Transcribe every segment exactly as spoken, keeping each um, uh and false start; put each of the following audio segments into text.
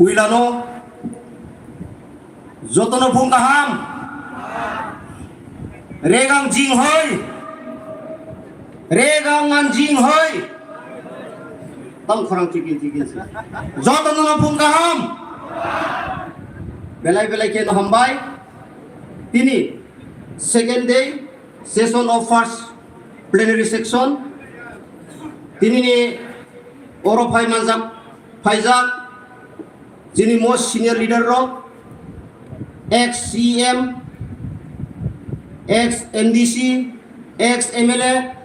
Puilano jotono phung kaham. Regang jing hoi. Regang ngan jing hoi. Tong khorang chikin chikin se. Jotono no phung kaham. Belai belai khe no hambai. Tini second day session of first plenary section. Tini ni oro phai manjak, phaijak. Chini most senior leader rok, ex C E M, ex M D C, ex M L A,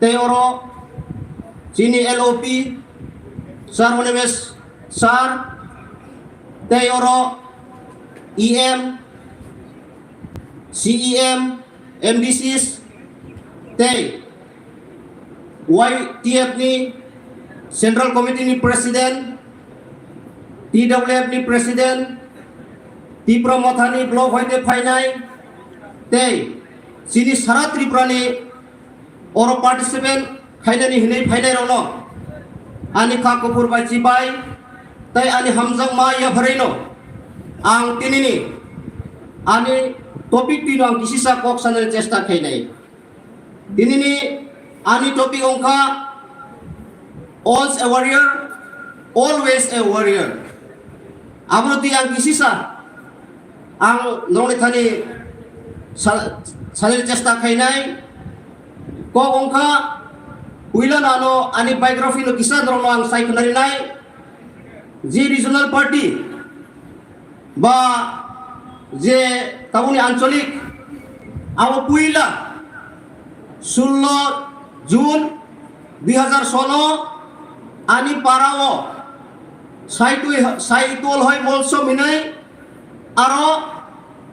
tei oro chini L O P, Sir Honoresh Sir, tei oro E M, C E M, M D Cs, tei Y T F ni Central Committee ni President, T W F ni President, Tipra Motha ni block hoite phainai, tei chini sara Tripura ni oro participant khainani hinwi phainai rokno ani kha kuphur bai chibai tei ani hamjakma yapharino ang tinini ani topic twino ang kisisa kok sanani chesta khainai. Tinini ani topic wngkha once a warrior, always a warrior. Abono twi ang kisisa ang norokni thani sa-, sanani chesta khainai. Kok wngkha puila no ano ani biography no kisa norokno ang sai khwnarinai. Je regional party ba je tabukni ancholik abo puila sullo June dui hazar sono ani parao Saitui, Saitual hoi Molsom hinwi aro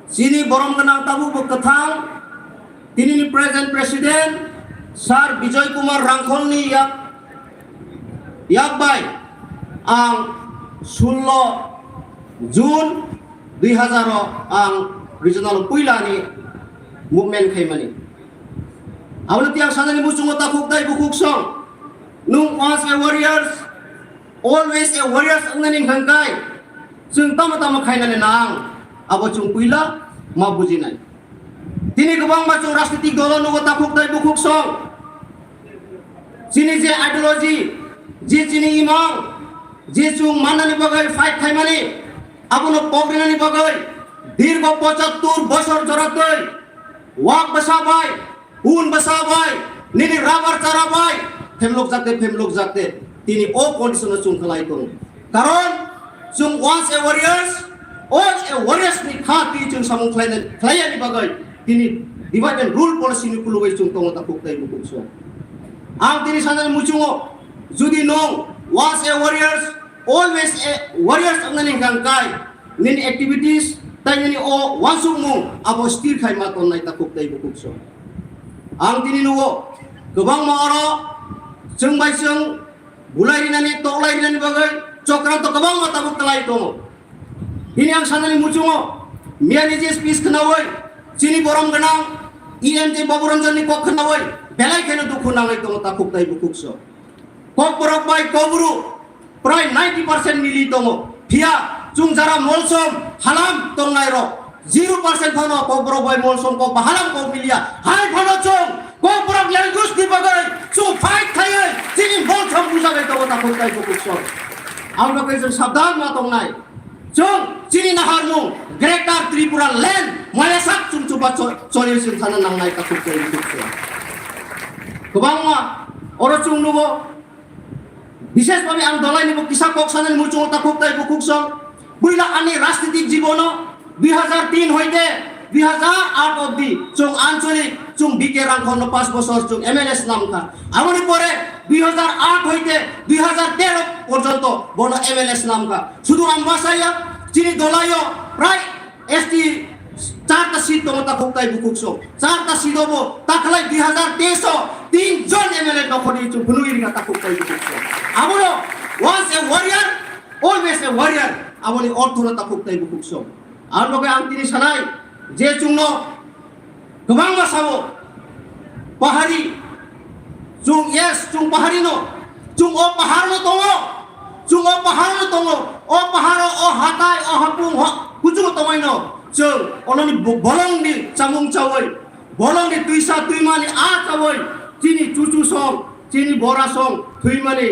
chini borom gwnang tabukbo kwthang tinini present president Sir Bijoy Kumar Rangkholni yak, yak bai ang sullo June dui hazar o ang regional puilani movement khaimani. Aboni tiyang sanani muchungo takhuk dai bukhuk song. Nung once a warriors, always a warriors wngnani hwnkha khe chwng tamo tamo khainani nang abo chwng puila ma bujinai. Tini kwbangma chwng rajnitik dolo nugo takhuk dai bukhuk song. Chini je ideology, je chini imang, je chwng mannani bagwi fight khaimani, abono pokrinani bagwi dirgo pochattor bosor joratwi wak bwsa bai, un bwsa bai, nini rubber chara bai, phemlok jakte, phemlok jakte, tini o condition o chwng khlai tongo. Karon chwng once a warriors, all a warriors ni kha twi chwng samung khlainai, khlaiyani bagwi tini divide and rule policy ni kulugwi chwng tongo takhuk tei bukhuk song. Ang tini sanani muchungo, judi nwng once a warriors, always a warriors wngnani hwnkha khe, nini activities tei nini o uansukmung abo stir khai ma tonnai takhuk tei bukhuk song. Ang tini nugo kwbangma oro chwng bai chwng bulai rinani, toklai rinani bagwi chokranto kwbangma tabuk kwlai tongo. Bini ang sanani muchungo miyani je speech khnaui chini borom gwnang E M J Babu Ranjan ni kok khnaui belai kheno dukhu nangwi tongo takhuk tei bukhuk song. Kokborok bai Kokbru prai ninety percent mili tongo. Phiya chwng jara Molsom halam tongnai rok zero percent phano Kokborok bai Molsom kok ba halam kok miliya. Hai phano chwng Kokborok language ni bagwi chwng fight khaiwi chini Molsom bujabai tongo takhuk tei bukhuk song. Ang bagwi chwng sabdan ma tongnai. Chwng chini naharmung Greater Tripura Land maya sak chwng chuba cho-, choli chwng sana nangnai takhuk tei bukhuk song. Kwbangma oro chwng nugo. Bishesh bhabe ang dolaini bo kisa kok sanani muchungo takhuk tei bukhuk song. Puila ani rajnitik jibono dui hazar tin hoite dui hazar aat obdi chwng ancholik chwng B K Rangkhorno panch bochor chwng M L A snamkha. Aboni pore dui hazar aat hoite dui hazar tero porjonto bono M L A snamkha. Sudu ang bwsaya chini dolaio prai S T charta seat tongo takhuk tei bukhuk song. Charta seat obo takhalai dui hazar teis o tin jon M L A nokhorni chwng phunugwi rwkha takhuk tei bukhuk song. Abono once a warrior, always a warrior. Aboni orthono takhuk tei bukhuk song. Ang bagwi ang tini sanai je chwngno kwbangma sao pahari chwng, yes, chwng pahari no, chwng o pahar no tongo. Chwng o pahar no tongo, o pahar o, o hatai, o hapung, o kuchung tongwi no chwng ononi bo-, bolong ni chamung chawi, bolong ni twisa twimani a chawi, chini chuchu song, chini bora song thwimani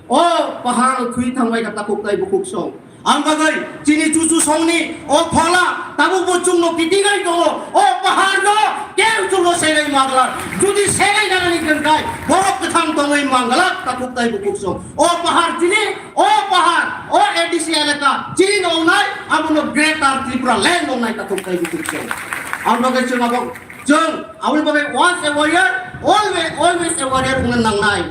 o pahar no thwi thangbai kha takhuk tai bukhuk song. Ang bagwi chini chuchu songni o phola tabuk bo chwngno kitingai tongo. O paharno keu chwngno selai manglak. Jodi selai nanani kwnkai borok kwthang tongwi manglak takhuk tai bukhuk song. O pahar chini, o pahar, o A D C elaka chini nongnai, abono Greater Tripura Land nongnai takhuk tai bukhuk song. Ang bagwi chwng abo Chwng aboni bagwi once a warrior, always, always a warrior wngna nangnai.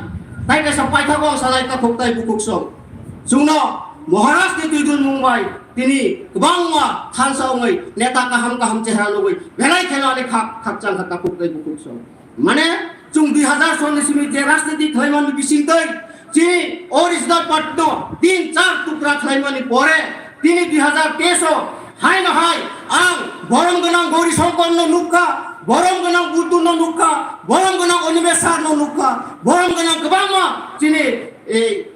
Tai kaisa paithago ang sanai takhuk tai bukhuk song. Chwngno Maharaj ni twi dun mung bai tini kwbangma thansa wngwi neta kaham kaham chehra nugwi belai kheno ani khak khakchang kha takhuk tai bukhuk song. Mane chwng dui hazar sonni simi je rajniti khlaimani bisingtwi chini original party no tin char tukra khlaimani pore tini dui hazar teis o Haino hai ang borom gwnang Gauri Shankar no nukha, borom gwnang Buddha no nukha, borom gwnang Animesh Sir no nukha, borom gwnang kwbangma chini, eh,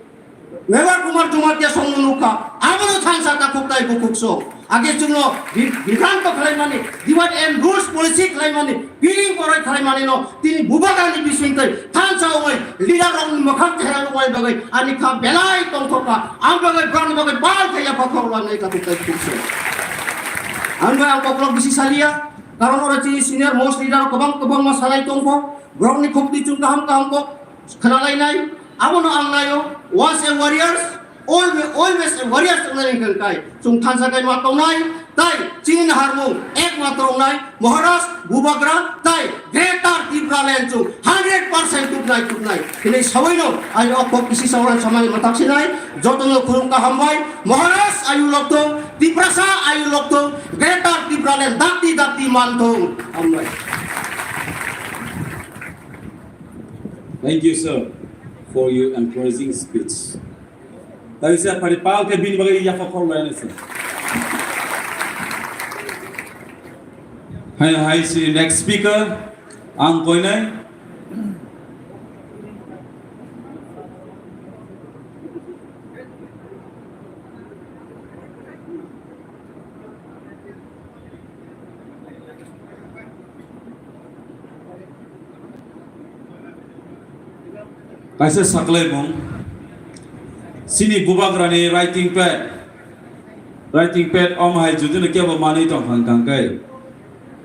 Mevar Kumar Jamatia song no nukha. Abono thansa takhuk tai bukhuk song. Age chwngno bi-, bibranto khlaimani, divide and rules policy khlaimani, Piring poroi khlai manino tini bubagrani bisingtwi thansa wngwi leader rokni mwkhang chehra nuknai bagwi ani kha belai tongthokha. Ang bagwi borokni bagwi bal khe yapha khoroklanai kha tuktai tukse. Ang bai ang koklok bisi saliya, karon oro chini senior most leader rok kwbang kwbangma salai tongkho, borokni khukti chwng kaham kaham kok khwnalainai. Abono ang naio, once a warriors, always, always a warriors wngnai hwnkhe kai. Chwng thansa kai ma tongnai, tai chini naharmung ekmatro wngnai, Maharaj, Bubagra, tai Greater Tipraland chwng hundred percent tubnai, tubnai. Hwnwi sawi no, ai o kok bisi sawi samani matak sinai, jotono khulum kaham bai, Maharaj ayu lokthung, Tiprasa ayu lokthung, Greater Tipraland dakti dakti manthung. Hambai. Thank you, sir, for your encouraging speech. Tawisa phari pal khe bini bagwi yapha khoroknai se. Hai, hai, si next speaker, ang koinai. Kaisa saklaimung, chini bubagrani writing pad, writing pad om hai judino kebo manwi tongkha hwnkhe,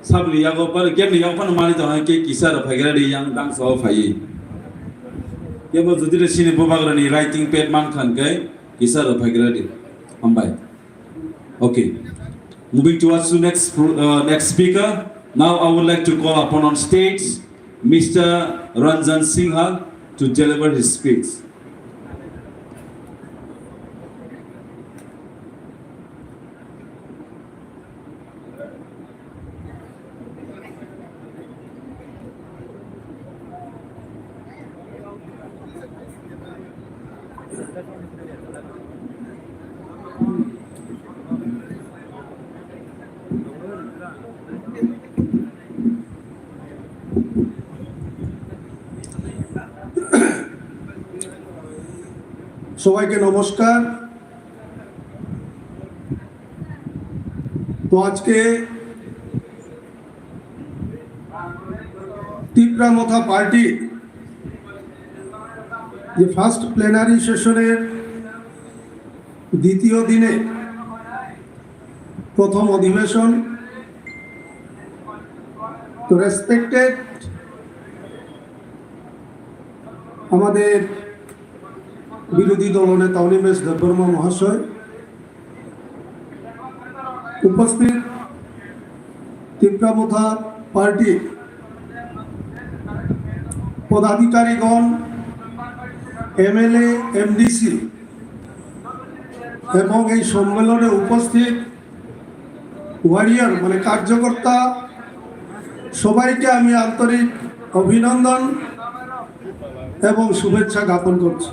sabni yago phano, kebni yago phano manwi tongkha hwnkhe kisa rw phaigra di yang dangsa o phaiwi. Kebo judino chini bubagrani writing pad mankha hwnkhe kisa rw phaigra di. Hambai. Okay. Moving towards the next pro-, uh, next speaker. Now I would like to call upon on stage Mister Ranjan Singha to deliver his speech. সবাইকে নমস্কার। তো আজকে তিপ্রা মথা পার্টি যে first plenary সেশনের দ্বিতীয় দিনে প্রথম অধিবেশন, তো রেসপেক্টেড আমাদের বিরোধী দলনেতা অনিমেষ দেববর্মা মহাশয়, উপস্থিত তিপ্রা মথা পার্টি পদাধিকারীগণ, এমএলএ, এমডিসি এবং এই সম্মেলনে উপস্থিত ওয়ারিয়র মানে কার্যকর্তা সবাইকে আমি আন্তরিক অভিনন্দন এবং শুভেচ্ছা জ্ঞাপন করছি।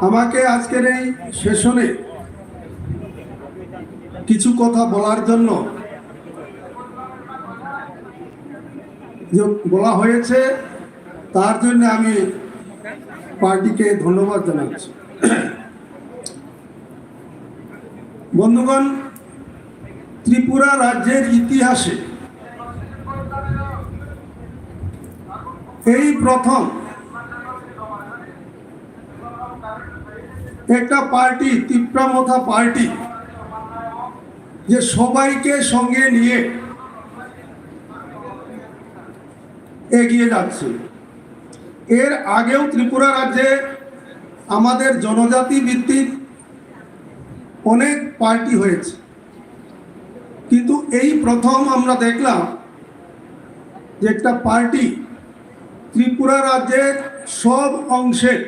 আমাকে আজকের এই সেশনে কিছু কথা বলার জন্য যে বলা হয়েছে, তার জন্য আমি পার্টিকে ধন্যবাদ জানাচ্ছি। বন্ধুগণ, ত্রিপুরা রাজ্যের ইতিহাসে এই প্রথম একটা পার্টি, তিপ্রা মথা পার্টি, যে সবাইকে সঙ্গে নিয়ে এগিয়ে যাচ্ছে। এর আগেও ত্রিপুরা রাজ্যে আমাদের জনজাতি ভিত্তিক অনেক পার্টি হয়েছে, কিন্তু এই প্রথম আমরা দেখলাম যে একটা পার্টি ত্রিপুরা রাজ্যের সব অংশের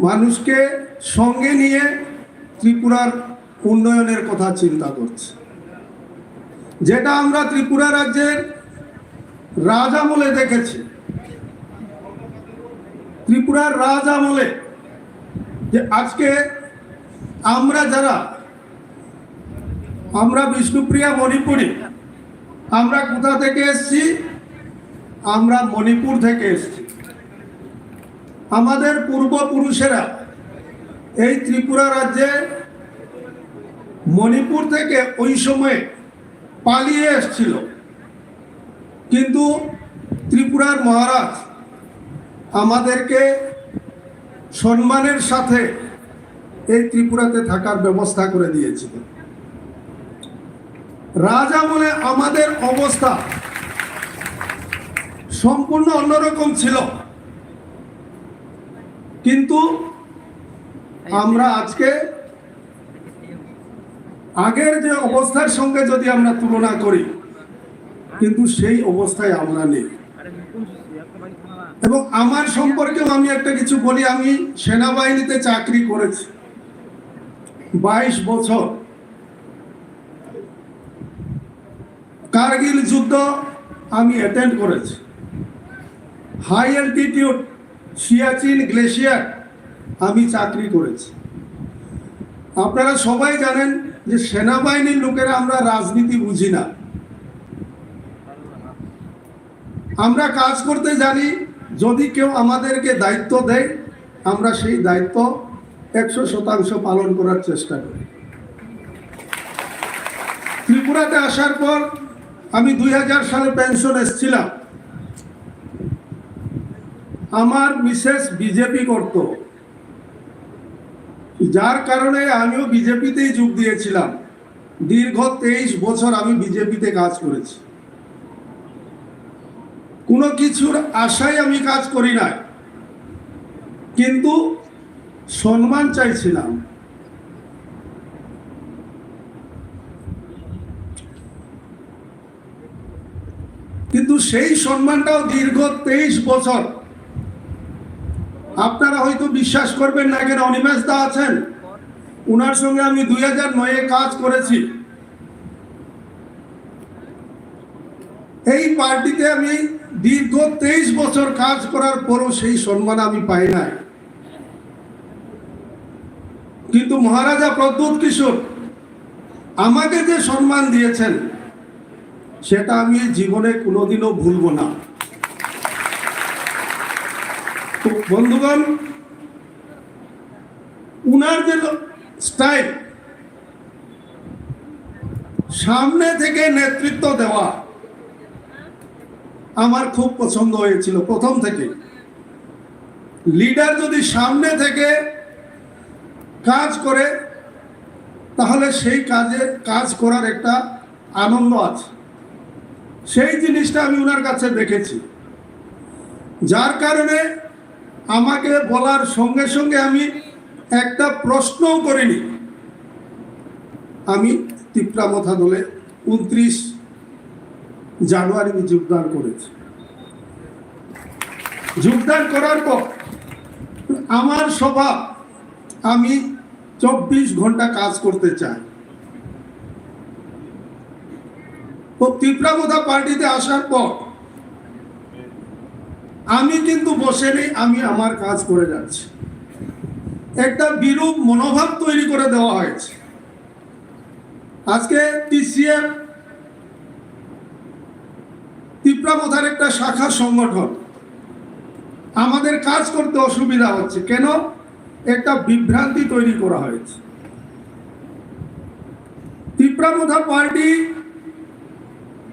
মানুষকে সঙ্গে নিয়ে ত্রিপুরার উন্নয়নের কথা চিন্তা করছে, যেটা আমরা ত্রিপুরা রাজ্যের রাজ আমলে দেখেছি। ত্রিপুরার রাজ আমলে যে আজকে আমরা যারা, আমরা বিষ্ণুপ্রিয়া মণিপুরী, আমরা কোথা থেকে এসছি? আমরা মণিপুর থেকে এসছি। আমাদের পূর্বপুরুষেরা এই ত্রিপুরা রাজ্যে মণিপুর থেকে ওই সময় পালিয়ে এসছিল, কিন্তু ত্রিপুরার মহারাজ আমাদেরকে সম্মানের সাথে এই ত্রিপুরাতে থাকার ব্যবস্থা করে দিয়েছিল। রাজ আমলে আমাদের অবস্থা সম্পূর্ণ অন্যরকম ছিল, কিন্তু আমরা আজকে আগের যে অবস্থার সঙ্গে যদি আমরা তুলনা করি, কিন্তু সেই অবস্থায় আমরা নেই। এবং আমার সম্পর্কেও আমি একটা কিছু বলি, আমি সেনাবাহিনীতে চাকরি করেছি বাইশ বছর। কার্গিল যুদ্ধ আমি অ্যাটেন্ড করেছি। হাই অ্যালটিটিউড সিয়াচিন গ্লেশিয়ার আমি চাকরি করেছি। আপনারা সবাই জানেন যে সেনাবাহিনীর লোকেরা আমরা রাজনীতি বুঝি না। আমরা কাজ করতে জানি, যদি কেউ আমাদেরকে দায়িত্ব দেয়, আমরা সেই দায়িত্ব একশো শতাংশ পালন করার চেষ্টা করি। ত্রিপুরাতে আসার পর আমি দুই হাজার সালে পেনশন এসছিলাম। আমার মিসেস বিজেপি করত, যার কারণে আমিও বিজেপিতেই যোগ দিয়েছিলাম। দীর্ঘ তেইশ বছর আমি বিজেপিতে কাজ করেছি। কোনো কিছুর আশায় আমি কাজ করি নাই, কিন্তু সম্মান চাইছিলাম। কিন্তু সেই সম্মানটাও দীর্ঘ তেইশ বছর, আপনারা হয়তো বিশ্বাস করবেন না, এখানে অনিমেষ দা আছেন, ওনার সঙ্গে আমি দুই হাজার নয়ে কাজ করেছি। এই পার্টিতে আমি দীর্ঘ তেইশ বছর কাজ করার পরও সেই সম্মান আমি পাই নাই। কিন্তু মহারাজা প্রদ্যোৎ কিশোর আমাকে যে সম্মান দিয়েছেন, সেটা আমি জীবনে কোনোদিনও ভুলব না। তো বন্ধুগণ, উনার যে স্টাইল, সামনে থেকে নেতৃত্ব দেওয়া, আমার খুব পছন্দ হয়েছিল প্রথম থেকে। লিডার যদি সামনে থেকে কাজ করে, তাহলে সেই কাজে কাজ করার একটা আনন্দ আছে। সেই জিনিসটা আমি ওনার কাছে দেখেছি, যার কারণে আমাকে বলার সঙ্গে সঙ্গে আমি একটা প্রশ্নও করিনি। আমি তিপ্রা মথা দলে ঊনত্রিশ জানুয়ারি আমি যোগদান করেছি। যোগদান করার পর আমার স্বভাব, আমি চব্বিশ ঘন্টা কাজ করতে চাই। তো তিপ্রা মথা পার্টিতে আসার পর আমি কিন্তু বসে নেই, আমি আমার কাজ করে যাচ্ছি। একটা বিরূপ মনোভাব তৈরি করে দেওয়া হয়েছে। আজকে টিসিএফ তিপ্রা মথার একটা শাখা সংগঠন, আমাদের কাজ করতে অসুবিধা হচ্ছে। কেন? একটা বিভ্রান্তি তৈরি করা হয়েছে। তিপ্রা মথা পার্টি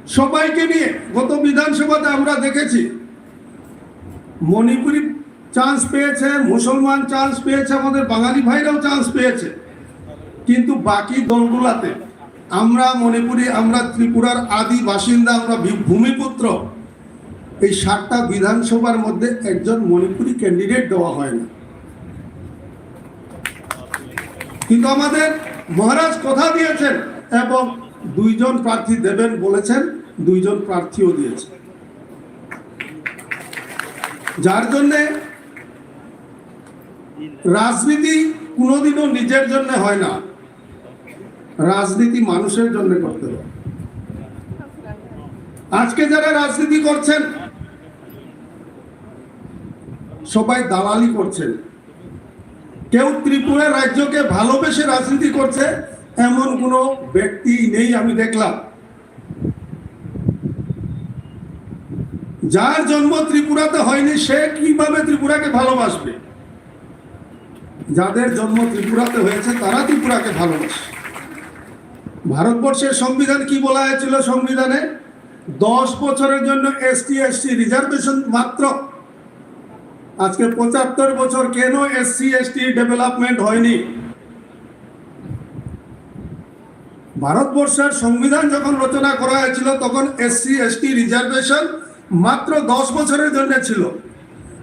সবাইকে নিয়ে গত বিধানসভাতে আমরা দেখেছি, মণিপুরি চান্স পেয়েছে, মুসলমান চান্স পেয়েছে, আমাদের বাঙালি ভাইরাও চান্স পেয়েছে, কিন্তু বাকি দলগুলাতে আমরা মণিপুরি, আমরা ত্রিপুরার আদি বাসিন্দা, আমরা ভি-, ভূমিপুত্র, এই সাতটা বিধানসভার মধ্যে একজন মণিপুরি ক্যান্ডিডেট দেওয়া হয় না। কিন্তু আমাদের মহারাজ কথা দিয়েছেন এবং দুইজন প্রার্থী দেবেন বলেছেন, দুইজন প্রার্থীও দিয়েছেন, যার জন্যে রাজনীতি কোনোদিনও নিজের জন্য হয় না, রাজনীতি মানুষের জন্য করতে হয়। আজকে যারা রাজনীতি করছেন, সবাই দালালি করছেন। কেউ ত্রিপুরা রাজ্যকে ভালোবেসে রাজনীতি করছে, এমন কোনো ব্যক্তি নেই আমি দেখলাম। যার জন্ম ত্রিপুরাতে হয়নি, সে কিভাবে ত্রিপুরাকে ভালোবাসবে? যাদের জন্ম ত্রিপুরাতে হয়েছে, তারা ত্রিপুরাকে ভালোবাসে। ভারতবর্ষের সংবিধান কি বলা হয়েছিল? সংবিধানে দশ বছরের জন্য এসটি এসটি রিজার্ভেশন মাত্র। আজকে পঁচাত্তর বছর, কেন এসসি এসটি ডেভেলপমেন্ট হয়নি? ভারতবর্ষের সংবিধান যখন রচনা করা হয়েছিল, তখন এসসি এসটি রিজার্ভেশন মাত্র দশ বছরের জন্য ছিল।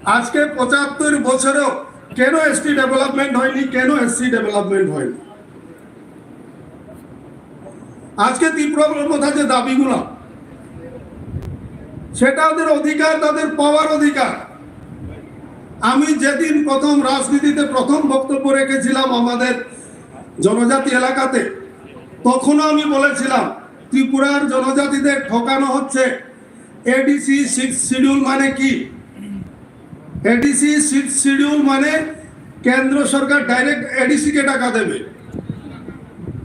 আজকে পঁচাত্তর বছরেও কেন এসটি ডেভেলপমেন্ট হয়নি, কেন এসসি ডেভেলপমেন্ট হয়নি? আজকে ত্রিপুরা মথা যে দাবিগুলো, সেটা ওদের অধিকার, তাদের পাওয়ার অধিকার। আমি যেদিন প্রথম রাজনীতিতে প্রথম বক্তব্য রেখেছিলাম আমাদের জনজাতি এলাকাতে, তখনও আমি বলেছিলাম, ত্রিপুরার জনজাতিদের ঠকানো হচ্ছে। এডিসি সিক্স শিডিউল মানে কি? এডিসি সিক্স শিডিউল মানে কেন্দ্র সরকার ডাইরেক্ট এডিসি কে টাকা দেবে।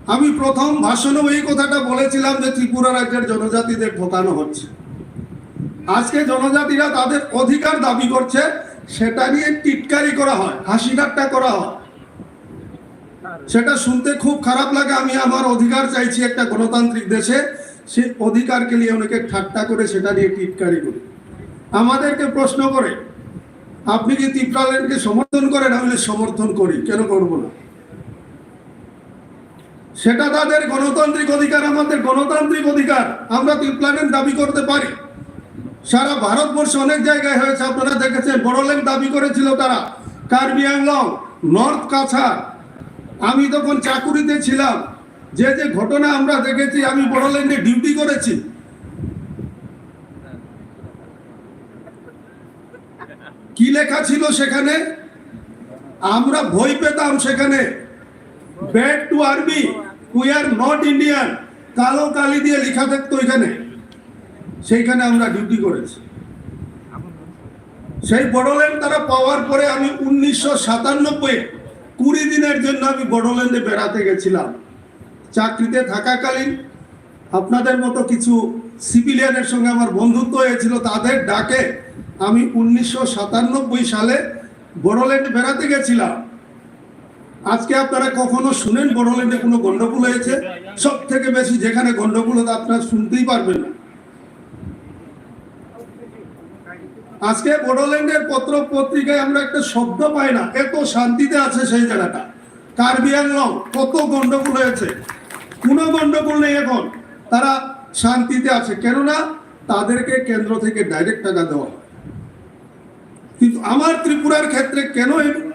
আমি প্রথম ভাষণেও এই কথাটা বলেছিলাম যে ত্রিপুরা রাজ্যের জনজাতিদের ঠকানো হচ্ছে। আজকে জনজাতিরা তাদের অধিকার দাবি করছে, সেটা নিয়ে টিটকারি করা হয়, হাসি ঠাট্টা করা হয়। সেটা শুনতে খুব খারাপ লাগে। আমি আমার অধিকার চাইছি একটা গণতান্ত্রিক দেশে, সেই অধিকারকে নিয়ে অনেকে ঠাট্টা করে, সেটা নিয়ে টিটকারি করে, আমাদেরকে প্রশ্ন করে, "আপনি কি তিপ্রাল্যান্ডকে সমর্থন করেন?" আমি বলি, "সমর্থন করি, কেন করব না?" সেটা তাদের গণতান্ত্রিক অধিকার, আমাদের গণতান্ত্রিক অধিকার, আমরা তিপ্রাল্যান্ড দাবি করতে পারি। সারা ভারতবর্ষে অনেক জায়গায় হয়েছে, আপনারা দেখেছেন, বড়োল্যান্ড দাবি করেছিল তারা, কার্বি আংলং, নর্থ কাছাড়। আমি তখন চাকুরিতে ছিলাম, যে যে ঘটনা আমরা দেখেছি, আমি বড়োল্যান্ডে ডিউটি করেছি। কি লেখা ছিল সেখানে? আমরা ভয় পেতাম সেখানে, "Bad to army, we are not Indian", কালো কালি দিয়ে লেখা থাকতো এখানে। সেইখানে আমরা ডিউটি করেছি। সেই বড়োল্যান্ড তারা পাওয়ার পরে আমি উনিশশো সাতানব্বই কুড়ি দিনের জন্য আমি বড়োল্যান্ডে বেড়াতে গেছিলাম। চাকরিতে থাকাকালীন আপনাদের মতো কিছু সিভিলিয়ানের সঙ্গে আমার বন্ধুত্ব হয়েছিল, তাদের ডাকে আমি উনিশশো সাতানব্বই সালে বড়োল্যান্ড বেড়াতে গেছিলাম। আজকে আপনারা কখনো শুনেন বড়োল্যান্ডে কোনো গন্ডগোল হয়েছে? সব থেকে বেশি যেখানে গন্ডগোল হতো আপনারা শুনতেই পারবেন না। আজকে বড়োল্যান্ডের পত্র পত্রিকায় আমরা একটা শব্দ পাই না, এত শান্তিতে আছে সেই জায়গাটা। কার্বি আংলং কত গন্ডগোল হয়েছে, কোনো গন্ডগোল নেই এখন, তারা শান্তিতে আছে, কেননা তাদেরকে কেন্দ্র থেকে ডাইরেক্ট টাকা দেওয়া হয়। কিন্তু আমার ত্রিপুরার ক্ষেত্রে কেন এই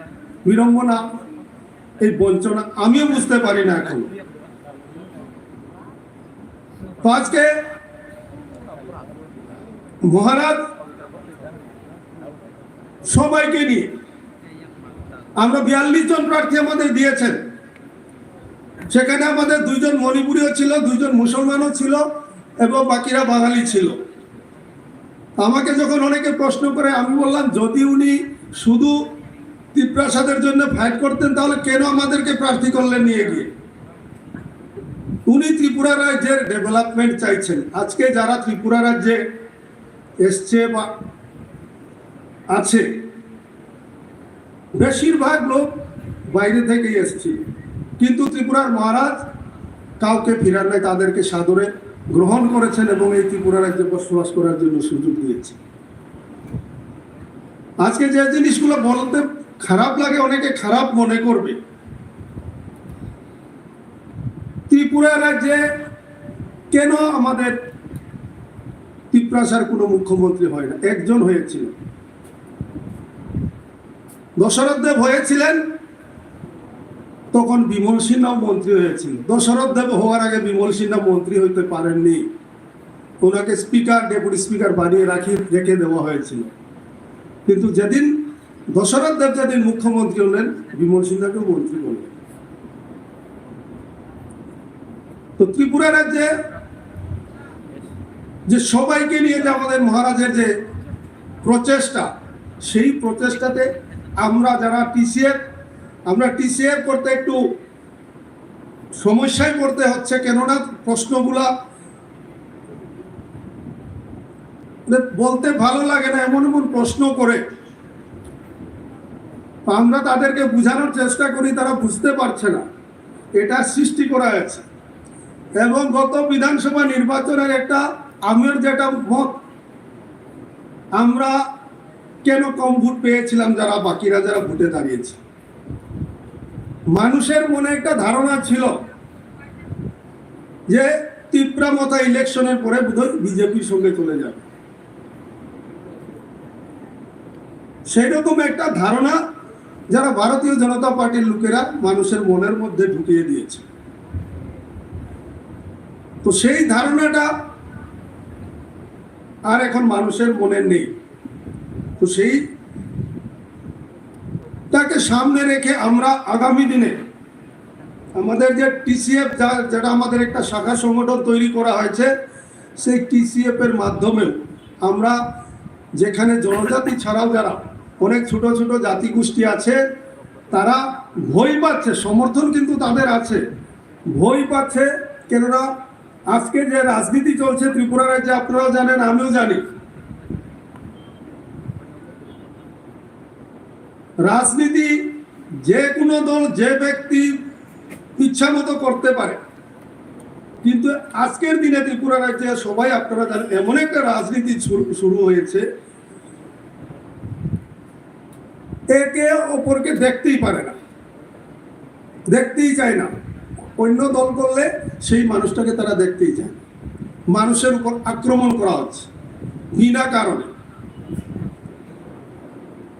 বিড়ম্বনা, এই বঞ্চনা, আমিও বুঝতে পারি না এখন। তো আজকে মহারাজ সবাইকে নিয়ে আমরা বিয়াল্লিশ জন প্রার্থী আমাদের দিয়েছেন। সেখানে আমাদের দুইজন মণিপুরিও ছিল, দুইজন মুসলমানও ছিল এবং বাকিরা বাঙালি ছিল। আমাকে যখন অনেকে প্রশ্ন করে, আমি বললাম, "যদি উনি শুধু তিপ্রাসাদের জন্য ফাইট করতেন, তাহলে কেন আমাদেরকে প্রার্থী করলেন নিয়ে গিয়ে?" উনি ত্রিপুরা রাজ্যের ডেভেলপমেন্ট চাইছেন। আজকে যারা ত্রিপুরা রাজ্যে এসছে বা আছে, বেশিরভাগ লোক বাইরে থেকে এসেছিল, কিন্তু ত্রিপুরার মহারাজ কাউকে ফিরার নাই, তাদেরকে সাদরে গ্রহণ করেছেন এবং এই ত্রিপুরা রাজ্যে বসবাস করার জন্য সুযোগ দিয়েছে। আজকে যে জিনিসগুলো বলতে খারাপ লাগে, অনেকে খারাপ মনে করবে, ত্রিপুরা রাজ্যে কেন আমাদের তিপ্রাসার কোনো মুখ্যমন্ত্রী হয় না? একজন হয়েছিল, দশরথ দেব হয়েছিলেন, তখন বিমল সিনহাও মন্ত্রী হয়েছিল। দশরথ দেব হওয়ার আগে বিমল সিনহা মন্ত্রী হইতে পারেননি, ওনাকে স্পিকার, ডেপুটি স্পিকার বানিয়ে রাখি রেখে দেওয়া হয়েছিল। কিন্তু যেদিন দশরথ দেব যেদিন মুখ্যমন্ত্রী হলেন, বিমল সিনহাকেও মন্ত্রী করলেন। তো ত্রিপুরা রাজ্যে যে সবাইকে নিয়ে যে আমাদের মহারাজের যে প্রচেষ্টা, সেই প্রচেষ্টাতে আমরা যারা টিসিএফ, আমরা টিসিএফ করতে একটু সমস্যায় পড়তে হচ্ছে, কেননা প্রশ্নগুলা মানে বলতে ভালো লাগে না, এমন এমন প্রশ্ন করে। আমরা তাদেরকে বোঝানোর চেষ্টা করি, তারা বুঝতে পারছে না, এটা সৃষ্টি করা হয়েছে। এবং গত বিধানসভা নির্বাচনের একটা, আমার যেটা মত, আমরা কেন কম ভোট পেয়েছিলাম, যারা বাকিরা যারা ভোটে দাঁড়িয়েছে, মানুষের মনে একটা ধারণা ছিল যে তিপ্রা মথা ইলেকশনের পরে বোধহয় বিজেপির সঙ্গে চলে যাবে। সেই রকম একটা ধারণা যারা ভারতীয় জনতা পার্টির লোকেরা মানুষের মনের মধ্যে ঢুকিয়ে দিয়েছে। তো সেই ধারণাটা আর এখন মানুষের মনে নেই। তো সেইটাকে সামনে রেখে আমরা আগামী দিনে আমাদের যে টিসিএফ, যেটা আমাদের একটা শাখা সংগঠন তৈরি করা হয়েছে, সেই টিসিএফ এর মাধ্যমে আমরা যেখানে জনজাতি ছাড়াও যারা অনেক ছোট ছোট জাতিগোষ্ঠী আছে, তারা ভয় পাচ্ছে, সমর্থন কিন্তু তাদের আছে, ভয় পাচ্ছে। কেননা আজকে যে রাজনীতি চলছে ত্রিপুরা রাজ্যে, আপনারাও জানেন, আমিও জানি, রাজনীতি যে কোনো দল, যে ব্যক্তি ইচ্ছা মতো করতে পারে, কিন্তু আজকের দিনে ত্রিপুরা রাজ্যে সবাই, আপনারা জানেন, এমন একটা রাজনীতি শুরু শুরু হয়েছে, একে অপরকে দেখতেই পারে না, দেখতেই চায় না। অন্য দল করলে সেই মানুষটাকে তারা দেখতেই চায় না। মানুষের উপর আক্রমণ করা হচ্ছে বিনা কারণে,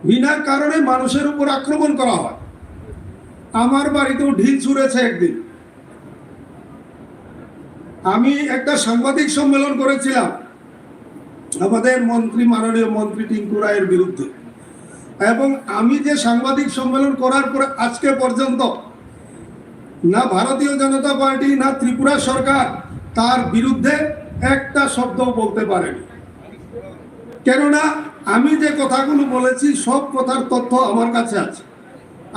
বিনা কারণে মানুষের উপর আক্রমণ করা হয়। আমার বাড়িতেও ঢিল ছুঁড়েছে একদিন। আমি একটা সাংবাদিক সম্মেলন করেছিলাম আমাদের মন্ত্রী, মাননীয় মন্ত্রী টিঙ্কু রায়ের বিরুদ্ধে, এবং আমি যে সাংবাদিক সম্মেলন করার পরে আজকে পর্যন্ত না ভারতীয় জনতা পার্টি, না ত্রিপুরা সরকার তার বিরুদ্ধে একটা শব্দ বলতে পারেনি। কেননা আমি যে কথাগুলো বলেছি, সব কথার তথ্য আমার কাছে আছে।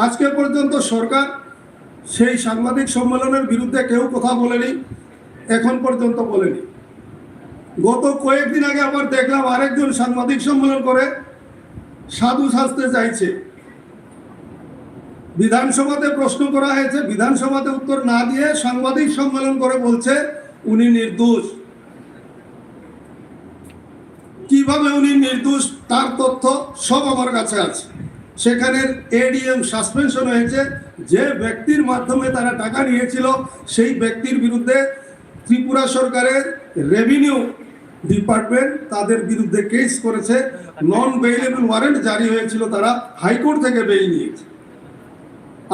আজকে পর্যন্ত সরকার সেই সাংবাদিক সম্মেলনের বিরুদ্ধে কেউ কথা বলেনি, এখন পর্যন্ত বলেনি। গত কয়েকদিন আগে আবার দেখলাম আরেকজন সাংবাদিক সম্মেলন করে সাধু সাজতে চাইছে। বিধানসভাতে প্রশ্ন করা হয়েছে, বিধানসভাতে উত্তর না দিয়ে সাংবাদিক সম্মেলন করে বলছে উনি নির্দোষ। কিভাবে উনি নির্দোষ, তার তথ্য সব আমার কাছে আছে। সেখানের এডিএম সাসপেনশন হয়েছে, যে ব্যক্তির মাধ্যমে তারা টাকা নিয়েছিল, সেই ব্যক্তির বিরুদ্ধে ত্রিপুরা সরকারের রেভিনিউ ডিপার্টমেন্ট তাদের বিরুদ্ধে কেস করেছে। নন বেইলেবল ওয়ারেন্ট জারি হয়েছিল, তারা হাইকোর্ট থেকে বেইল নিয়েছে।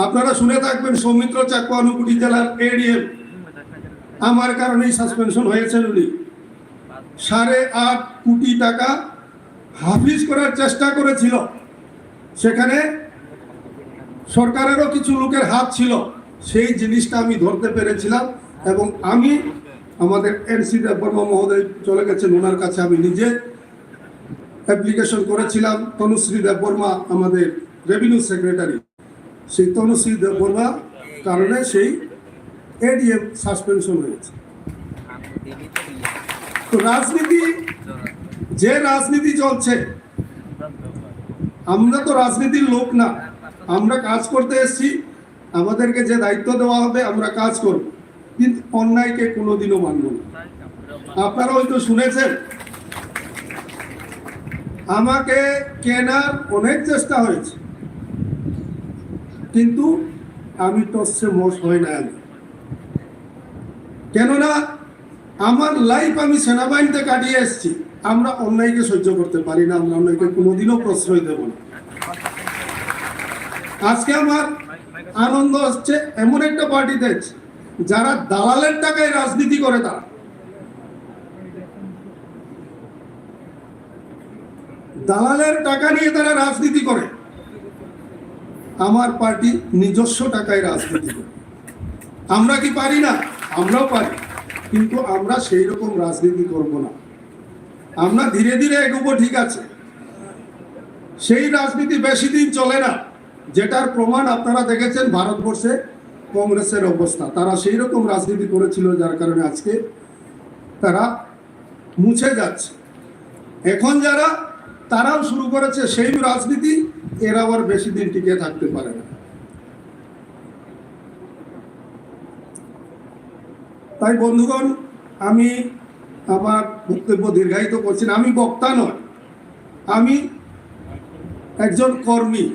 আপনারা শুনে থাকবেন, সৌমিত্র চাকমা, ঊনকোটি জেলার এডিএম, আমার কারণেই সাসপেনশন হয়েছেন উনি। সাড়ে আট কোটি টাকা হাফিজ করার চেষ্টা করেছিল, সেখানে সরকারেরও কিছু লোকের হাত ছিল, সেই জিনিসটা আমি ধরতে পেরেছিলাম। এবং আমি, আমাদের এনসি দেববর্মা মহোদয় চলে গেছেন, ওনার কাছে আমি নিজে অ্যাপ্লিকেশন করেছিলাম। তনুশ্রী দেববর্মা আমাদের রেভিনিউ সেক্রেটারি, সেই তনুশ্রী দেববর্মা কারণে সেই এডিএম সাসপেনশন হয়েছে। তো রাজনীতি, যে রাজনীতি চলছে, আমরা তো রাজনীতির লোক না, আমরা কাজ করতে এসেছি, আমাদেরকে যে দায়িত্ব দেওয়া হবে আমরা কাজ করব, কিন্তু অন্যায়কে কোনোদিনও মানব না। আপনারা হয়তো শুনেছেন, আমাকে কেনার অনেক চেষ্টা হয়েছে, কিন্তু আমি টসে মশ হয় না। আমি কেননা আমার লাইফ আমি সেনাবাহিনীতে কাটিয়ে এসেছি। আমরা অন্যায়কে সহ্য করতে পারি না, আমরা অন্যায়কে কোনোদিনও প্রশ্রয় দেব না। আজকে আমার আনন্দ হচ্ছে, এমন একটা পার্টিতে যারা দালালের টাকায় রাজনীতি করে, তারা দালালের টাকা নিয়ে তারা রাজনীতি করে। আমার পার্টি নিজস্ব টাকায় রাজনীতি করে। আমরা কি পারি না? আমরাও পারি, কিন্তু আমরা সেই রকম রাজনীতি করব না। আমরা ধীরে ধীরে এগোবো, ঠিক আছে। সেই রাজনীতি বেশি দিন চলে না, যেটার প্রমাণ আপনারা দেখেছেন ভারতবর্ষে কংগ্রেসের অবস্থা। তারা সেই রকম রাজনীতি করেছিল, যার কারণে আজকে তারা মুছে যাচ্ছে। এখন যারা, তারাও শুরু করেছে সেই রাজনীতি, এরা আবার বেশি দিন টিকে থাকতে পারে না। তাই বন্ধুগণ, আমি আমার বক্তব্য দীর্ঘায়িত করছি না। আমি বক্তা নয়, আমি একজন কর্মী।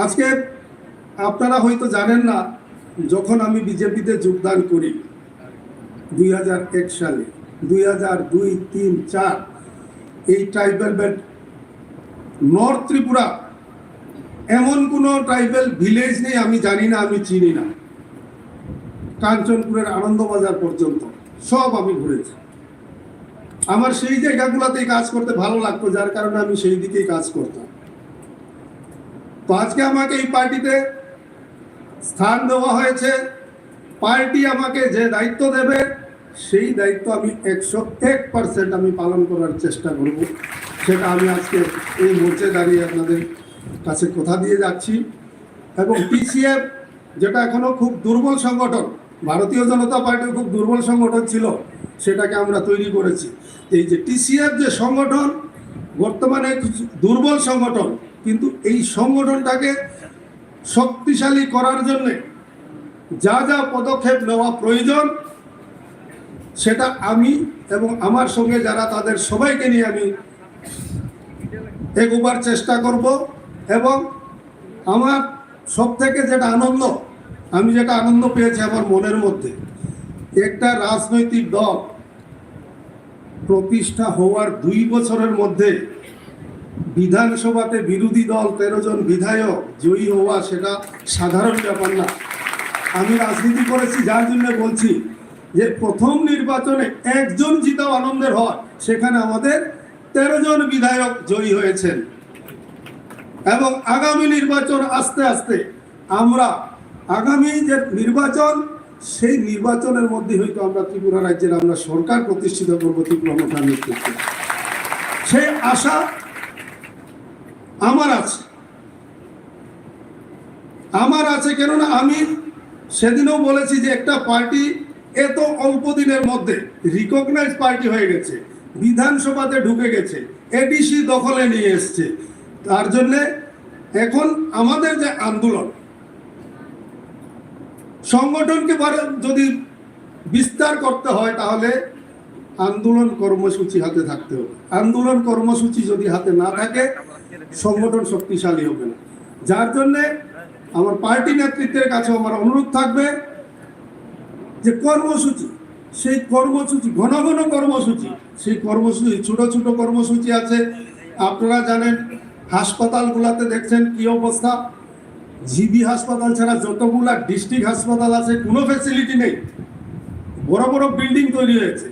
আজকে আপনারা হয়তো জানেন না, যখন আমি বিজেপিতে যোগদান করি দুই হাজার এক সালে, দুই হাজার দুই, তিন, চার, এই ট্রাইবাল বেল্ট, নর্থ ত্রিপুরা, এমন কোনো ট্রাইবাল ভিলেজ নেই আমি জানি না, আমি চিনি না। কাঞ্চনপুরের আনন্দবাজার পর্যন্ত সব আমি ঘুরেছি। আমার সেই জায়গাগুলোতেই কাজ করতে ভালো লাগতো, যার কারণে আমি সেই দিকেই কাজ করতাম। তো আজকে আমাকে এই পার্টিতে স্থান দেওয়া হয়েছে। পার্টি আমাকে যে দায়িত্ব দেবে, সেই দায়িত্ব আমি একশো এক পার্সেন্ট আমি পালন করার চেষ্টা করব। সেটা আমি আজকে এই মঞ্চে দাঁড়িয়ে আপনাদের কাছে কথা দিয়ে যাচ্ছি। এবং টিসিএফ, যেটা এখনো খুব দুর্বল সংগঠন, ভারতীয় জনতা পার্টির খুব দুর্বল সংগঠন ছিল, সেটাকে আমরা তৈরি করেছি। এই যে টিসিএফ যে সংগঠন, বর্তমানে দুর্বল সংগঠন, কিন্তু এই সংগঠনটাকে শক্তিশালী করার জন্য যা যা পদক্ষেপ নেওয়া প্রয়োজন, সেটা আমি এবং আমার সঙ্গে যারা, তাদের সবাইকে নিয়ে আমি এগোবার চেষ্টা করব। এবং আমার সব থেকে যেটা আনন্দ, আমি যেটা আনন্দ পেয়েছি আমার মনের মধ্যে, একটা রাজনৈতিক দল প্রতিষ্ঠা হওয়ার দুই বছরের মধ্যে বিধানসভাতে বিরোধী দল তেরো জন বিধায়ক জয়ী হওয়া, সেটা সাধারণ ব্যাপার না। আমি রাজনীতি করেছি, যার জন্য বলছি যে প্রথম নির্বাচনে একজন জিতাও আনন্দের হয়, সেখানে আমাদের তেরো জন বিধায়ক জয়ী হয়েছেন। এবং আগামী নির্বাচন আস্তে আস্তে আমরা আগামী যে নির্বাচন, সেই নির্বাচনের মধ্যে হয়তো আমরা ত্রিপুরা রাজ্যের আমরা সরকার প্রতিষ্ঠিত করব ত্রিপুরা মথার নেতৃত্বে। সেই আশা আমার আছে, আমার আছে, কেননা আমি সেদিনও বলেছি যে একটা পার্টি এত অল্প দিনের মধ্যে রিকগনাইজ পার্টি হয়ে গেছে, বিধানসভাতে ঢুকে গেছে, এডিসি দখলে নিয়ে এসছে। তার জন্যে এখন আমাদের যে আন্দোলন, সংগঠনকে বারে যদি বিস্তার করতে হয়, তাহলে আন্দোলন কর্মসূচি হাতে থাকতে হবে। আন্দোলন কর্মসূচি যদি হাতে না থাকে, সংগঠন শক্তিশালী হবে না। যার জন্যে আমার পার্টি নেতৃত্বের কাছে আমার অনুরোধ থাকবে যে কর্মসূচি, সেই কর্মসূচি, ঘন ঘন কর্মসূচি, সেই কর্মসূচি, ছোট ছোট কর্মসূচি আছে। আপনারা জানেন, হাসপাতালগুলোতে দেখছেন কি অবস্থা। জিবি হাসপাতাল ছাড়া যতগুলা ডিস্ট্রিক্ট হাসপাতাল আছে, কোনো ফ্যাসিলিটি নেই। বড় বড় বিল্ডিং তৈরি হয়েছে,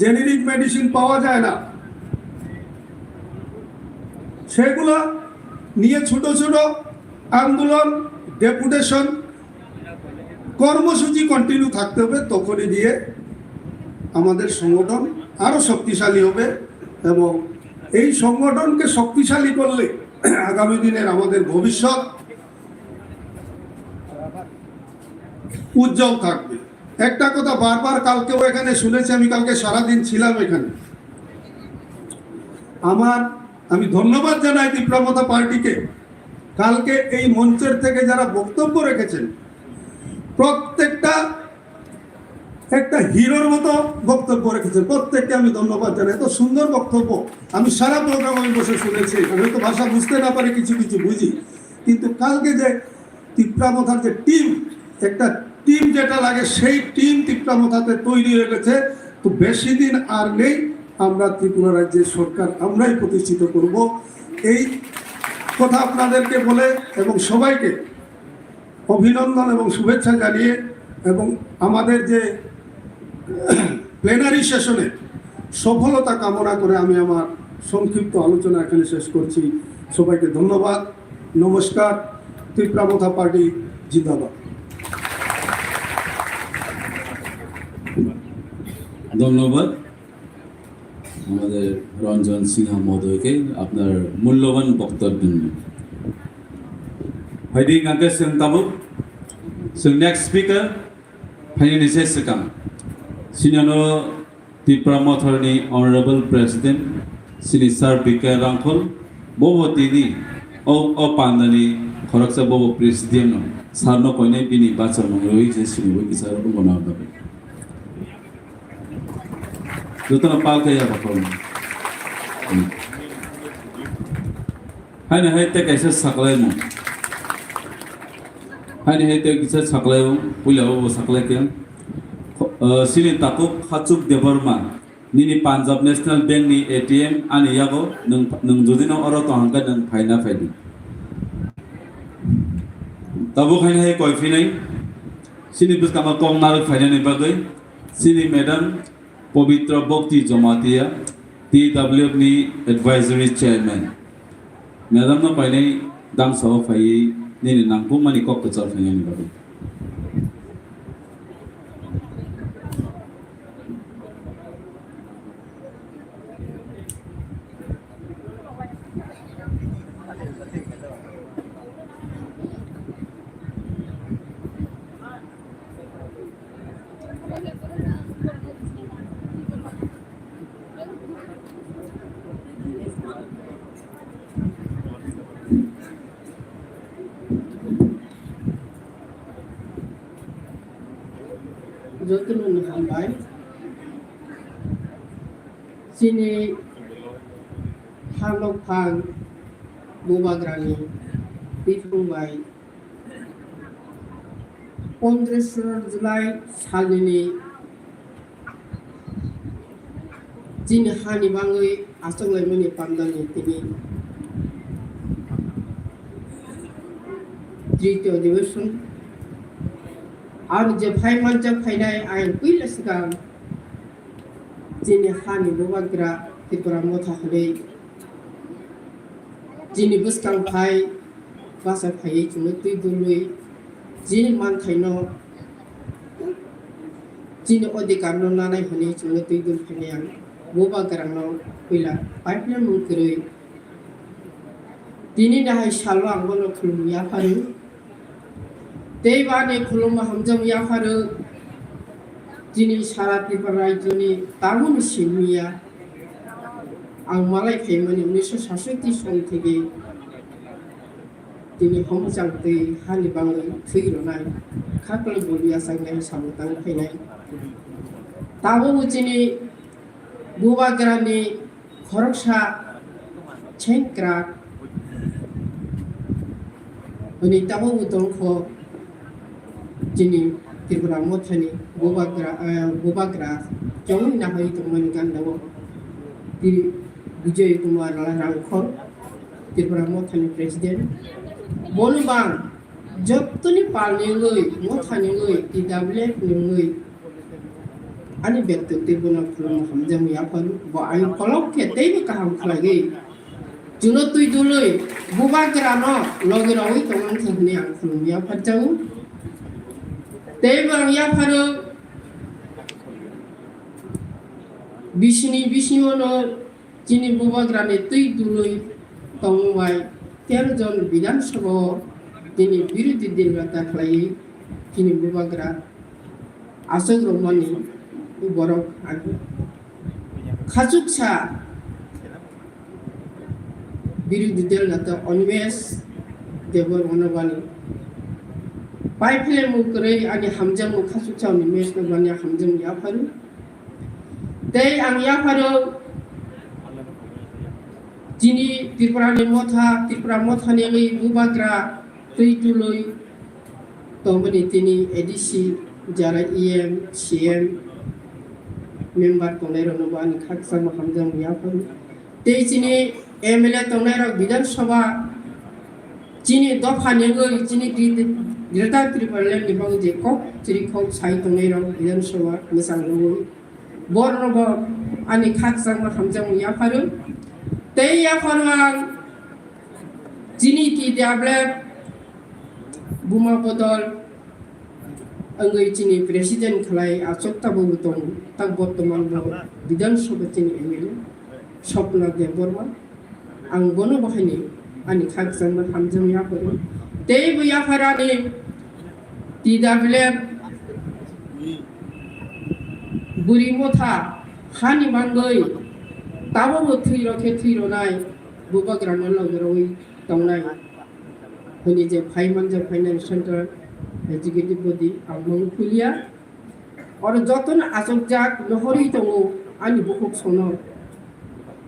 জেনেরিক মেডিসিন পাওয়া যায় না। সেগুলা নিয়ে ছোট ছোট আন্দোলন, ডেপুটেশন, কর্মসূচি কন্টিনিউ থাকতে হবে। তখনই গিয়ে আমাদের সংগঠন আরো শক্তিশালী হবে এবং এই সংগঠনকে শক্তিশালী করলে আগামী দিনের আমাদের ভবিষ্যৎ উজ্জ্বল থাকবে। একটা কথা বারবার কালকেও এখানে শুনেছি, আমি কালকে সারাদিন ছিলাম এখানে। আমার আমি ধন্যবাদ জানাই তিপ্রা মথা পার্টিকে। কালকে এই মঞ্চের থেকে যারা বক্তব্য রেখেছেন, প্রত্যেকটা একটা হিরোর মতো বক্তব্য রেখেছেন, প্রত্যেককে আমি ধন্যবাদ জানাই। এত সুন্দর বক্তব্য, আমি সারা প্রোগ্রাম আমি বসে শুনেছি। আমি হয়তো ভাষা বুঝতে না পারি, কিছু কিছু বুঝি, কিন্তু কালকে যে তিপ্রা মথার যে টিম, একটা টিম যেটা লাগে, সেই টিম তিপ্রা মথাতে তৈরি হয়ে গেছে। তো বেশি দিন আর নেই, আমরা ত্রিপুরা রাজ্যের সরকার আমরাই প্রতিষ্ঠিত করব। এই কথা আপনাদেরকে বলে এবং সবাইকে অভিনন্দন এবং শুভেচ্ছা জানিয়ে এবং আমাদের যে প্লেনারি সেশনে সফলতা কামনা করে আমি আমার সংক্ষিপ্ত আলোচনা এখানে শেষ করছি। সবাইকে ধন্যবাদ। নমস্কার। তিপ্রা মথা পার্টি জিন্দাবাদ। ধন্যবাদ আমাদের রঞ্জন সিনহা মহোদয়কে আপনার মূল্যবান বক্তব্য নিয়ে। Haidi hingkha khe chwng tabuk, chwng next speaker phainani se swkang. Sini ano Tipra Mothani Honorable President, sini Sir B K Rangkhol, bobo tini o, o pandani khoroksa bobo President no, sir no koinai bini bacha mungwi se sini bo kisa rok bono dabe. Jotono pal khe ya bakhol. Haini hai tei kaisa saklaimung. Haini hai tei kisa saklaimung, puila bo saklai khe. Uh, sini takuk Khachuk Debbarma, nini Punjab National Bank ni A T M ani yago, nwng, nwng jodi no oro tong hwnkhe nwng phaina phaidi. Tabuk haini hai koi phinai, sini bwskango kok narwk phainani bagwi, sini madam Pabitra Bhakti Jamatia, T W F ni Advisory Chairman. Madam no painai damsao phaiwi nini nangkukmani kok kwchar phainani bagwi. Jotono no hambai. Chini ha nokphang bubagrani biphang bai pondroso July salnini chini hani bangwi achuk laimani pandani tini tritiyo adhibeshon. Aro je phai manjak phainai ayang puila swkang chini hani bubagra Tripura motha hwnwi chini bwskang phai bachai phaiwi chwngno twi dulwi chini manthaino chini odhikarno nanai hwnwi chwngno twi dul phainai ang bubagrano puila pipeline mung kwrwi tini nahai salo ang bono khulumwi yaphari. Tei bani khulumma hamjak yapharo chini sara Tripura rajyoni tabukni simi ya. Ang malai phaimani unnish shatshoti song theke tini homjak tei hani bangwi thwi rwnai, khaklai boli yachaknai samung tang phainai. Tabukbo chini bubagrani khoroksa sengkrak hwnwi tabukbo tongkho chini Tripura mothani bubagra, eh, bubagra chongwi nahai tongmani gandao Tri-, Bijoy Kumar Rangkhol, Tripura mothani president. Bono bang jotoni palni wngwi, mothani wngwi, T W F ni wngwi, ani bektwk tei bono khulumma hamjakmung yaphar, bo ani kolok khe teibo kaham khlaiwi. Chwngno twi dulwi, bubagrano logi rogwi tongmani khe hwnwi ang khulumma yapharjago. Teibo ang yapharo, bisini bisingono chini bubagrani twi dulwi tongmung bai tero jon Bidhan Sabha o chini birodhi dil rata khlaiwi chini bubagra achuk rwmani borok ang khachuksa Birodhi dal neta Animesh Debbarma no bani. Pai phile mung kwrwi ani hamjakmung khasuksa Animesh no bani hamjakmung yapharu. Tei ang yapharu chini Tripura ni motha, Tripura motha ni wi bubagra twi tului tongmani tini A D C, jara E M, C M member tongnai rokno bo ani khakchangma hamjakmung yapharu. Tei chini M L A tongnai rok Bidhan Sabha, chini dopha ni wngwi chini Gre-, Greater Tipraland ni bagwi je kok chiri kok sai tongnai rok Bidhan Sabha mwchang rwui borok rok bo ani khakchangma hamjakmung yapharu. Tei yapharu ang chini T W F Buma Bodol wngwi chini president khlai achuk tabuk bo tongo, tak bortoman bo Bidhan Sabha chini M L A Swapna Debbarma. Ang bono bo haini ani khakchangma hamjakmung yapharu. Tei bo yapharani T W F bwrwi motha hani mangwi tabuk bo thwi rok khe thwi rwnai bubagrano logi rwui tongnai. Hwnwi je phai manjak phainai Central Executive Body ang mung kulia. Oro jotono achukjak nohorwi tongo ani bukhuk sono.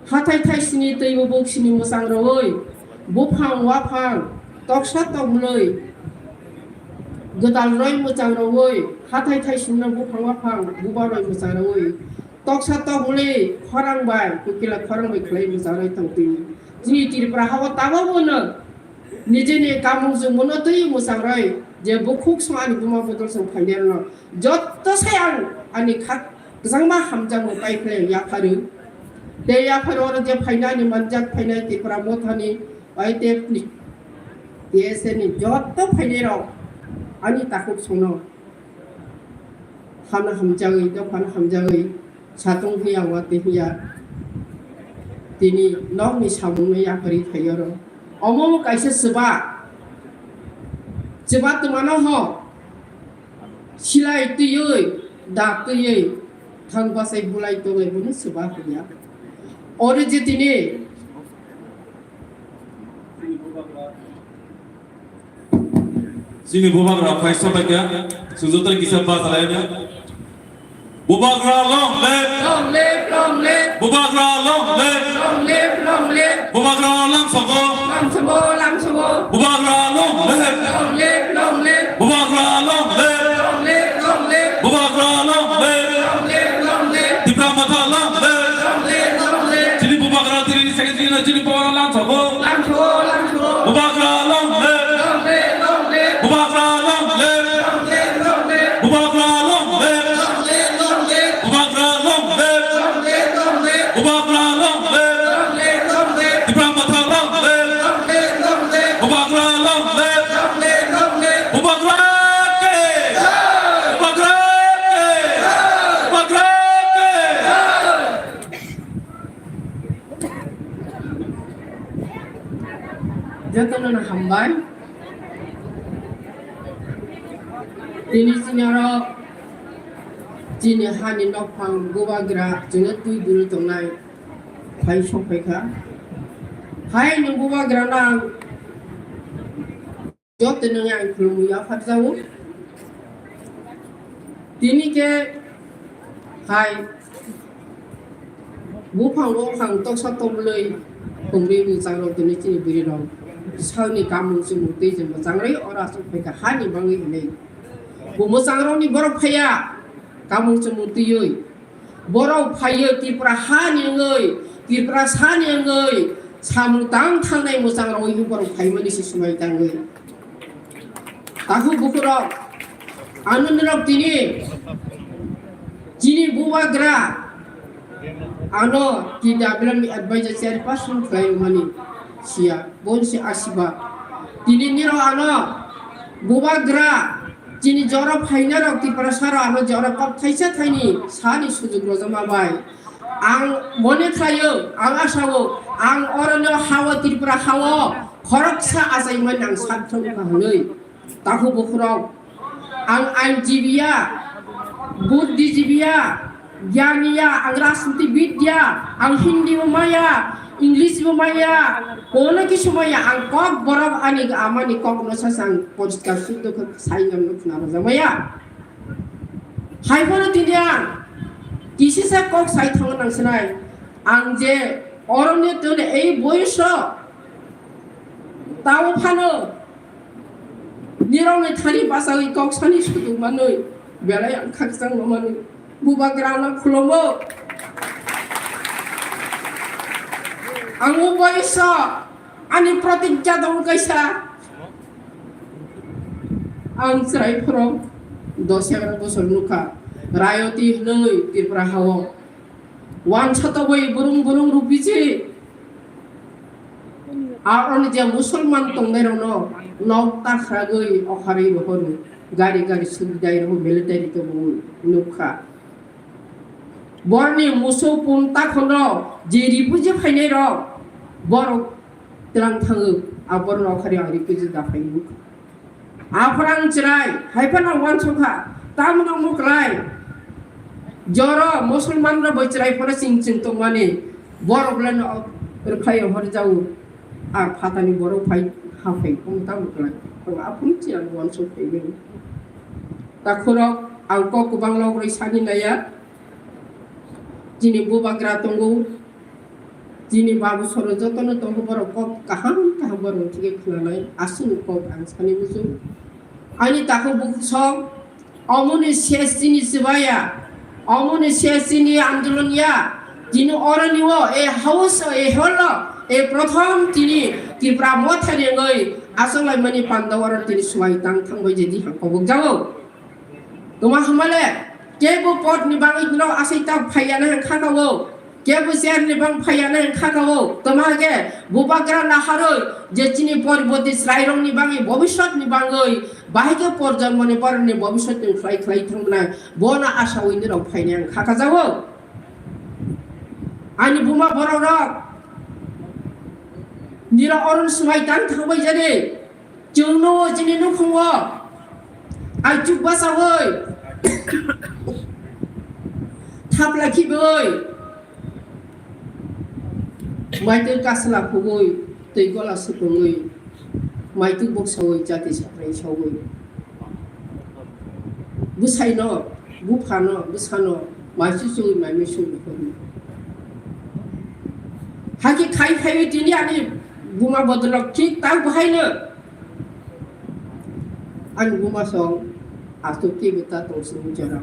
Hathai thaisini twibo boksini mwchang rwui, buphang waphang toksa tokmlwi gwdal roi mwchang rwui, hathai thaisini buphang waphang buba roi mwchang rwui, toksa tokmlwi khorang bai, kukila khorang bai khlai mwchang roi tongtwi. Chini Tripura hao tabuk bono nijini kamung chumungno twi mwchang roi je bukhuk song ani buma bodol song phainai rokno jotto sai ang ani khak kwchangma hamjakmung pai phlai yapharu. Tei yapharu oro je phainai ani manjak phainai Tripura mothani Y T F ni T S F ni jotto phainai rok ani takhuk songno hano hamjagwi dophano hamjagwi satung hiya watwi hiya tini nokni samungno yapharwi phaiyoro. Omo kaisa chuba, chuba twmano ho silai twiwi dak twiwi thang bachai bulai tongwi bono chuba hiya. Oro je tini Chini bubagra phai sopaikha, sujotri kisa ba salaina. Bubagra long live! Long live, long live! Bubagra long live! Long live, long live! Bubagra lang sogo! Lang sogo, lang sogo! Bubagra long live! Long live, long live! Bubagra long live! Long live, long live! Bubagra long live! Long live, long live! Tipra motha long live! Long live, long live! Chini bubagra tini secretary na chini bubagra lang sogo! Lang sogo, lang sogo! Bubagra long live! Long live, long live! Bubagra long live! Long live, long live! Bubagra long live! Long live, long live! Bubagra long live! Long live, long live! Bubagra long live! Long live, long live! Tipra motha long live! Long live, long live! Bubagra long live! Long live, long live! Bubagra ke! Bubagra ke! Bubagra ke! Jotono no hambai. Tini chini oro chini hani nokphang bubagra chwngno twi dul tongnai phai sokphaikha. Hai nwng bubagra nang joto nwng ang khulumwi yapharjago. Tini khe hai buphang buphang toksa tokmlwi tongwi mwchang rok tini chini bwrwi rok salni kamung chumung twi je mwchang rwi oro aswk phaikha hani bangwi hinwi. Bo mwchang rokni borok phaiya kamung chumung twiwi. Borok phaiyo Tripura hani wngwi, Tripura sani wngwi, samung tang thangnai mwchang rogwi borok phaimani se swmai tangwi. Takhuk bukhurok, ano norok tini chini bubagra ano T W F ni advisor chairperson khlai mani siya. Bonsi asiba. Tini niro ano bubagra chini jora phaina rok Tiprasa rok ano jora kok thaisa thaini sani sujuk rojama bai. Ang mone khlaio, ang asao, ang orono hao Tripura hao khoroksa achaimani ang sak thangkha hwnwi. Tahu bukhurok, ang ain jibiya, buddhi jibiya, Gyan ya, ang rajniti bid ya, ang Hindi bo maya, English bo maya, kono kisu maya, ang kok borok ani amani kok no sasa ang poriskar suddo khe sai ang no khna rwja maya. Hai phano tini ang kisisa kok sai thango nang sinai. Ang je oroni tole ei boyoso tao phano nirokni thani bachawi kok sani sudu manwi belai ang khakchang no manwi bubagra no khulomo. Ang o boyoso ani protigya dong kaisa. Ang chwrai phoro dos egaroh bosor nukha, rayoti hwnwi Tripura hao. Wansa tobwi burung burung rupiji. Aroni je Musulman tongnairokno nok ta khragwi okharwi rohoro, gari gari sudidai rohoro, military tobwi nukha. Borni musu pum takhonrok je refugee phainairok borok twlang thango, a borno okhari ang refugee da phai nuk. Aphra ang chwrai hai phano wansukha, tamno muklai. Joro Musulman rok bai chwrai phano ching ching tongmani borok le no rwkhlai hor jao. A phatani borok phai ha phai tong ta muklai. Aphuru chwrai wansuk phai. Takhorok ang kok kwbang logwi sani naiya. Chini bubagra tongo, chini babu soro jotono tongo, borok kok kaham kaham borok thike khwnanai, aswkni kok ang sani muchung. Ani takhuk bukhuk sok, omoni ses chini chwbaya, omoni ses chini andolon ya, chini oroni o, e house o, e hall o, e prothom chini Tripura motha rengwi achoklaimani panda oro chini swbai tang thangbai je diha kobok jago. Tuma hamale, kebo pot ni bagwi norok asai ta phaiya na kha ka o, kebo chair ni bang phaiya na kha ka o, tuma ge bubagra na haroi je chini poriboti chwrai rok ni bagwi, bobisot ni bagwi, bahai khe porjonmo ni borok ni bobisot ni khlai khlai thang na, bo na asa wi norok phaina kha ka jago. Ani buma borok rok nira oron swbai tang thang bai jadi. Chwngno chini nukhungo aichuk bachaui thapla khibui maitwi kasla khugui twi gola sukungui maitwi buksaui jati saprai saui bwsaino buphano bwsano maisu chugui maimai sugui hori. Hakhe khai phaiwi tini ani buma bodolok thik tak bahaino. Ani buma song aswk khe bwta tong sini jora.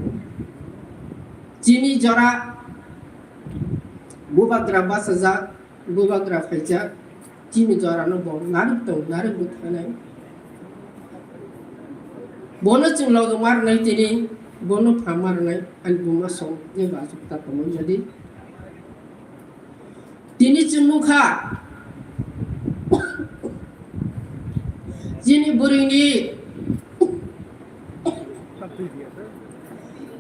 Chini jora bubagra bachajak, bubagra phaijak, chini jora no bo narwk tong, narwk bwthanai. Bono chwng logo marnai tini, bono pha marnai, ani buma song je bachuk ta tongmani jadi. Tini chwng nukha, chini bwrwini,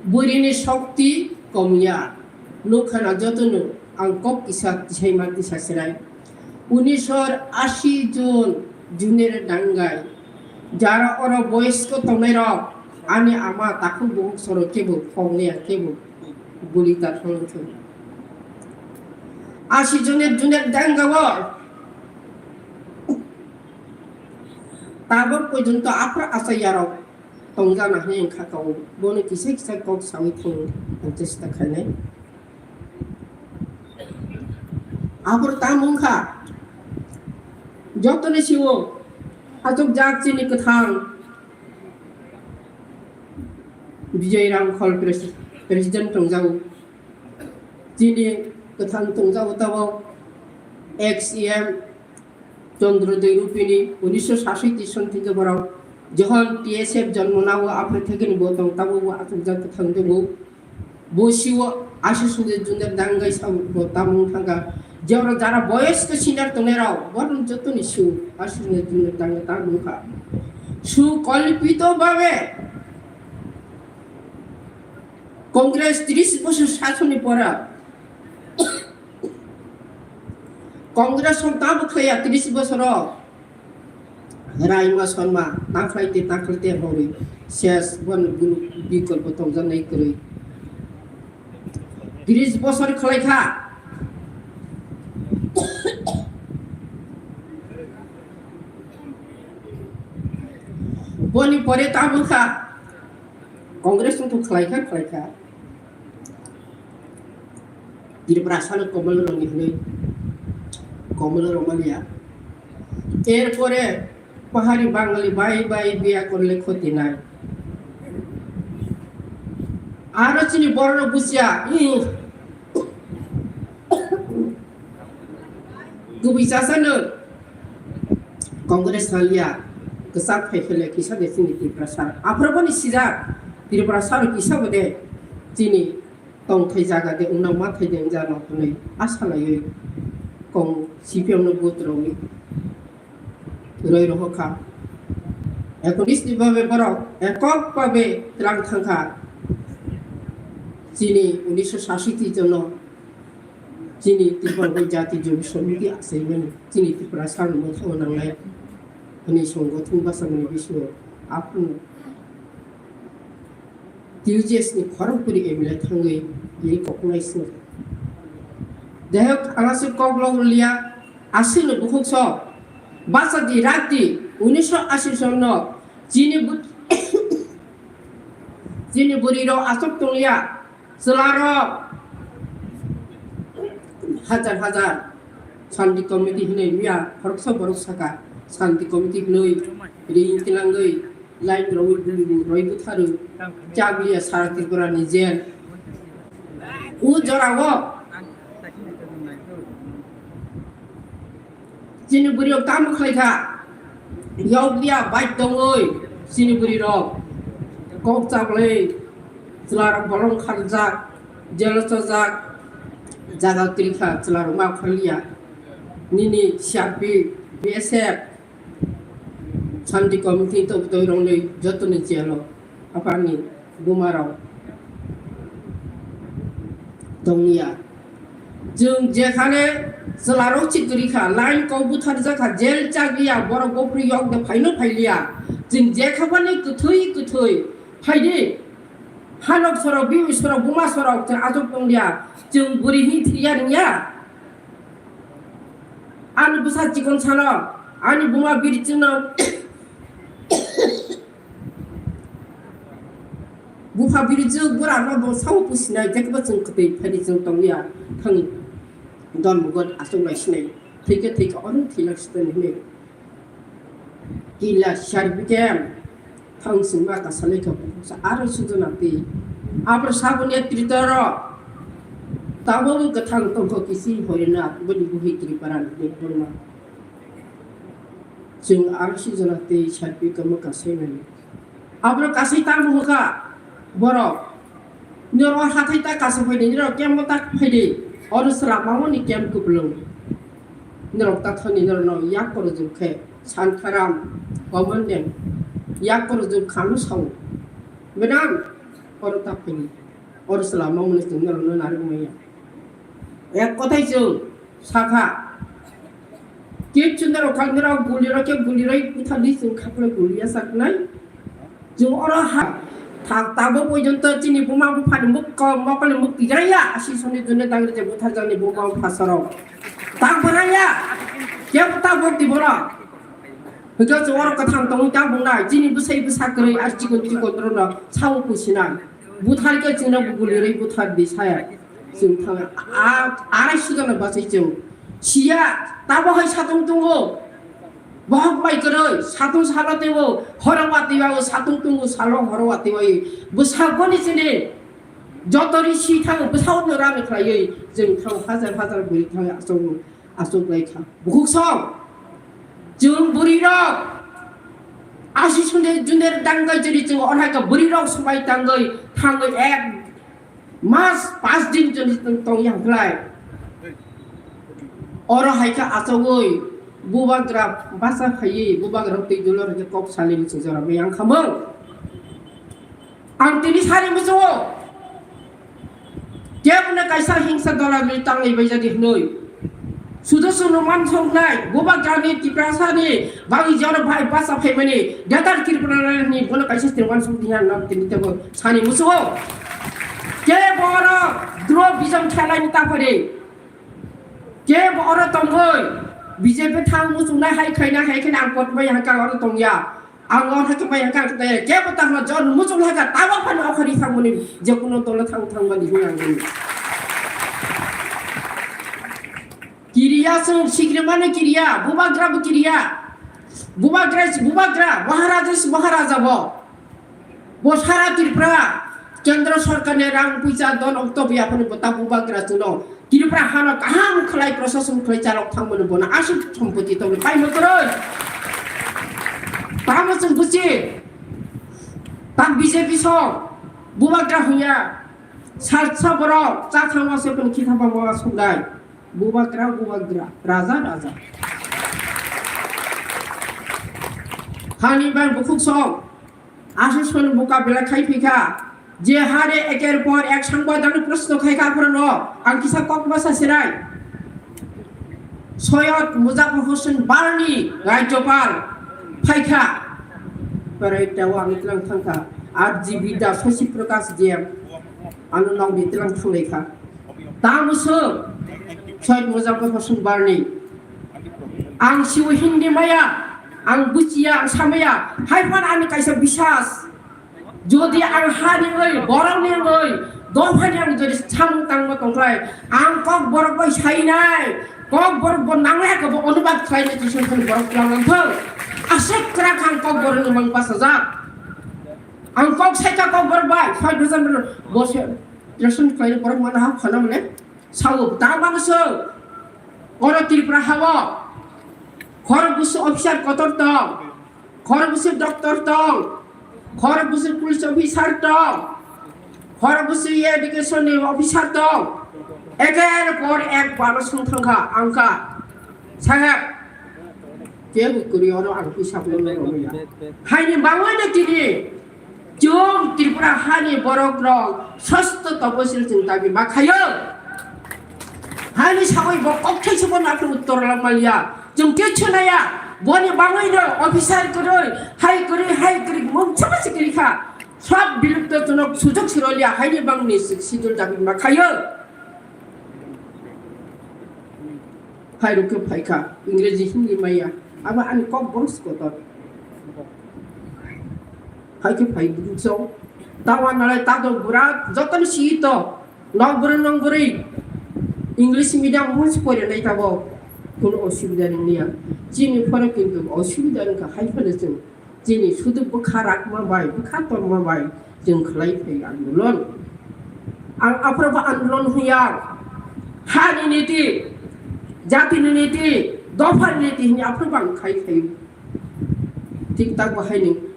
bwrwini shokti komya. Nukha na jotono ang kok kisa tisaima tisa serai. Unisor asi jon junere dangai. Jara oro boyosko tongnai rok, ani ama takhuk buhuk soro kebo phogniya kebo. Guli ta thang thung. Asi jone june dang gawo. Tabok porjonto aphra achai yarok tongjana hwnwi wngkha kau. Bono kisa kisa kok sawi thung ang chesta khainai. Aphuru tamo wngkha. Jotoni siwo achukjak chini kwthang. Bijoy Ramkhol pres-, president tongjago. Chini kwthang tongjago tabok ex E M Chandrodoi Rupini unisho sasoi tison theke borok johon T S F jonmo nago aphre thekeni bo tong tabok bo achukjak kwthang tongo. Bo siwo Ashish Junior dangai sa bo tamung thangka. Jora jara boyosko senior tongnai rok borok jotoni su Ashish Junior dangai tamung kha. Sukolpito bhabe Congress tris bosor sasoni pora Congress rok tabuk khaya tris bosoro Raima Sharma, takhlai te, takhlai te hwnwi ses, bono gulu bikolpo tongjaknai kwrwi. tris bosor khlai kha. Boni pore tabuk kha, Congress wngkha khlai kha, khlai kha. Tiprasano komol rwni hwnwi komol rwmaliya. Erpore pahari Bangali bai bai biya korle khoti nai. Aro chini borok busia, ih. Kubui chasano Congress haliya, kwchak phai phele kisa de chini Tiprasa. Aphro boni sijak Tiprasa kisa bode chini tongthai jaga de wngna ma thai de wngja rok hwnwi asa laiwi kong C P M no vote rwwi roi roho kha. Ekonish ni babe borok ekok babe twlang thang kha. Chini unisho sasiti jono chini Tripura Jati Jobi Samiti asaimani chini Tripura sal motho nangnai hwnwi songothon bwsakni bisingo aphuru T U J S ni khorokbwrwi M L A thangwi bini koknai swngo. Jai hok, ang aswk kok lok rwliya, aswkno bukhuk sok, bachadi rakdi, unisho ashi sonno chini bu-, chini bwrwirok aswk tongliya, chwlarok hajar hajar Shanti Committee hinwi miya khoroksa borok saka, Shanti Committee hinwi ring tilangwi line rwi bwrwi rwi bwtharwi chagliya sara Tripura ni jail. O jora o chini bwrwi rok tamo khlai kha, yokliya bai tongwi chini bwrwi rok kok chaglwi chwla rok bolong kharjak, jail o chajak, jaga kwrwi kha chwla rok ma kharliya nini C R P, B S F, Shanti Committee ni tongtoi rok ni joto ni jail o aphani buma rok tongya. Chwng jekhane chwla rok chikri kha, line kok buthar jak kha, jail chagriya, borok bopri yok de phaino phailiya. Chwng jekhapani kwthwi kwthwi phaidi. Hanok sorok, bimi sorok, buma sorok, chwng ajok tongya. Chwng bwrwi hi thwiya ringya. Ani bwsa chikon sano, ani buma biri chwngno bupha biri chwng bura no bo sao pusinai, jekbo chwng kwtwi phani chwng tongya, thangwi don mugot aswk lai sinai, thwikhe thwikhe oro thwilak sitani hinwi. Kila sar bikem. Thang singma kasalai kha bukhuksa aro sujuna twi. Abro saboni tritoro. Tabok kwthang tongkho kisi horina boni buhi Tripura ni borma. Chwng aro sujuna twi sarpi kamo kasai mani. Abro kasai tamo hokha borok. Norok hathai ta kasa phaidi, norok camp o ta phaidi. Oro sra mamoni camp kwplung. Norok ta thani norok no yak koro jwk khe Santharam, Komon Dem, yak koro jwk khano sao. Madam, oro ta phaidi. Oro sra mamoni chwng norok no narwk maya. Ek kothai chwng sakha. Kip chundaro khalmiro guliro khe guliroi buthardi chwng khaklai guliya saknai. Chwng oro ha thang tabok pojonto chini buma buphani muk ko mokole muk tijaya asi soni jone dangri je butharjakni buma bupha sorok. Tang phanaya. Kebo tabok di borok. Hwnkhe chwng oro kwthang tongwi ta bungnai chini bwsai bwsa kwrwi ar chikon chikon rokno sao pusinai. Buthar khe chwngno guliroi buthardi saya. Chwng thang a arai sujano bachai chwng. Siya, tabo hai satung tungo. Bohok bai kwrwi, satung salo tebo, horo watwi o satung tungo, salo horo watwi o. Bwsakgoni chini joto ri si thango, bwsakno rani khlaiwi, chwng thango hajar hajar bwrwi thango, achuk, achuk lai kha. Bukhuk song, chwng bwrwi rok, asi sunde junder dangwi jodi chwng onhai ka bwrwi rok swbai tangwi, thangwi ek Mas pas din joni tong, tong yang khlai. Oro hai khe achogwi bubagra basa phaiwi bubagra twi dulor hai khe kok salini se jora bai yang khamung. Ang tini sari muchungo. Kebne kaisa hingsa dola ni tanglai bai jadi hnoi. Sudo suno mansoknai, bubagrani, Tiprasani, bagwi jora bai basa phaimani, Greater Tripura ni bono kaisa sini wansok diya nok tini tebo sani musugo. Ke boro, Dro bijong khelai ni tapari. Ke bo oro tongoi. B J P thang muchungnai hai khaina hai khaina ang kot bai hangka oro tongya. Ang oro hake bai hangka ang taya. Ke bo tangma jon muchung haka tawa phano okhari thangmani je kuno dolo thang thangmani hwnang. Kiriya song sikrimani kiriya, bubagra bo kiriya. Bubagra, bubagra, maharaja si maharaja bo. Bo sara Tripura, Kendra Sorkar ni rang puisa don okto biya phano bo ta bubagra chuno. Tripura hano kaham khlai prosason khlai chalok thangmani bono aswk sompoti tongni paimo kwrwi. Tamo chwng buchi, tak B J P song, bubagra huya, salsa borok, cha thangma se pun khitha bangma songdai. Bubagra, bubagra, raja, raja. Hani bai bukhuk song, aswk song mukabela khai phikha, je hare eker por ek sangbadan proshno khai kha phurano, ang kisa kok masa sirai. Soyod Muzafar Hossain Barni Rajyapal phaikha, berai tao ang tlang thangkha, R G B da Shashi Prakash J M, ano nokni tlang thanglai kha. Tamo se Soyod Muzafar Hossain Barni. Ang siwi Hindi maya, ang buchiya, ang samaya, hai phano ani kaisa bisas. Jodi ang hani oi, borokni oi, dophani ang jodi samung tangma tongkhlai, ang kok borok bai sainai, kok borok bo nanglai ka bo onubad khlainai tisa phano borok tlang nangthok. Aswk kwrak ang kok borokni mang pasajak. Ang kok saika kok borok bai, soi dojan borok bo se, ration khlainai borok mana ha khana mane. Sao, ta bangso, oro Tripura hao, khorok busu officer kotor tong, khorok busu doctor tong, khorok busu police officer tong, khorok busu education ni officer tong, eker por ek balo sung thangkha, angka, saheb, kebo kuri oro ang hisab lo lo ya. Haini bangwai na tini, Chwng Tripura hani borok rok sosto toposil chwng dabi ma khayo. Hani sawi bo kokthai se bono aphuru uttor lang maliya. Chwng kichu naya. Boni bangwi no officer kwrwi, hai kwrwi, hai kwrwi mung chama se kwrwi kha. Sob bilupto chwng sujok siroliya haini bangni si-, sidul dabi ma khayo. Hai rukhe phaikha, Ingreji Hindi maya. Abo ani kok bono se kotor. Hai khe phai buchung. Tawa nalai tato bura jotoni si to. Nok bwrwi nok bwrwi English medium hwnwi se porinai tabo. Kuno osubida nangya. Chini phoro kintu osubida wngkha hai phano chwng. Chini sudu bwkha rakma bai, bwkha tongma bai chwng khlai phai andolon. Ang aphrobo andolon huya. Hani niti, jatini niti, dophani niti hini aphrobo ang khai phaio. Thik tak bo haini.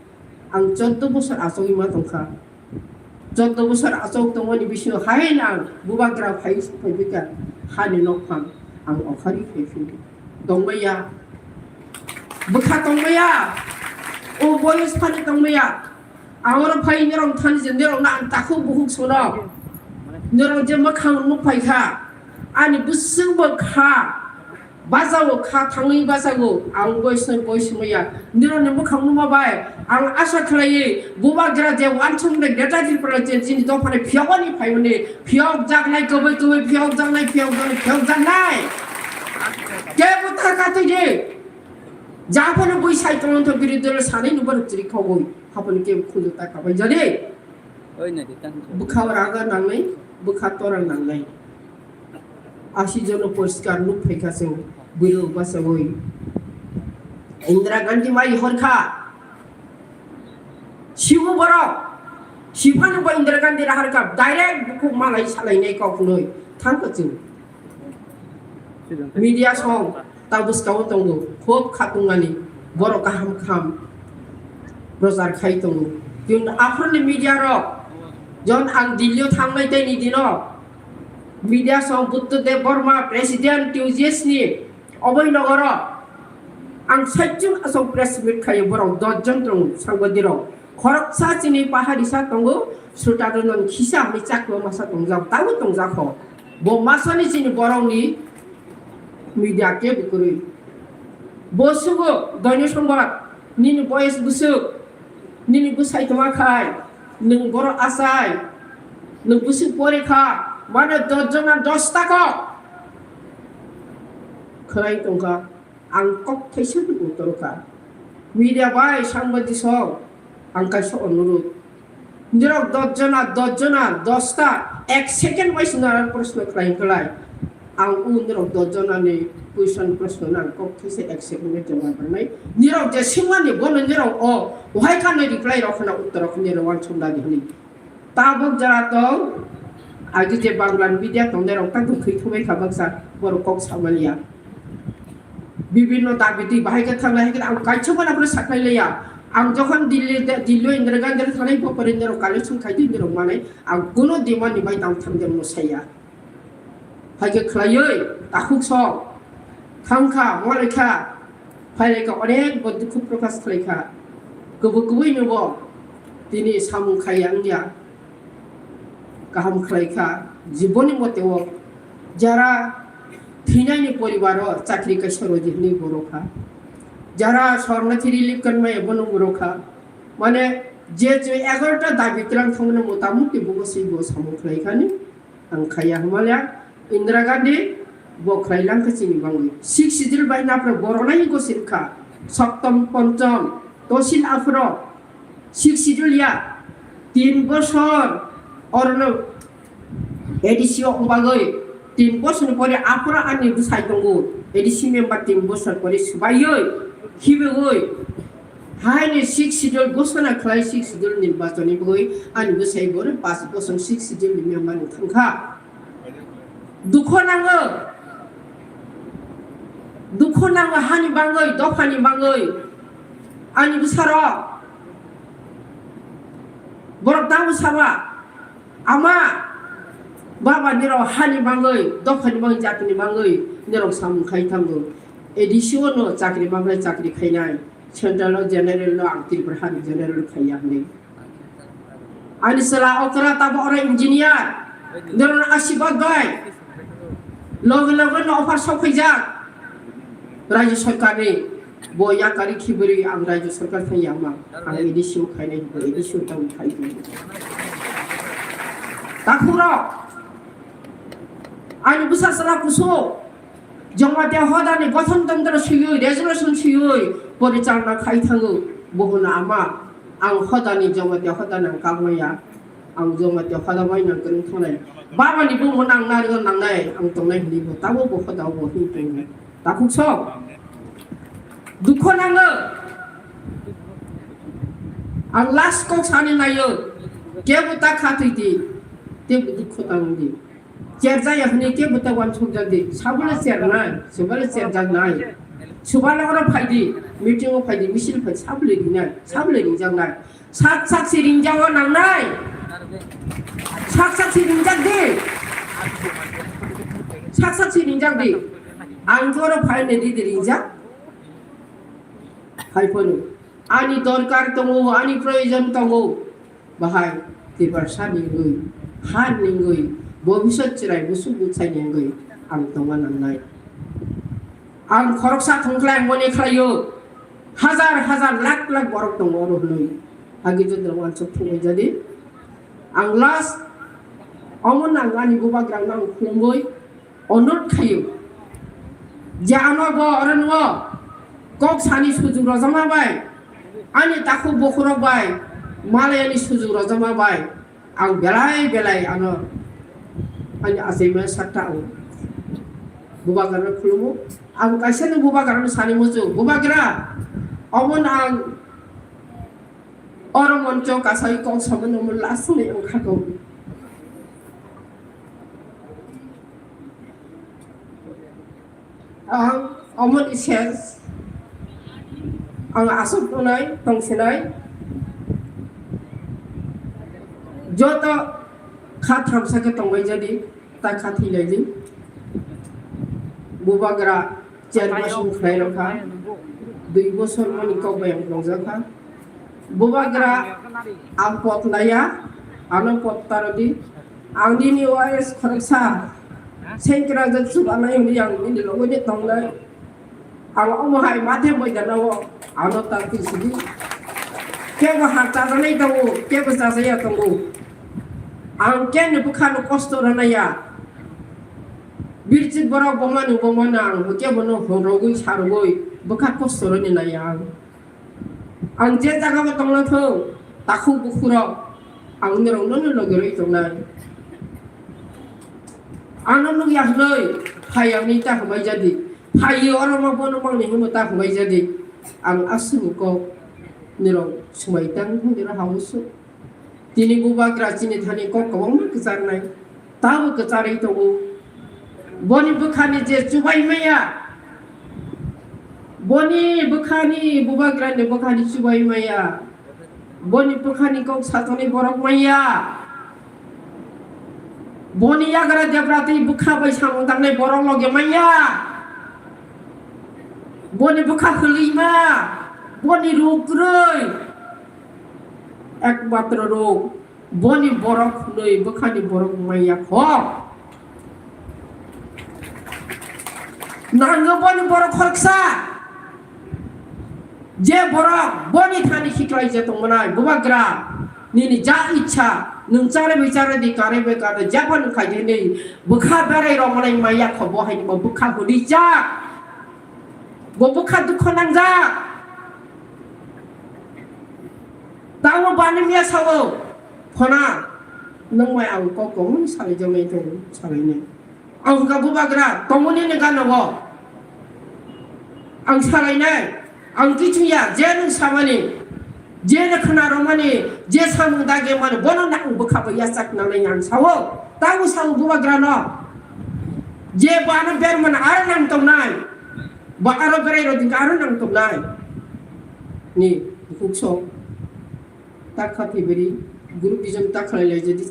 Ang chordo bosor achogwi ma tongkha. Chordo bosor achok tongmani bisingo haino ang bubagra phai, phaibaikha hani nokphang ang okhari phaiphino. Tongmaya, bwkha tongmaya, o boyos phano tongmaya. Ang oro phai norok thani je norokno ang takhuk bukhuk sono. Norok je mwkhang nuk phaikha, ani bwswk bwkha. Bajago kha thangwi bajago, ang boisno boismaya. Nirokni mwkhang nukma bai, ang asa khlaiwi, bubagra je uansukmani Greater Tripura je chini dophani phiyokni phaimani, phiyok jaknai, kwbwi kwbwi phiyok jaknai, phiyok jaknai, phiyok jaknai. Kebo ta katwi di. Japhano bui sai tongthok biri dolo sanai nubar chiri khogwi. Hapani kebo khunju ta kabai jadi. Oi na di tang. Bwkha raga nangnai, bwkha tora nangnai. Asi jono poriskar nuk phaikha chwng bwrwi bachawi. Indira Gandhi mai horkha. Sibu borok. Siphano bo Indira Gandhi raharkha. Direct bukhuk malai salainai kok nui. Thangkha chwng. Media song ta bwskango tongo, khub khatungmani, borok kaham kaham prochar khai tongo. Kintu aphurni media rok, jon ang Delhi-o thangnai tei ni dino media song Buddha Dev Burma, President T U J S ni oboi nogoro ang saichung asok press meet khaio, borok dos jon tongo sangbadirok. Khoroksa chini paharisa tongo, Sutaronon khisa hwnwi chakma masa tongjak, tabuk tongjak kho. Bo masani chini borokni media kebo kwrwi. Bo sugo Doino Sombad, nini boyes bwswk, nini bwsai tongma khai, nwng borok achai, nwng bwswk pore kha, Mane dos jona dos ta kok khlai tongkha. Ang kok thaisa bo tongkha. Media bai sangbadik song ang kaisa onurud. Nirok dos jona, dos jona, dos ta, ek second bai swnaro proshno khlai khlai. Ang u nirok dos jona ni question proshno nang kok thaisa ek second ni jawab rwnai. Nirok je swngmani bono nirok o wahai kha nai reply rok khna uttor rok nirok uansuk nadi hwnwi. Tabuk jora tong, agi je Bangla media tongnai rok ta tong thwi thubai kha baksa borok kok samaliya. Bibinno dabi twi bahai khe thanglai hai khe ang kaisa bono bono saklai liya. Ang jokhon Delhi, Delhi Indira Gandhi thangnai bo pore nirok collection khai di nirok manai ang kuno demand ni bai tang thang den mo saya. Hai khe khlaiwi takhuk sok thangkha, wnglaikha, phailaikha, onek bo dukhu prokash khlaikha. Kubui kubui no bo tini samung khaiya wngya. Kaham khlaikha, jiboni mote o jara thwinaini poribaro chakri kaisa rodi hwnwi bo rokha. Jara sornathi relief kanmaya bono bo rokha. Mane je je egarota dabi tlang thangno motamuti bo se bo samung khlaikhani. Ang khaiya hwnmaliya, Indira Gandhi bo khlai langkha chini bangwi. Sixth Schedule bai napra borok nai gosir kha. Soktom, ponchom, tosil aphro Sixth Schedule ya. Tin bosor orno A D C o wng bagwi tin bosor ni pore aphro ani bwsai tongo. A D C member tin bosor pore swbaiwi, khibiwi. Haini Sixth Schedule ghosona khlai, Sixth Schedule nirbachon ni bagwi ani bwsai bo pas bosor Sixth Schedule ni member wng thangkha. Dukho nango, dukho nango hani bangwi, dophani bangwi. Ani bwsarok, borok tamo saba, ama, baba nirok hani bangwi, dophani bangwi, jatini bangwi nirok samung khai thango. A D C o no chakri mangnai, chakri khainai. Central o general no ang Tripura hani general khaiya hwnwi. Ani chwla okra tamo oro engineer. Norok asibad bai. Loge loge no offer sok phaijak. Rajya sarkar ni bo yakari khibiri ang rajya sarkar thang yama. Ang A D C o khainai bo A D C o tamo khai. Takhurok. Ani bwsa chwla kusu. Jamatia hodani gothon tantro swiwi, resolution swiwi, porichalna khai thango, bohono ama, ang hodani Jamatia hodani ang kagmaya, ang Jamatia hoda bai nang kwrwng thangnai. Babani bumo nang narigo nangnai, ang tongnai hwnwi bo, tabo bo hoda bo hwnwi tongo. Takhuk sok, dukho nango, ang last kok sani naio, kebo ta kha thwi di, tebo dukho tang di. Cherjaya hwnwi kebo ta uansukjak di. Sabole chernai, sobole cherjaknai. Sobale oro phai di, meeting o phai di, misil phai di, sabole rinai, sabole ringjaknai. Sak sak si ringjago nangnai. Sak sak si ringjak di. Sak sak si ringjak di. Ang joro phai ne di di ringjak. Hai phano. Ani dorkar tongo, ani proyojon tongo. Bahai Tiprasa ni wngwi, ha ni wngwi, bobisot chwrai busuk bwsai ni wngwi ang tongna nangnai. Ang khoroksa thongkhlai ang mone khlaio, hazar hazar lakh lakh borok tongo oro hwnwi. Agi jodra wansuk thumwi jadi. Ang last omo nang ani bubagrano ang khulumwi, onurod khaio je ano bo oro nw kok sani sujuk rojama bai, ani takhuk bokhorok bai, malayani sujuk rojama bai, ang belai belai ano ani achaima sakta ang bubagrano khulumo. Ang kaisa ni bubagrano sani muchung, bubagra, omo ang oro moncho kasai kok samani omo last ni ang khato. Ang omoni ses, ang aswk tongnai, tongsinai, joto kha thamsa khe tongbai jadi, ta kha thwi lai di. Bubagra chair bosong khlai rokha, dui bosor mani kok bai ang tongjakha. Bubagra ang pot naya, ano pot tarodi. Ang nini wais khoroksa sengkra jak chubanai hwnwi ang nini logoni tongnai. Ang omo hai mathe moidana o ano ta twi sidi. Kebo ha chajanai tongo, kebo chajaya tongo. Ang khe ni bwkha no kosto rw naiya. Birchik borok bo mano bo mano ang bo khe bono horogwi sarogwi bwkha kosto rw ni naiya ang. Ang je jaga bo tongna thung, takhuk bukhurok ang norok no logi rwi tongnai. Ano nukya hwnwi phai ang ni ta hwnbai jadi. Phai oro ma bono mangni hwnwi ta hwnbai jadi. Ang aswk kok norok swmai tang hwnwi rw ha usuk. Tini bubagra chini thani kok kwbangma kwcharnai, tamo kwcharwi tongo. Boni bwkhani je chubai maya, boni bwkhani, bubagrani bwkhani chubai maya, boni bwkhani kok sajaknai borok maya, boni yagra debra tei bwkha bai samung tangnai borok loge maya, boni bwkha hwlwima, boni ruk kwrwi. Ekmatro rok boni borok hwnwi bwkhani borok maya kho. Nango boni borok khoroksa. Je borok boni thani khiklai je tongmanai bubagra nini ja ichha nwng chare bai chare di kare bai kare jepha nwng khai di bwkha berai rok manai maya kho bo hai bo bwkha hudi jak. Bo bwkha dukho nangjak. Tamo bani miya sao, phona, nwng bai ang kok kong salai jang nai tong salai nai. Ang ka bubagra, tongmani ni gana wo. Ang salai nai, ang kichu ya, je nwng samani, je na khna romani, je samung dage mani, bono na ang bwkha bai ya sak na nai ang sao. Tamo sao bubagra no. Je bana ber mana ara nang tong nai. Ba aro berai rok dingka aro nang tong nai. Ni, bukhuk sok. Tak kha thibiri, group vision tak khalai lai jadi.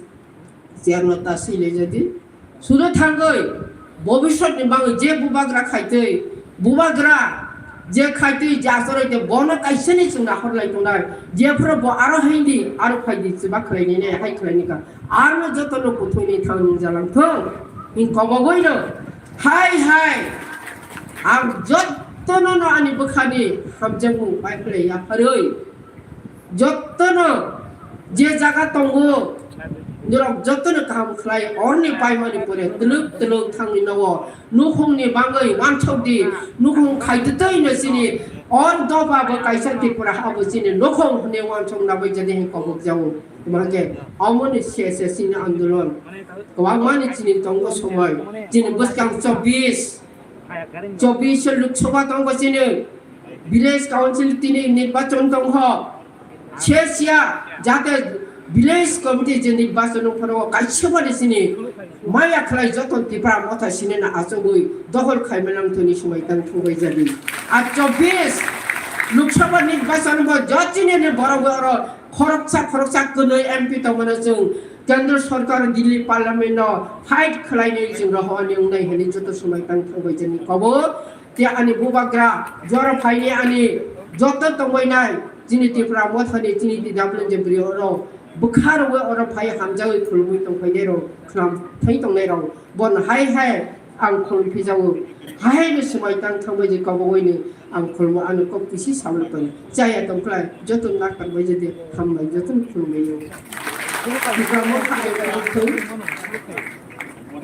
Chair no ta sui lai jadi. Sudo thangoi, bobisot ni bangoi je bubagra khaitoi, bubagra je khaitoi je asaroi te bono kaisa ni chwng nahor lai tong nai. Je phuru bo aro haini, aro phaidi, chuba khalai ni nai, hai khalai ni ka. Arno joto no kuthoi ni thang ni jalang thung. Hin kobogoi no. Hai hai. Ang joto no no ani bwkhani hamjakmung pai khlai ya pharoi. Jotono je jaga tongo, norok jotono kaham khlai, orni paimani pore twlwk twlwk thangwi nogo, nukhungni bagwi wansok di, nukhung khaitwtwi no chini, or doba bo kaisa Tripura ha bo chini nukhung hwnwi wansok nabai jadi hin kobok jago. Hwnkhe omoni se se chini andolon kwbangmani chini tongo somoi, chini bwskang chobbish, chobbish Lok Sabha tongo chini, village council tini nirbachon tongkho. Sesiya jate village committee je nirbachon phano kaisa bani sini maya khlai joto Tipra motha sini na achugwi dohor khaima nang thoni sumai tang thungbai jadi. A chobbish Lok Sabha nirbachon bo jotini ni borok oro khoroksa khoroksa kwnwi M P tongmano chwng Kendra Sarkar Delhi Parliament no fight khlainai chwng rohor ni wngnai hwnwi joto sumai tang thungbai jani kobo. Tei ani bubagra jora phaini ani joto tongbainai chini Tripura mothani chini T W J bwrwi oro bwkha rwui oro phai hamjagwi khulumui tongphainai rok khwnam thai tongnai rok bono hai hai ang khulum phijago hai no swmai tang thangbai je kobo waini ang khulmo ano kok kisi samlo tong chaya tongkhlai joto nakar bai jodi hambai joto khulumai yo. Tripura motha ai bai thung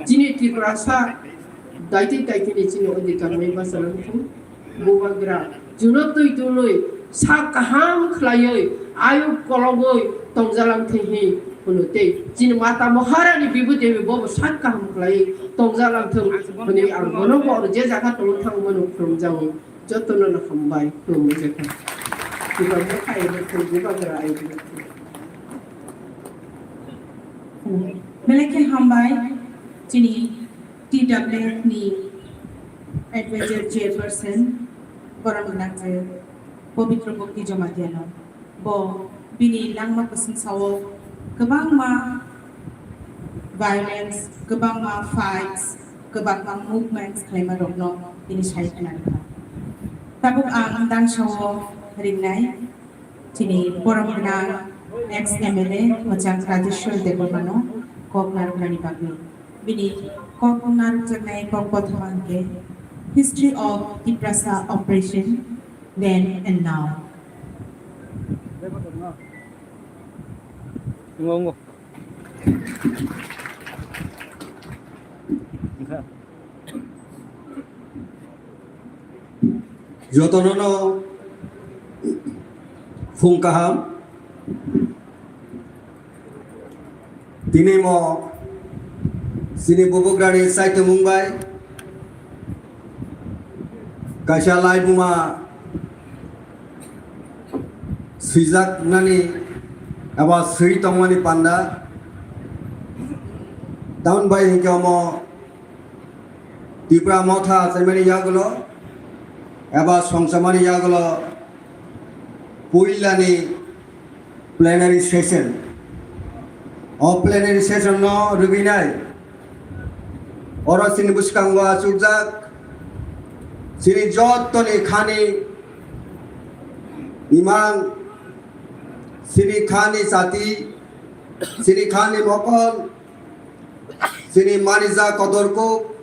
chini Tripura sa daitwi daitwi ni chini odhikar mai basa nang thung. Bubagra, juno twi twnwi, sak kaham khlaiwi, ayuk kologwi tongjalang thwi hi hwno tei chini mata Maharani Bibhu Devi bobo sak kaham khlaiwi tongjalang thung hwnwi ang bono bo je jaga tongwi thang bono khulumjago. Jotono no hambai, khulumjak. Bubagra, ayuk, Bubagra, ayuk. Belai khe hambai, chini T W F ni Advisor Chairperson, borok ni nangkhe Pabitra Bhakti Jamatia no. Bo bini langma kwswng sao kwbangma violence, kwbangma fights, kwbangma movements khlaima rokno bini sai khna rwkha. Tabuk ang dang sao ringnai. Chini borom gwnang ex M L A Mwchang Rajeshwar Debbarmano kok narwknani bagwi. Bini kok narwkjaknai kok kothoma hwnkhe History of Tiprasa Oppression Then and Now. Ngo, ngo. Jotono no phung kaham. Tini mo chini bubugrani saitumung bai kaisa laibuma swijaknani eba swi tongmani panda. Tamoni bai hinkhe omo Tipra Motha achaimani yagulo eba songchamani yagulo puilani plenary session. O plenary session no rwgwinai oro chini bwskango achukjak chini jottoni khani imang, chini khani chati, chini khani mokol, chini manija kotorkuk,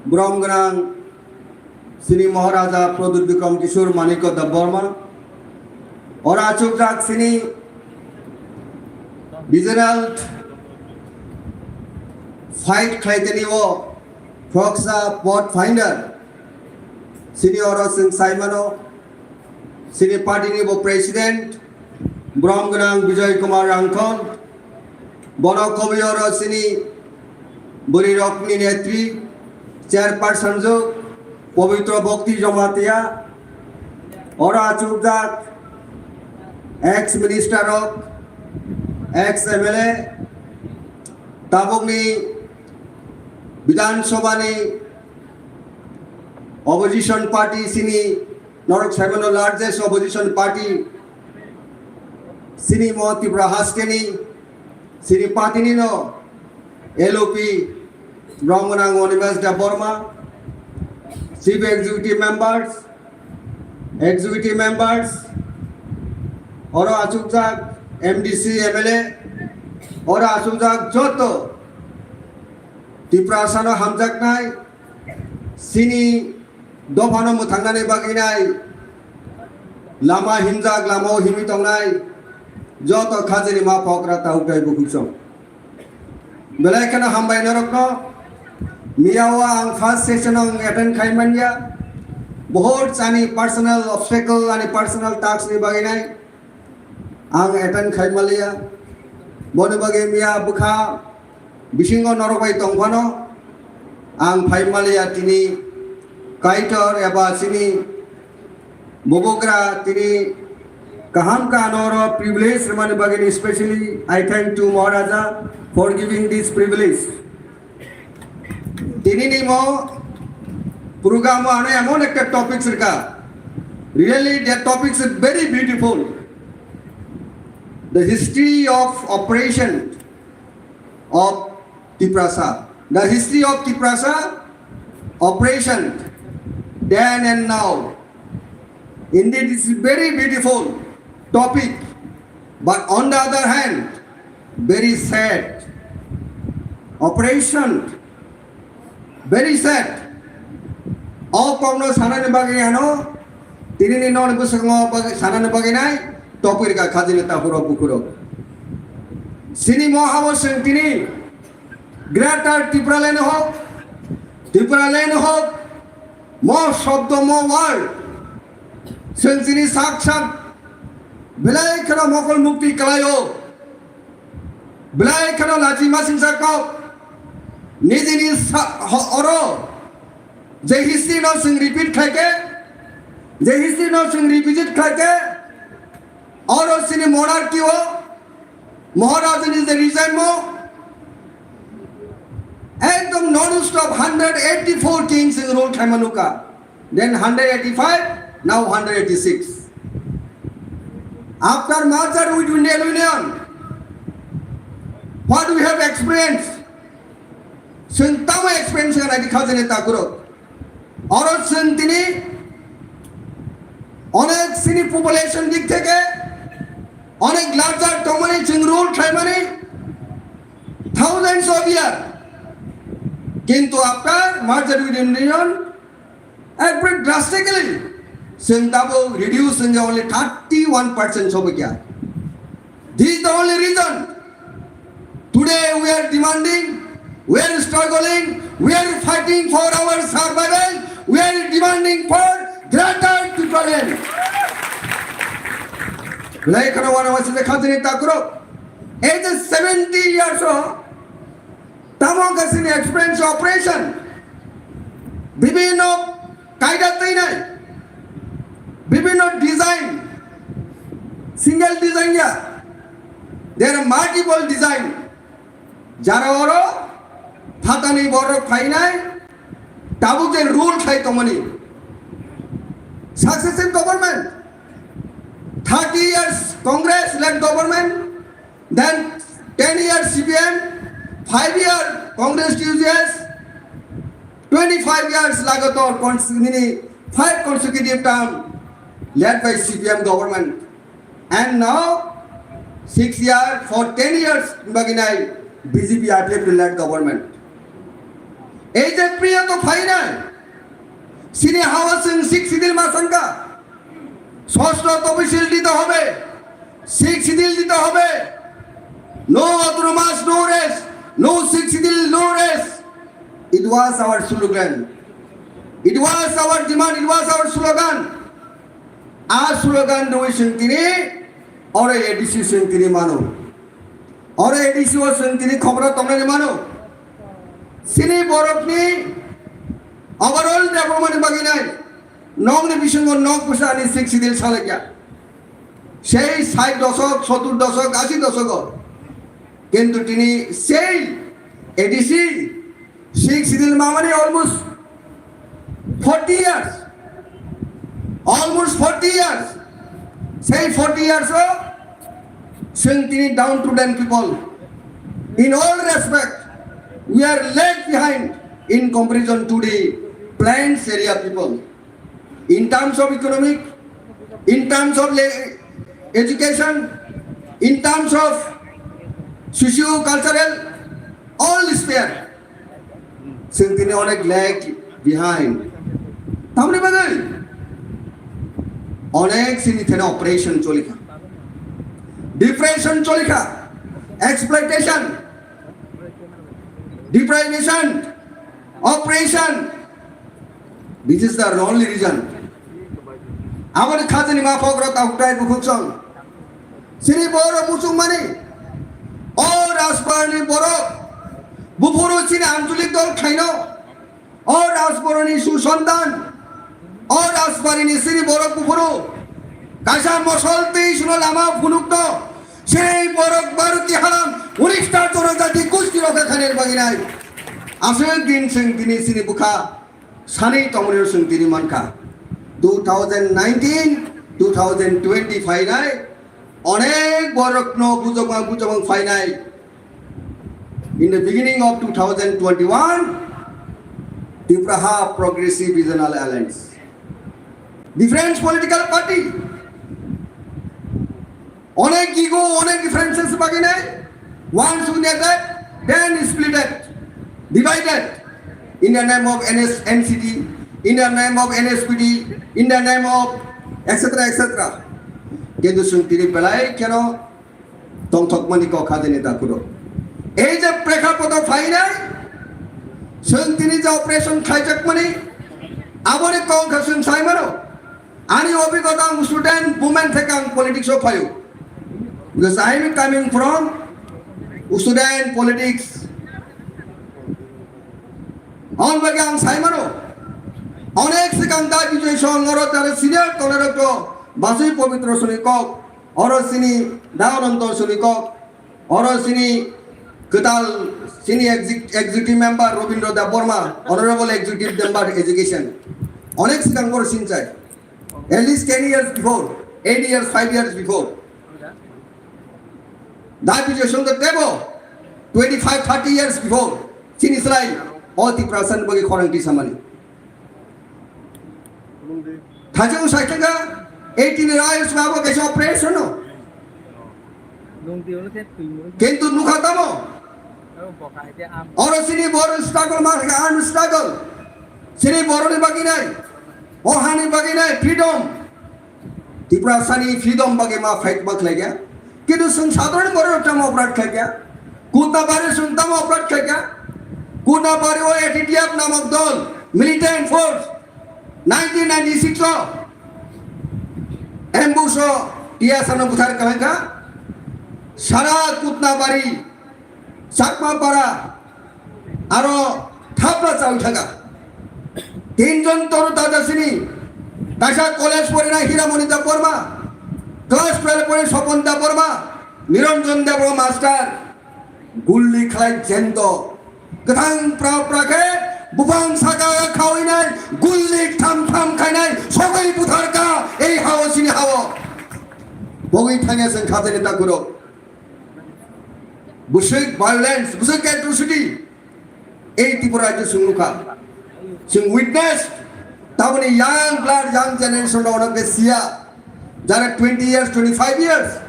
brom gwnang, chini Maharaja Pradyut Bikram Kishore Manikya Debbarma. Oro achukjak chini regional fight khlaitani o Phoksa Pathfinder. Chini oro chwng saimano, chini party ni bo president, brom gwnang Bijoy Kumar Rangkhol, bono kobwi oro chini bwrwi rokni netri, chairperson juk, Pabitra Bhakti Jamatia, oro achukjak ex minister rok, ex M L A, tabukni Bidhan Sabha ni opposition party chini norok saimano largest opposition party chini mo Tripura hasteni chini party ni no L O P Brahmanang Animesh Debbarma, chief executive members, executive members, oro achukjak M D C, M L A, oro achukjak joto Tiprasano hamjaknai, chini dophano mwthangnani bagwi nai, lama himjak, lamao himwi tongnai, joto khajini ma phokra tahukai bukhuk song. Belai kheno hambai norokno, miyao ang first session ang attend khai manya, bohor chani personal obstacle ani personal task ni bagwi nai, ang attend khai maliya, boni bagwi miya bwkha bisingo norok bai tongphano ang phai maliya tini Kaitor eba chini bubugra tini kaham ka norok privilege rwmani bagwi specially I thank to Maharaja for giving this privilege. Tini ni mo program o ano emon ekta topic sirka. Really, the topic is very beautiful. The history of operation of Tiprasa. The history of Tiprasa operation then and now. Indeed, it's a very beautiful topic, but on the other hand, very sad. Operation, very sad. O kokno sanani bagwi ano, tini ni noni bwskango bagwi, sanani bagwi nai, topirka khajini takhuro bukhuro. Sini mohabo seng tini, Greater Tipraland hok, Tipraland hok, mo shobdo, mo word, seng tini sak sak belai kheno mokol mukti kalaio, belai kheno lachi masingsa kok, nijini sa-, ho-, oro, je history no seng repeat khaike, je history no seng revisit khaike, oro sini monarchy o, Maharajani je regime o, ekdom non-stop hundred eighty-four kings rule khaimano ka. Then hundred eighty-five, now hundred eighty-six. After merger with Indian Union, what we have experienced? Chwng tamo experience kha nai di khajani takhuro. Oro chwng tini onek chini population dik theke onek larger tongmani chwng rule khlaimani thousands of year. Kintu after merger with Indian, every drastically chwng tabuk reduce wngya only thirty-one percent sobaikya. This is the only reason Today we are demanding, we are struggling, we are fighting for our survival, we are demanding for greater Tipraland. Lai khana wana wasi de khajani takro. Ei je seventy years o tamo kasini experience operation. Bibhinno kaida teinai, bibhinno design, single design ya, there are multiple design. Jara oro phatani borok phainai, tabuk je rule khai tongmani. Successive government, thirty years Congress led government, then ten years C P M, five year Congress T U J S, twenty-five years lagatar cons-, nini five consecutive term led by C P M government. And now, six year, for ten years, baginai B J P R P F led government. Ei je priya to phainai, sini hawa sing six sidil masangka, sosto tobisil dito hobe, six sidil dito hobe, no autonomous, no rest, no six sidil, no rest. It was our slogan. It was our demand, it was our slogan. A slogan rwi chwng tini oro A D C chwng tini mano. Oro A D C o chwng tini khobra tongnani mano. Sini borokni overall development bagwi nai. Nokni bisingo nok bwsa ani six sidil salakya. Sei sait dosok, sotur dosok, asi dosogo. Kintu tini sei A D C six sidil mamani almost forty years. Almost forty years. Sei forty years o chwng tini downtrodden people. In all respect, we are lag behind in comparison to the plains area people. In terms of economic, in terms of le-, education, in terms of socio-cultural, all sphere. Chwng tini onek lag behind. Tamni bagwi? Onek sini thene operation cholikha. Depression cholikha. Exploitation. Deprivation. Oppression. This is the only reason. Aboni khajani ma pokro ta hutai bukhuk song. Sini borok muchung mani. O Rajbari ni borok. Buphuru sini Anchalik dol khaino. O Rajbari ni susontan. O Rajbari ni sini borok buphuru. Kaisa mosol tei suno lama phunuk to. Sini borok Bharati halam. Unistar jonojati gusti rokha khaner baginai. Aswk din sing dini sini bukha. Sani tongmani chwng tini mankha. Two thousand nineteen, two thousand twenty phainai, onek borokno bujokma bujokma phainai. In the beginning of two thousand twenty-one, Tipraha Progressive Regional Alliance. Different political party. Onek ego, onek differences bagwi nai. Once united, then splitted, divided in the name of N S, N C T, in the name of N S P T, in the name of et cetera, et cetera. Kintu chwng tini belai kheno tongthokmani kok hajani dakuro. Ei je prekhapoto phainai, chwng tini je operation khlaijakmani, aboni kok khe chwng sai mano. Ani obhigota ang student movement theke ang politics o phaio. Because I am coming from student politics. Ang bagi ang sai mano. Onek sikang da Bijoy Song oro tare senior tole rok to Basui Pobitro Soni kok, oro sini da Ananto Soni kok, oro sini kwtal sini exec-, executive member Robindra Debbarma, honorable executive member education. Onek sikang oro sinchai. At least ten years before, eight years, five years before. That is Yashwanta Debo, twenty-five, thirty years before. Chini slai, o Tiprasa ni bagwi khorang tisa mani. Thajung saitanga, eighteen years babo kaisa operation no. Kintu nukha tamo? Oro sini bor struggle ma kha, arm struggle. Sini boroni bagwi nai. O hani bagwi nai, freedom. Tiprasani freedom bagwi ma fight ma khlai kha. Kintu chwng sadharan borok tamo operate khlai kha. Kutnabari sung tamo operate khaikha. Kutnabari o A T T F namok dol, militant force, nineteen ninety-six o ambush o T S R no buthar kalaikha. Sara Kutnabari, Chakma para, aro thapra chawi thaka. Tinjon toru taja sini, kaisa college porinai Hiramoni Debbarma, class twelve pori Sopon Debbarma, Niranjan Debbarma master, gulli khlai jento. Kwthang pra pra khe buphang saka khawinai, gulli tham tham khainai, sogwi butharka ei hao sini hao. Bogwi thangya seng khatene takuro. Bwswk violence, bwswk atrocity. Ei Tripura rajyo chwng nukha. Chwng witness, taboni young blood, young generation rok ono besiya. Jara twenty years, twenty-five years.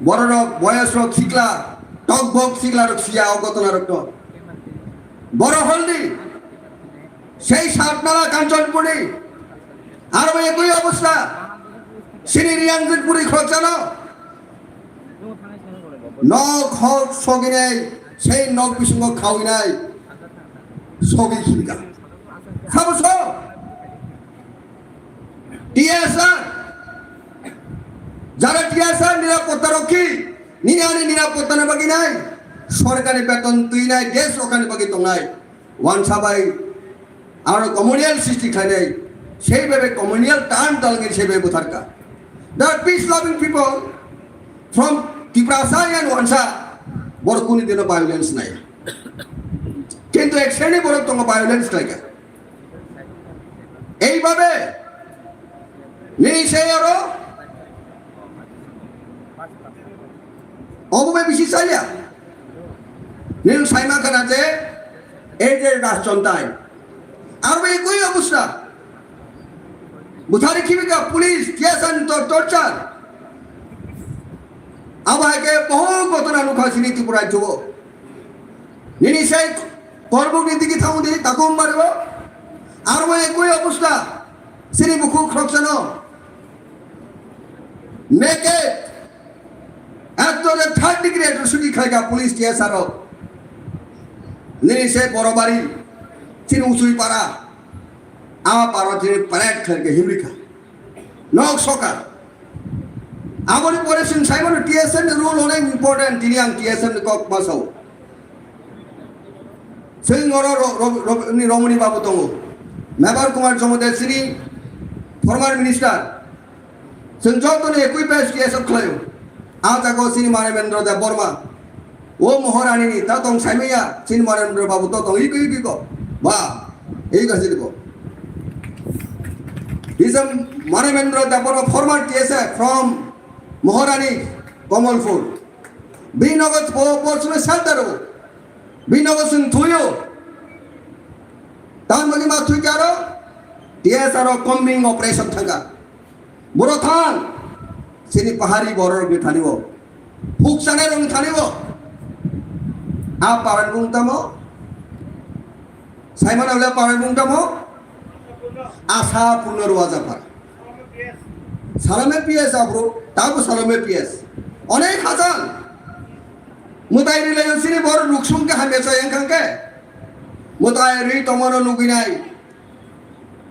Bororok, boyosrok, sikla, tokbok siklarok siya o gotona rokno. Boro holdi. Sei Satnala Kanchanpurni. Aro ekoi obostha. Sini Riyangjit puri khorokjano. Nok hok soginai, sei nok bisingo khawinai, sogi khibika. Sabo so? T S R, jara T S R nirapotta rokhi, nini ani nirapotta na bagwi nai, sorkari beton twi nai, desh rokhani bagwi tongnai. Wansa bai aro communal sristi khlainai, sei bai bai communal turn dalgwi sei bai butharka. The peace loving people from Tiprasa and Wansa, borok kuni dino violence nai. Kintu ek sreni borok tongo violence khlaika. Ei babe, nini sei aro obo bai bisi chaya. Nini saima khana je, ei je rajchontai. Aro ekoi obostha. Buthari khibika police, T S R ni tor-, torture. Abo hai khe bohuk gotona nukha sini Tripura rajyo o. Nini sai korbuk ni digi thamu di takum baribo. Aro ekoi obostha. Sini bukhuk khoroksano. Naked. Ekdom third degree atrocity khlaika police T S R o. Nini sai Borobari. Sini Usui para. Ama paro tini parade khlaika himrika. Nok soka. Aboni pore chwng saimano T S F ni role onek important, tini ang T S F ni kok masao. Chwng oro ro-, ro-, ro-, ni Romoni Babu tongo. Mebar Kumar Jomatia chini former minister. Chwng joto ni ekui base T S F khlaio. A jaga o chini Manibendra Debbarma. O Maharani ni ta tong saimaya, chini Manibendra Babu to tong iko iko iko. Ba, iko sini ko. He is a Manibendra Debbarma, former T S F from Maharani, Kamalpur. Bini nogo bo, bo sumai shelter o. Bini nogo chwng thuio. Tam bagi ma thui karo, T S R o combing operation thangka. Boro thang, sini pahari borok ni thani o. Phuk sanai rok ni thani o. A paran bung tamo. Simon Abla paran bung tamo. Asa Purno Ruaja para. Salome P S abro, tabo Salome P S. Onek hajan. Mutai rilai sini bor ruksung ke hamya chayang kangke. Mutai ri tomoro nuginai.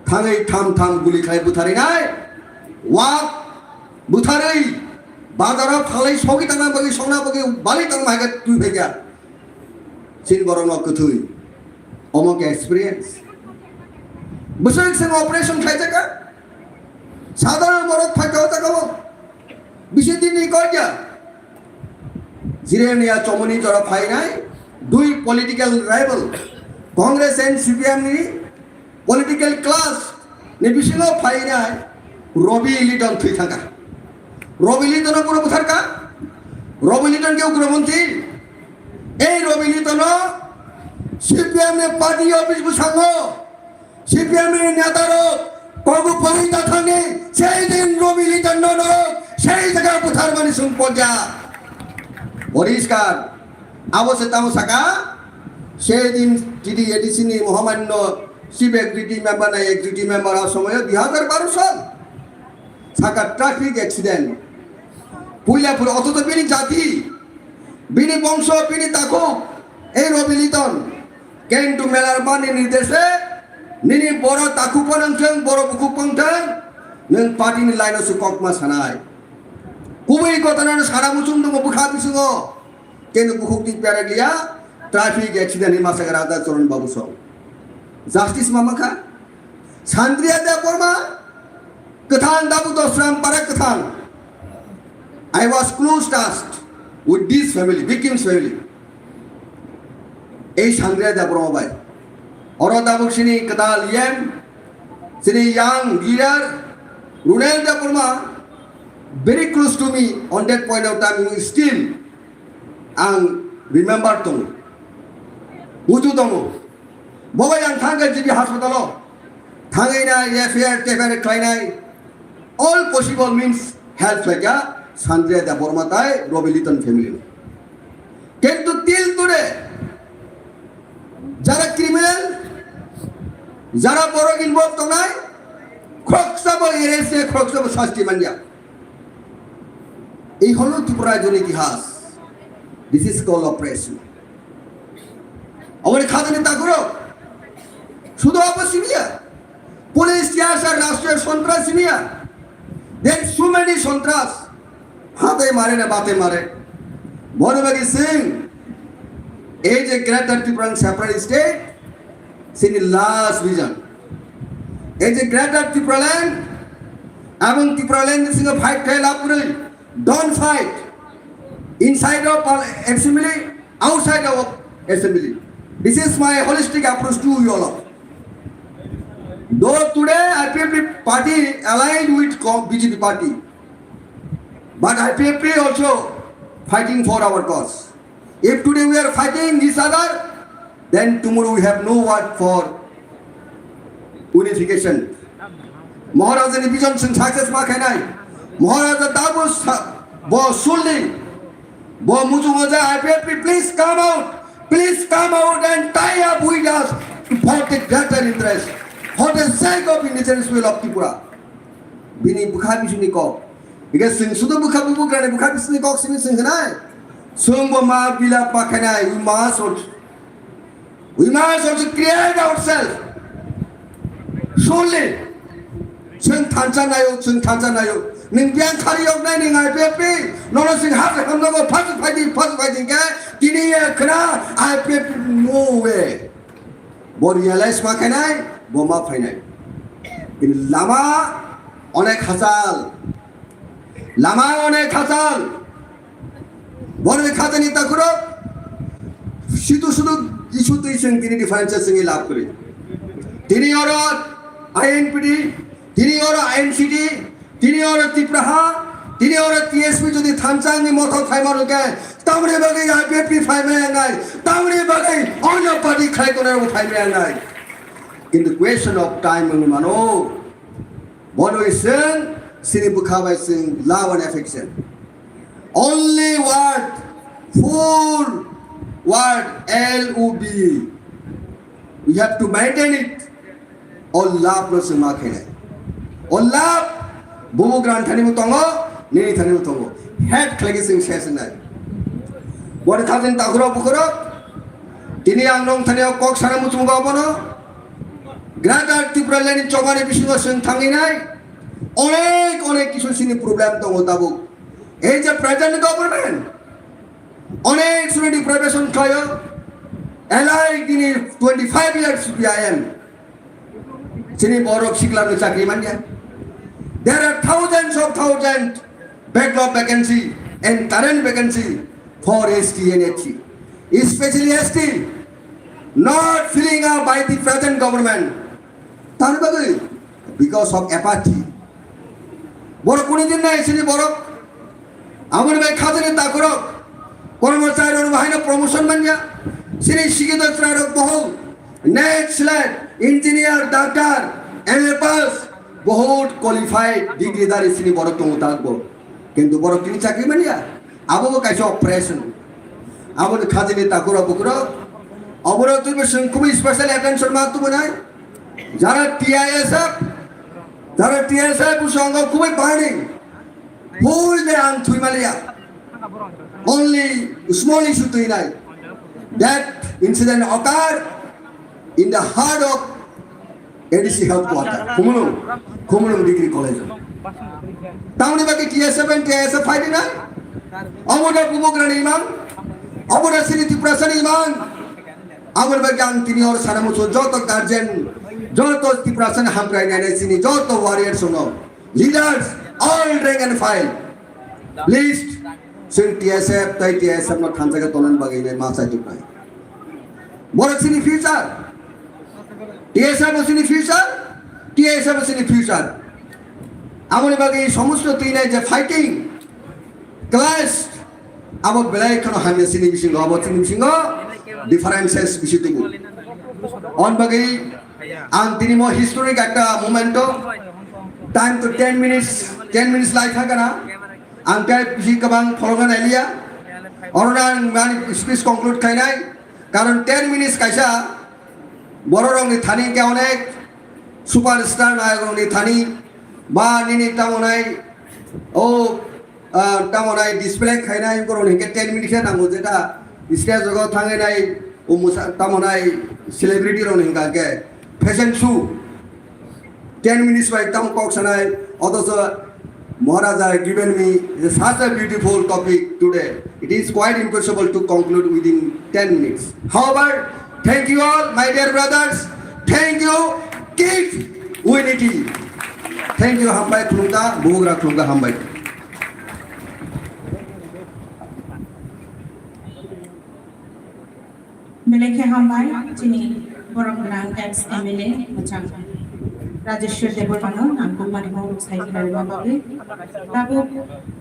Thangwi tham tham guli khai butharinai. Wak butharwi bazaro phalai sogi tangna bagwi songna bagwi bali tangma hai khe twi phaikha. Chini borokno kwthwi. Omo khe experience. Bwswk chwng operation khlai jakha. Sadharon borok phaikha o jaga o. Bisi din ni koi ya. Jirenia chomoni jora phainai dui political rival Congress and C P M ni political clash ni bisingo phainai Robi Liton thwi thangkha. Robi Liton no kuro butharka? Robi Liton ke ugromonti. Ei Robi Liton no C P M ni party office bwskango C P M ni neta rok kogu pori ta thani sei din Robi Liton no no sei jaga buthar mani sung poja. Poriskar. Abo se tamo saka sei din T D A D C ni Mohamanno Chief Executive Member na Executive Member a somoyo dui hajar baro sal saka traffic accident. Puila pura oto to bini jati Bini bongso, bini takhuk, ei Robi Liton, Kentu Melarmani nirdeshe, nini boro takhuk phanang thang, boro bukhuk phanang thang, nwng party ni line o se kokma sanai. Kubui ghotona no sana muchung tongo bwkha bisingo, kenu bukhuk ni perek liya, traffic accident ni masa Radha Charan Babu song. Justice mama kha? Sandriya Debbarma, kwthang dabu Dosram para kwthang. I was close touched with this family, victim's family. Ei Sandriya Debbarma bai. Oro dabu sini kwtal yem, sini young leader, Runel Debbarma, very close to me on that point of time, we still ang remember tongo. Buju tongo. Bobo yang thangkha G B hospital o. Thangwi na F I R, T F I R khlainai. All possible means help khlaikha Sandriya Debbarma tai Robi Liton family. Kintu till today, jara criminal, jara borok involved tongnai, khoroksa bo arrest ya, khoroksa bo sasti manya. Ei holo Tripura rajyoni itihas. This is called oppression. Aboni khajani takhurok. Sudo abo simiya. Police tiyasa rashtriya sontras simiya. There so many sontras. Hate mare na bate mare. Boni bagwi chwng, ei je Greater Tipraland separate state, sini last vision. Ei je Greater Tipraland ebong Tipraland ni singo fight khai lab kwrwi. Don't fight inside of par-, assembly, outside of assembly. This is my holistic approach to you all. Though today I P F T party aligned with co-, B J P party, but I P F T also fighting for our cause. If today we are fighting each other, then tomorrow we have no word for unification. Maharajani vision chwng success ma khainai. Maharaja dabu sa-, bo sulni. Bo muchungo ja I P F T, please come out. Please come out and tie up with us for the greater interest, for the sake of indigenous will of Tripura. Bini bwkha bisingni kok. Ike chwng sudo bwkha bubugrani bwkha bisingni kok simi chwng hwnai. Chwng bo ma bila pakhainai, we must also, we must also create ourselves. Surely, chwng thansa nayo, chwng thansa nayo. Nwng biyang khari yok nai nwng I P F T, nono chwng ha hamno bo phas phai di, phas phai di ke, tini ye khna I P F T no way. Bo realize ma khainai, bo ma phainai. Kini lama onek hachal. Lama onek hachal. Borni khajani takhurok. Situ sudu isu twi chwng tini difference chwngwi lab kwrwi. Tini oro I N P T, tini oro I N C T, tini oro Tipraha, tini oro T S P jodi thansa ni mothok phaima rwkhe, tamni bagwi I P F T phaima yangnai, tamni bagwi onyo party khlai tongnai rok phaima yangnai. Kintu question of time wngwi mano, bono chwng sini bwkha bai chwng love and affection. Only word, full word, L O V E. We have to maintain it. O love no se ma khainai. O love bubu gran thani bo tongo, nini thani bo tongo. Hate khlai se se nai. Boni khajani takhurok bukhurok. Tini ang nong thani kok sana muchungo bono. Greater Tipraland ni chobani bisingo chwng thangwi nai. Onek onek kisu sini problem tongo tabuk. Ei je present government, onek suri deprivation khlaio. Elai tini twenty five years C P I M. Chini borok sikla no chakri manya. There are thousands of thousands backlog vacancy and current vacancy for S T and S C, especially S T, not filling up by the present government. Tani bagwi? Because of apathy. Borok kuni din nai sini borok. Amoni bai khajani takhurok. Kormochari rok bahai no promotion manya. Sini sikito chwrai rok bohok. Net slide, engineer, doctor, M A pass, bohut qualified degree dari sini borok tongo takbo. Kintu borok tini chakri manya. Abo bo kaisa oppression. Abo ni khajani takhurok bukhurok. Oborok twi bo chwng kubui special attention ma tubunai. Jara T I S F, jara T I S F bwskango kubui burning. Full de ang thwi maliya. Only small issue tuinai. That incident occurred in the heart of A D C headquarter, Khumulwng, Khumulwng Degree College. Tamoni bagwi T S F and T I S F fighting nai? Obo da Bubagrani imang, obo da chini Tiprasani imang. Aboni bagwi ang tini oro sana muchung joto guardian, joto Tiprasani hamkrai nai chini joto warriors no, leaders, all rank and file. List, chwng T S F tei T S F no thansa khe tonani bagwi nai ma chai tubnai. Borok chini future. T S F bo chini future, T S F bo chini future. Aboni bagwi somosto twi nai je fighting, clash, abo belai kheno hamya chini bisingo, abo chini bisingo differences bisi tubu. On bagwi ang tini mo historic ekta moment o, time to ten minutes, ten minutes lai thangkana. Ang khe bisi kwbang phorokna nailiya. Oro ang mani speech conclude khainai. Karon ten minutes kaisa bororokni thani khe onek superstar nayokrokni thani ba nini tamo nai o, ah, tamo nai display khainai borokni hwnkhe ten minutes khe nango jeta stage o thangwi nai o musa-, tamo nai celebrity rokni hwnkha khe fashion show. Ten minutes bai tamo kok sanai, othocho Maharaja given me such a beautiful topic today. It is quite impossible to conclude within ten minutes. However, thank you all, my dear brothers. Thank you. Keep unity. Thank you, hambai khulumkha, bugra khulumkha, hambai. Belai khe hambai, chini borom gwnang ex M L A mwchang Rajeshwar Debbarmano nangkukmani mung sai khwnarima bagwi, tabuk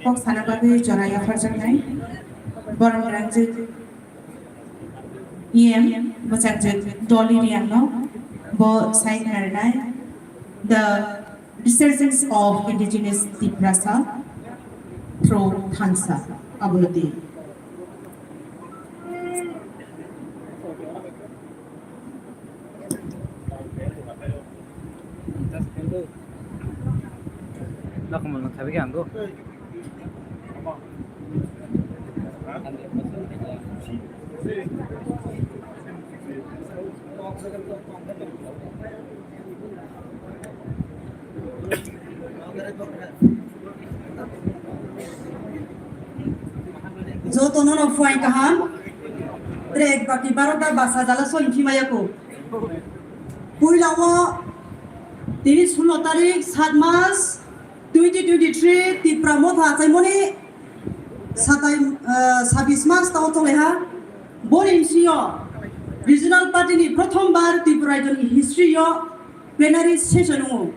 kok sana bagwi jora yapharjaknai borom gwnang je E M mwchangjak Dolly Riangno bo sai khwnarinai. The Resurgence of Indigenous Tiprasa through Thansa, Abulati. Jotono no phuaing kaham. Trek baki barota basa jala soi himphimaya ko. Puila o tini sulo tarik sat mas twenty twenty-three Tipra Motha achaimoni satai, ah, sabis mas tao chole ha. Boni bisingo regional party ni prothom bar Tripura rajyo ni history o plenary session wngo.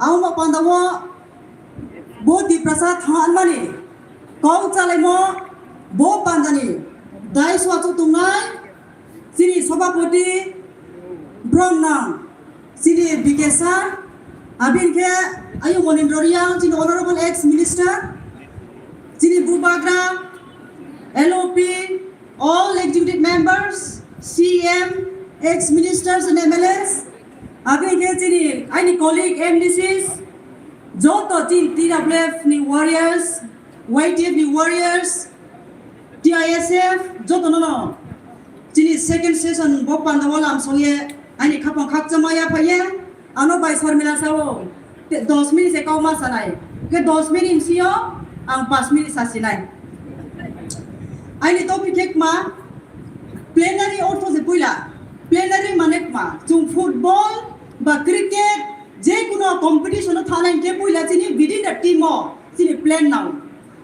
Amo panda o bo Tiprasa thang anmani kok chalaimo bo pandani dais o achuk tongnai chini sabhapati Bromnang, chini B K sir, abin khe ayo Monindra Riang, chini honorable ex minister, chini bubagra, L O P, all executive members, C M, ex ministers and M L As, abin khe chini aini colleague M D Cs, joto chini T W F ni warriors, Y T F ni warriors, T I S F, joto no no. Chini second session bo panda o lam song ye, aini khapang khakchangma ya phai ye, ano bai Sarmila sao, te dos minute se kau ma sanai. Ke dos minute si yo, ang pas minute sa sinai. Aini topic khe kma, plenary ortho se puila, plenary mane kma, chung football ba cricket, je kuno competition o thanai ke puila chini within the team o, chini plan nao.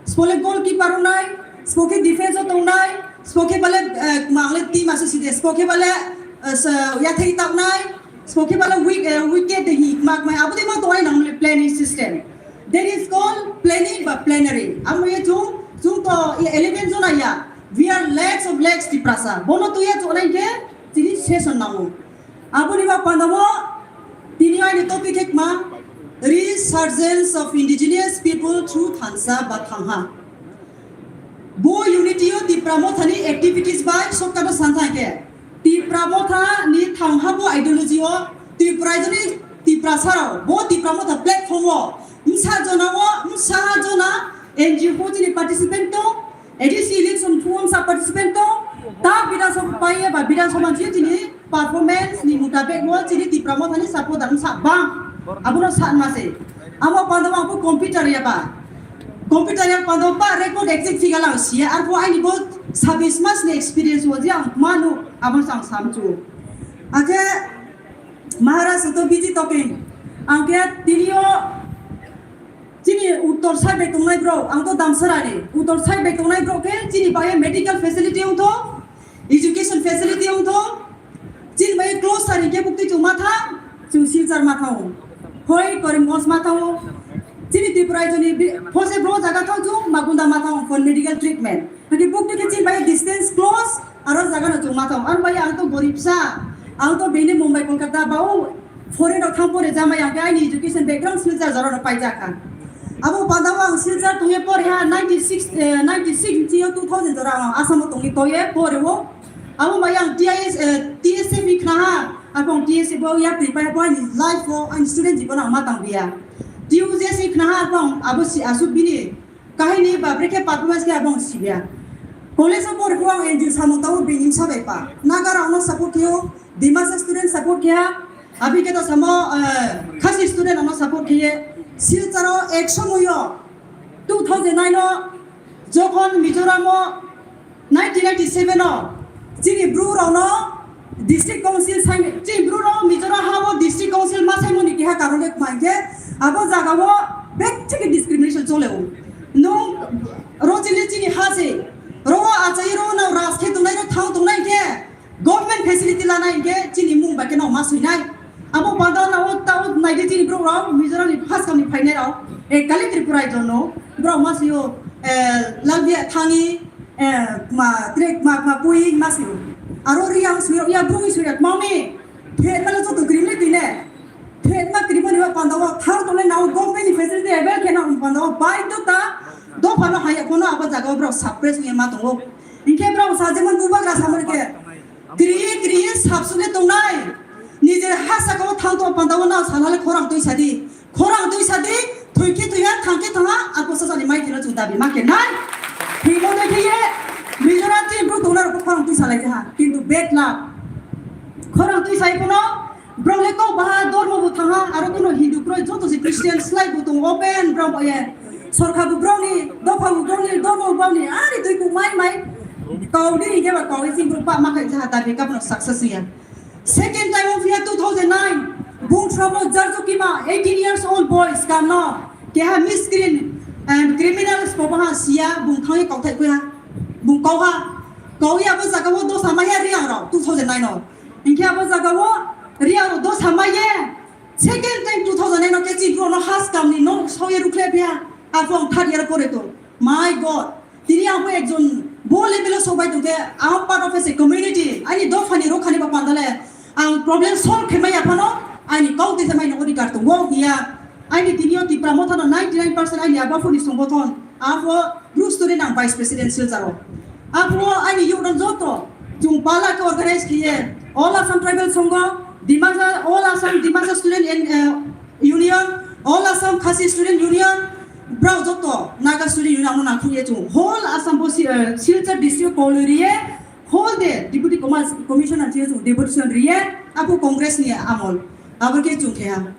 Spo le goalkeeper wngnai, spo khe defense o tongnai, spo khe bale, eh, mangle team ase side, spo khe bale, eh, sa-, yathai tapnai, spo khe bale wick-, eh, wicket de hi mak mai, abo de ma tongnai nang le planning system. That is called planning ba plenary. Amo ye chung, chung to ye eleven jona ya. We are lakhs of lakhs Tiprasa. Bono to ye chonai khe chini session nango. Aboni ba pandamo tini aini topic khe kma Resurgence of Indigenous People through Thansa ba Thangha. Bo unity o Tipra Motha ni activities bai sokta no sansa khe Tipra Motha ni Thangha bo ideology o Tipra joni Tipra sara bo Tipra Motha platform o msa jona o msa jona N G O chini participant to A D C election phung sa participant tong, ta Bidhan Sabha pai ba Bidhan Sabha ji tini performance ni mutabek mo chini Tipra Motha ni supporter sa bang. Abono sa ma se. Amo pando ang ko computer ya ba. Computer ya pando ba record exit figa lang sia. Ar ko ani bo sabis mas ni experience wo ji ang manu abo sang samchu. Ake Maharaj to biji tokin. Ang ke tinio chini uttor side bai tongnai bro, ang to Damsara ni. Uttor side bai tongnai bro ke chini bai medical facility ong to, education facility ong to. Chini bai close sari ke bukti chung matha, chung Silchar matha ong. Hoi Karimganj matha ong. Chini Tripura joni bi-, phose bro jaga thang chung Magunda matha ong for medical treatment. Hake bukti ke chini bai distance close, aro jaga no chung matha ong. Ar bai ang to gorib sa, ang to bini Mumbai Kolkata ba o foreign rok thang pore jamai ang ke aini education background Silchar jora no paijak kha. Abo panda o ang Silchar tongye pore ha ninety six, eh, ninety six ni two thousand jora ang Assam o tongye toye pore o. Abo bai ang T I S, eh, T S F ni khna ha, abo ang T S F o yapri pai bo ani life o ani student jibon ang ma tang biya. T U J S ni khna ha abo ang abo si asuk bini Kahini ba brekhe performance khe abong sibya. College o porikhe ang N G O samung tao bini bwsa bai pa. Naga rok no support khayo, Dimasa student support khayo, aboni khe to samo, eh, Khasi student rok no support khaye. Silchar o ek somoy o two thousand nine o jokhon Mizoram o nineteen ninety-seven o chini Bru rokno district council sai, chini Bru rok Mizoram ha o district council ma saimani keha karon khe kma hinkhe abo jaga o bek theke discrimination chole o. Nwng ro chini chini ha se ro achai ro na ras khe tongnai ro thang tongnai khe government facility lana hinkhe chini mung bai khe no ma suinai. Abo panda na o ta o naidi chini bro rok Mizoram ni first kam ni phainai rok. E kali Tripura jono bro ma sio, e, Langdia Thangi, e, ma trek ma ma pui ma sio. Aro Riang sio ya bro sio ya mami. Phet mala joto grim ni tine. Phet ma grim ni panda o thar to le na o government ni facility avail khe na panda o bai to ta do phano haya kono abo jaga o bro suppress ni ma tongo. Hinkhe bro sa jemon bubagra samar khe. Kriye kriye sabsune tongnai. Nijer ha saka o thang tong panda o na sana le khorang twi sadi. Khorang twi sadi, thwi khe thwi ha, thang khe thang ha, ako sa sani mai thila chung dabi ma khe nai. Thwi mo de khe ye, Mizoram ti bro tongna ro khorang twi salai ha. Kintu bad luck. Khorang twi sai kono, bro le kok baha dormo bo thang ha, aro kono Hindu kroi joto se Christian slai bo tong open bro ye. Sorkha bo bro ni, dopha bo bro ni, dormo bo bro ni, ari twi ku mai mai. Kau di ke ba kau isi bro pa ma khe jaha dabi kap no success ya. Second time of year two thousand nine, bung sabo jarjukima eighteen years old boy scam no keha miscreant and criminals bo baha siya bung thangwi kauthai kuya bung kauha kauya abo jaga o dosa maya Riang rok two thousand nine o. Hinkhe abo jaga o Riang rok dosa maye second time two thousand nine o kechi bro no ha scam ni no soye rukhle pia. Afong third year pore to. My God. Tini ang bo ekjon bo level o sok bai tongkhe, ang part of as a community, ani dophani rokhani ba pandale ang problem solve khe maya phano, ani kau tesa mai no odhikar tongo hiya. Ani tini o Tipra Motha no ninety nine percent ani abaphuni songbothon, ang bo Bru student ang vice president Silchar o. Ang bo ani youth rok joto chung pala khe organize khiye, All Assam Tribal Sangha, Dimasa, All Assam Dimasa Student and, eh, Union, All Assam Khasi Student Union, brao joto Naga Student Union amo nangkukye chung whole Assam bo si-, eh, Silchar district kol riye, whole day Deputy Commas-, Commissioner chiyo chung deputation riye, abo Congress ni amol, abo khe chung khe ha.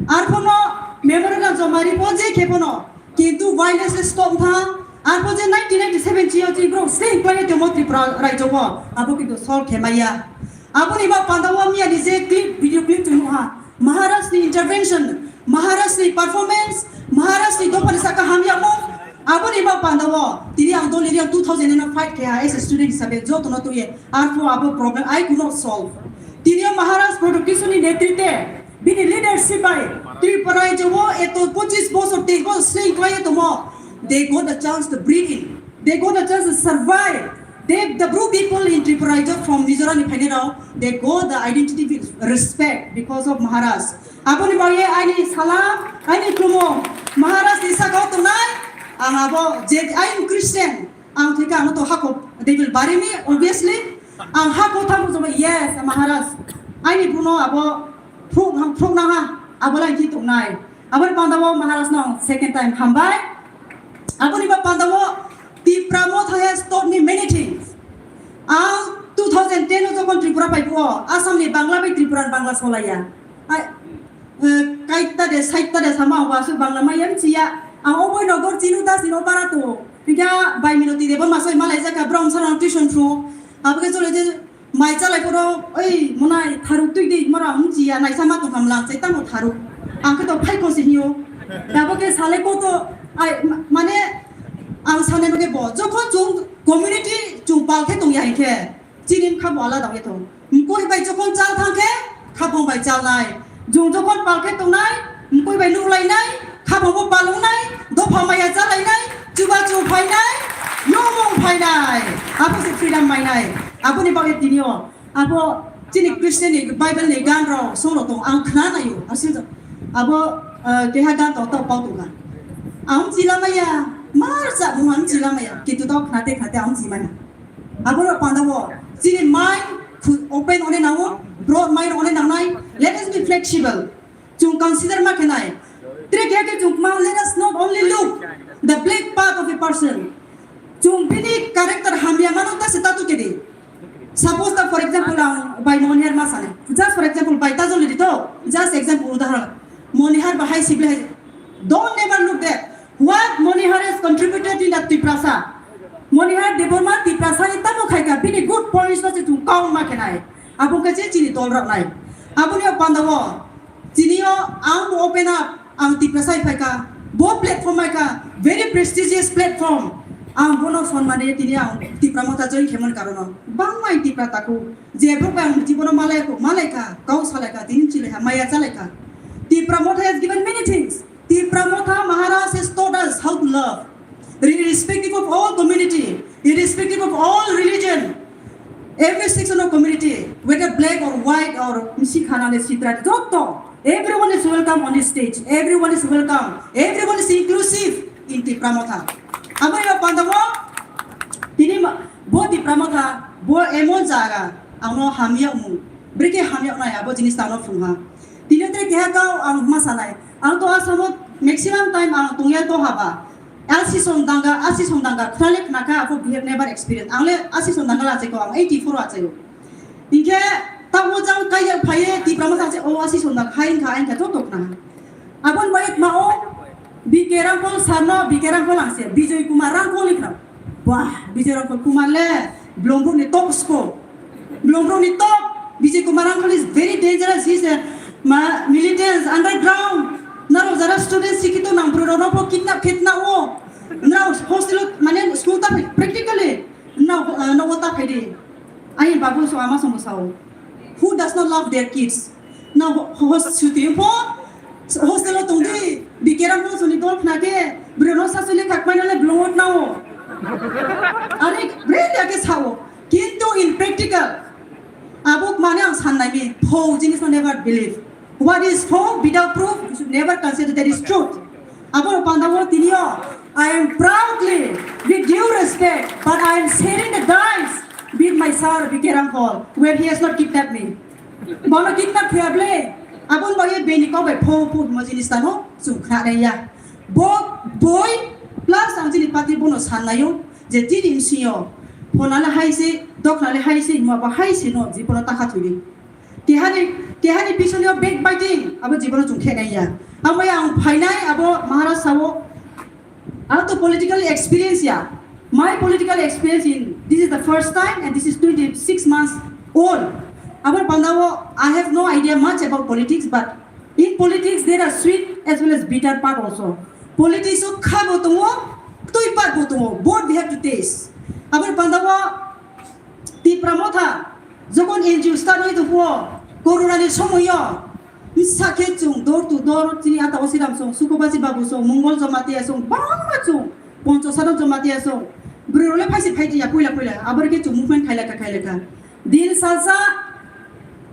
Arphono memorandum joma ribo je khe bono, kintu violence le stop tha, arpho je nineteen ninety-seven chiyo chini bro stay kwlai tongmo Tripura rajyo o, abo kintu solve khe maya. Aboni ba panda o miya ni je clip, video clip chung nukha. Maharaj ni intervention, Maharaj ni performance, Maharaj ni dophani saka hamyamo. Aboni ba panda o tini ang dol area two thousand ena fight khe ha as a student hisabe joto no tuye. Arpho abo problem I could not solve. Tini o Maharaj production ni netritwe bini leadership bai Tripura rajyo o eto pochis bosor, teish bosor sling kwlai tomo. They got the chance to breathe in. They got the chance to survive. They, the Bru people in Tripura, from Mizoram ni phainai rok, they got the identity with respect because of Maharaj. Aboni bagwi ani salam, ani khulumung Maharaj ni saka o tongnai. Ang abo je, I am Christian. Ang thwikha ano to hako, they will bury me, obviously. Ang hako thango joba, yes, Maharaj. Ani buno abo phuk, phuk nang ha, abo lai ki tongnai. Aboni panda o Maharaj no second time hambai. Aboni ba panda o Tipra Motha has taught me many things. Ang two thousand ten o jokhon Tripura phai phuo, Assam ni Bangla bai Tripura ni Bangla solaiya. Ai, eh, kaita de, saita de sama ang wasu Bangla maya mchiya. Ang oboi nogor chinu das ni opara to. Hingke bai minoti de bo masoi malai jaka brom sarang tuition phu. Abge chole je mai chalai poro, oi monai tharuk tui de mora mchiya naisa ma tong hamlang chai tamo tharuk. Ang ke to phai ko si hiyo. Dabo ke sale ko to ai ma-, mane ang sane bage bo. Jokhon chung community chung pal khe tong ya hingke. Chini bwkha bo alada wngwi tongo. Mkui bai jokhon chal thang khe, khaphang bai chalnai. Jung jokhon pal khe tongnai, mkui bai nuklainai, khaphang bo pal wngnai, dopha maya chalainai, chubachu phainai, yomung phainai. Abo se freedom mainai. Aboni bagwi tini o, abo chini Christian ni Bible ni gan rok song rok tong ang khna naio. Aswk abo, eh, keha gan tong tong pau tongkha. Ang chila maya, mar sa bung ang chila maya. Kitu tau khna te khna te ang chimaya. Aboro pandao, chini mind khu-, open one nango, broad mind one nangnai. Let us be flexible. Chung consider ma khenai. Tre khe khe chung ma, let us not only look the black part of a person. Chung bini character hamya mano ta se tatu kedi. Suppose ta, for example, ang bai Monihar ma sane. Just for example, bai ta joli dito. Just example, udaharon. Monihar bahai sible hai. Don't never look that. What Monihar has contributed in the Tiprasa? Monihar Debbarma Tiprasa ni tamo khai kha, bini good points no se chung count ma khenai. Abo khe se chini dol rok nai. Aboni o pandao, chini o ang bo open up, ang Tiprasa hai phai kha, bo platform hai kha, very prestigious platform. Ang bono sonmani tini ang Tipra Motha join khemon karono. Bangma ang Tipra taku, je bo ang jibono malai ko, malai kha, kau salai kha, tini chile ha, maya chalai kha. Tipra Motha has given many things. Tipra Motha Maharaj has taught us how to love, irrespective of all community, irrespective of all religion, every section of community, whether black or white or misi khana le sitra, joto, everyone is welcome on this stage, everyone is welcome, everyone is inclusive in Tipra Motha. Abo ya pandao, tini ma-, bo Tipra Motha, bo emon jaga, ang no hamya mu, brike hamya nai, abo jinis ta no phungha. Tini tre keha kau ang ma sanai. Ang to Assam o maximum time ang tongya to haba. Asi song danga, asi song danga, khnale khnakha, apo we have never experience. Ang le asi song danga la cheko, ang eighty four a cheko. Inke ta o jang kaya phaye, Tipra Motha se o asi song danga, hain kha, hain kha, to to khna. Abon bai ma o, B K Rangkol sarno, B K Rangkol ang se, Bijoy Kumar Rangkol ni khna. Wah, Bijoy Rangkol Kumar le, Blongbuk ni top score. Blongbuk ni top, Bijoy Kumar Rangkol is very dangerous. He is a ma-, militant, underground. Naro jara student sikito nang bro rok no kidnap kidnap o. Naro hostel o, mane school ta practically. Na, uh, no ta phaidi. Ai babu so ama so sao. Who does not love their kids? Na ho-, host suti po. Hostel o tongdi, B K Rangkol soni dol khna khe, bro no sasuli khakmai nale blongot nao. Are, bre ya ke sao. Kintu in practical, abuk mane ang san nai mi, pho jinis no never believe. What is pho without proof, you should never consider that is truth. Aboro pandao tini o, I am proudly, with due respect, but I am sharing the dais with my sir B K Rangkol, where he has not kidnapped me. Bono kidnap khe ble, abon bai beni kok bai pho pho mo jinis tano, chung khna ya. Bo boi plus ang jini party bono san nayo, je tini msio, phonale hai se, doknale hai se, mo ba hai se no, jibono ta kha thwi. Kehani, kehani bisoni o backbiting, abo jibono chung khe nai ya. Amo yang phainai, abo Maharaj sao, ang to politically experience ya. My political experience in, this is the first time and this is twenty-six months old. Abo pandao, I have no idea much about politics, but in politics there are sweet as well as bitter part also. Politics o kha bo tongo, twi part bo tongo, both we have to taste. Abo pandao, Tipra Motha, jokhon N G O start wngwi tongphuru, Corona ni somoio, bwsa khe chwng door to door, chini ata Osiram song, Sukhobasi Babu song, Mongol Jamatia song, bangma chwng, Poncho Sadok Jamatia song, bwrwi rok le phaisi phai ya, puila puila, abo khe chwng movement khailaka, khailaka. Din salsa,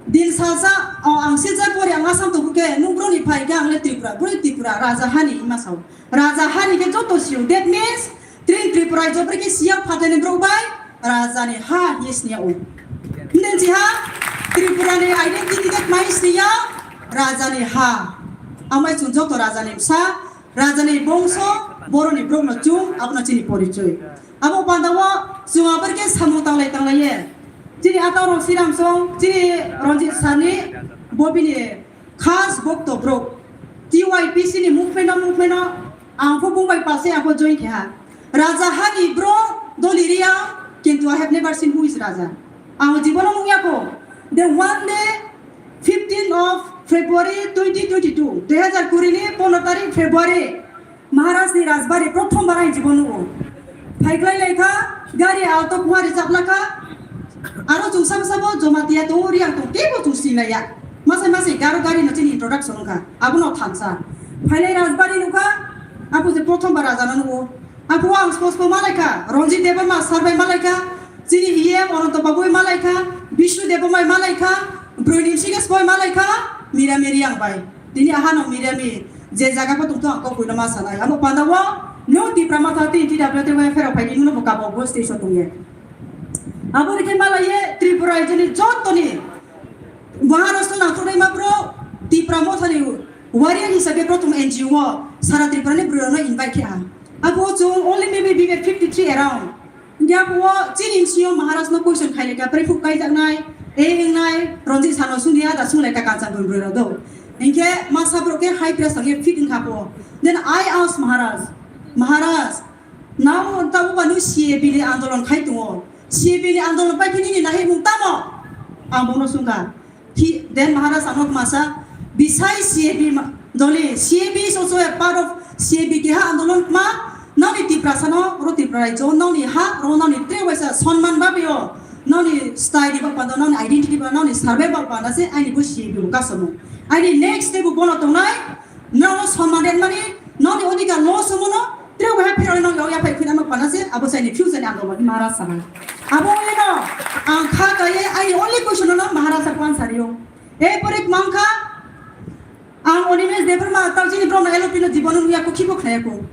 din salsa, o ang sijak pori ang Assam tongphuru khe, nung bwrwi ni phai khe ang le Tripura, bwrwi Tripura, raja hani hima sao. Raja hani khe joto sio. That means, tring Tripura jobri khe siya phatani borok bai raja ni ha hi sniya o. Nden si ha, Tripura ni identity khe mai sniya raja ni ha. Amai chwng joto raja ni bwsa, raja ni bongso, boro ni borok no chwng, abono chini porichoi. Abo panda o chwng abar khe samung tanglai tanglai ye. Chini ata rok Siram song, chini Ranjit sani bo bini khas bokto bro. T Y P C ni movement o, movement o ang pho bung bai pase ang pho join khe ha. Raja hani bro doli riya, kintu I have never seen who is Raja. Ang jibono nung ya ko. The one day, fifteenth of February twenty twenty-two, dui hazar kuri ni pono tarik February, Maharaj ni Rajbari prothom bar ang jibono nugo. Phaiklai lai kha, gari auto khua rijap la kha. Aro chwng sabo sabo Jamatia tongo, Riang tongo, teibo chwng sinlaiya. Masai masai garo gari no chini introduction wngkha, abono thansa. Phailai Rajbari nukha, apo je prothom bar Raja no nugo. Apo ang spo spo malaikha, Ranjit Debbarma sir bai malaikha, chini E M Ananto Babu bai malaikha, Bishnu Debbarma bai malaikha, Broinim Singh bai malaikha, Mira Miri ang bai. Tini ahano Mira Mi, je jaga po tongtho ang kok buino ma sanai. Amo panda o, no Tipra Motha tini T W T bai phero phai di, no bo kabo bo station tongye. Abo rikhe malaye Tripura jeni jotoni Maharashtra nangthoknai ma bro Tipra Motha ni warrior hisabe prothom N G O sara Tripura ni bwrwi rokno invite khe ang. Abo chwng only maybe we were fifty three around. India bo chini N G O Maharaj no question khailika, prefuk kaijaknai, e wngnai, Ranjit sano sungya da sunglai ka Kanchanpur bwrwi rok do. Inke masa bro ke high press angye fit wngkha po. Then I asked Maharaj, Maharaj, now tabo banu C A B ni andolon khai tongo. C A B ni andolon pai phini ni nahi mung tamo? Ang bono sungkha. Hi, then Maharaj ano masa, beside C A B ma-, doli, C A B is also a part of C A B keha andolon ma, noni Tiprasa no, ro Tipra raijo, noni ha, ro noni tre waisa sonman babio, noni style di bapando, noni identity ba, noni survey bapanda se, aini bo C A B bo kasomo. Aini next step bo bono tongnai, Nono soman den mani, noni odhikar lo somono, tei bo hai phironi nong ya phai khina ma pana se, abo saini future ni ando mani Maharaj sana. Abo eno, ang kha kaiye, aini only question no Maharaj sa kwan sario. E pore mangkha, ang Animesh Debbarma tau chini brom L O P no jibono nuya ko khibo khnaya ko.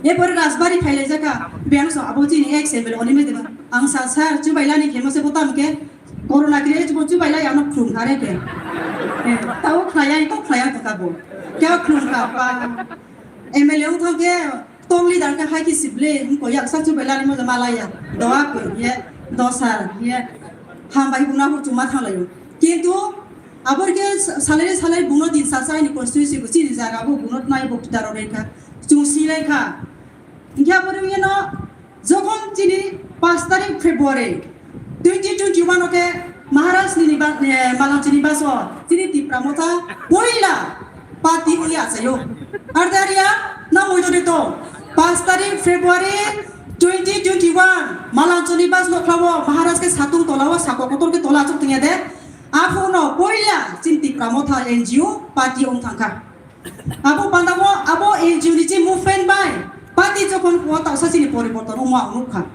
E pore Rajbari khailai jaka, biyang so abo chini ex M L A Animesh Debbarma. Ang sa sir, chubailani khemo se botam ke, Corona kre chubo chubailai ano khrum khare ke. Eh, tau khlaya, tau khlaya to kabo. Kya khrum ka pa. M L A wng thang ke tong leader ka hai ki sible, ko yaksa chubailani mo malaya. Doa ko ye, dosa ye. Hambai buna ko chuma thanglayo. Kintu abor ke salai salai buno din sa sa ni constituency ko chini jaga bo buno nai bo kitaro reka. Chung silai kha. Hingke aboni wngeno jokhon chini pash tarik February twenty twenty-one o khe Maharaj ni niba-, eh, Malanchuni baso chini Tipra Motha poila party wngya achaio. Ardaria na moidori to pash tarik February twenty twenty-one Malanchuni bas nokhlao Maharaj khe satung tolao sako kotor khe tola achuk tongya de. Aphuno poila chini Tipra Motha N G O party wng thangkha. Abo pandao abo N G O ni je movement bai party jokhon kuo tausa chini poriborton wngma ang nukha.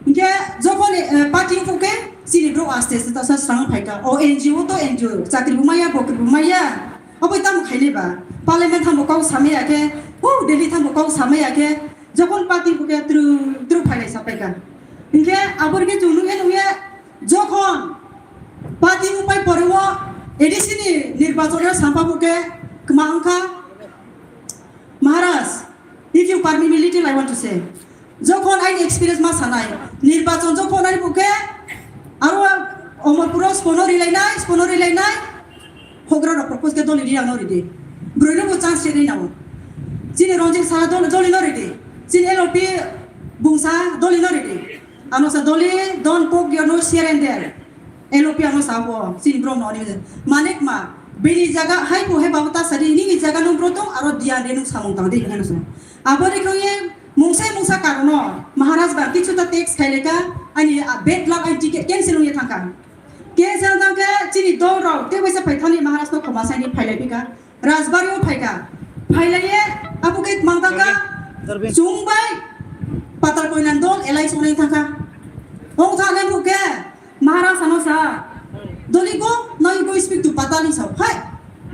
Hingke jokhon, eh, party wngkha khe chini borok aste aste tausa swrang phaikha. O N G O to N G O, chakri bo maya, bokri bo maya. Abo tamo khainai ba? Parliament thambo kok samaya khe, o Delhi thambo kok samaya khe, jokhon party wngkha khe tru tru phailai sapaikha. Hingke abo rikhe chwng nukya nukya jokhon party wngpai pore o A D C ni nirbachon o sampha bo khe kwma wngkha. Maharaj, if you permit me little, I want to say. Jokhon aini experience ma sanai, nirbachon jokhon aini bukhe aro Omorpuro spono rilainai, spono rilainai, hogra rok propose khe doli ri ang no ridi. Broi no bo chance se ri nao. Chini Ranjit sa dol-, doli no ridi. Chini L O P bungsa doli no ridi. Ano sa doli, don't poke your nose here and there. L O P ano sabo, chini brom no ni manik ma. Bini jaga hai bo hai babu ta sadi, nini jaga nung bro tong, aro diyan de nung samung tang de, hingano sa. Abo de kong ye, mungsa mungsa karono, Maharaj ba, kichu ta text khai leka, ani, a, bad luck, ani ticket cancel ungye thangka. Cancel thangka, chini dol rok, te waisa phai thani Maharaj no khoma saini phai lai pika. Rajbari o phaika. Phailaye abo ke mangtaka Darwin. Chungbai Patal Koinan dol elai sonai thangka. Ong thane buke Maharaj ano sa. Doli go, now you go speak to Patal ni sao. Hai.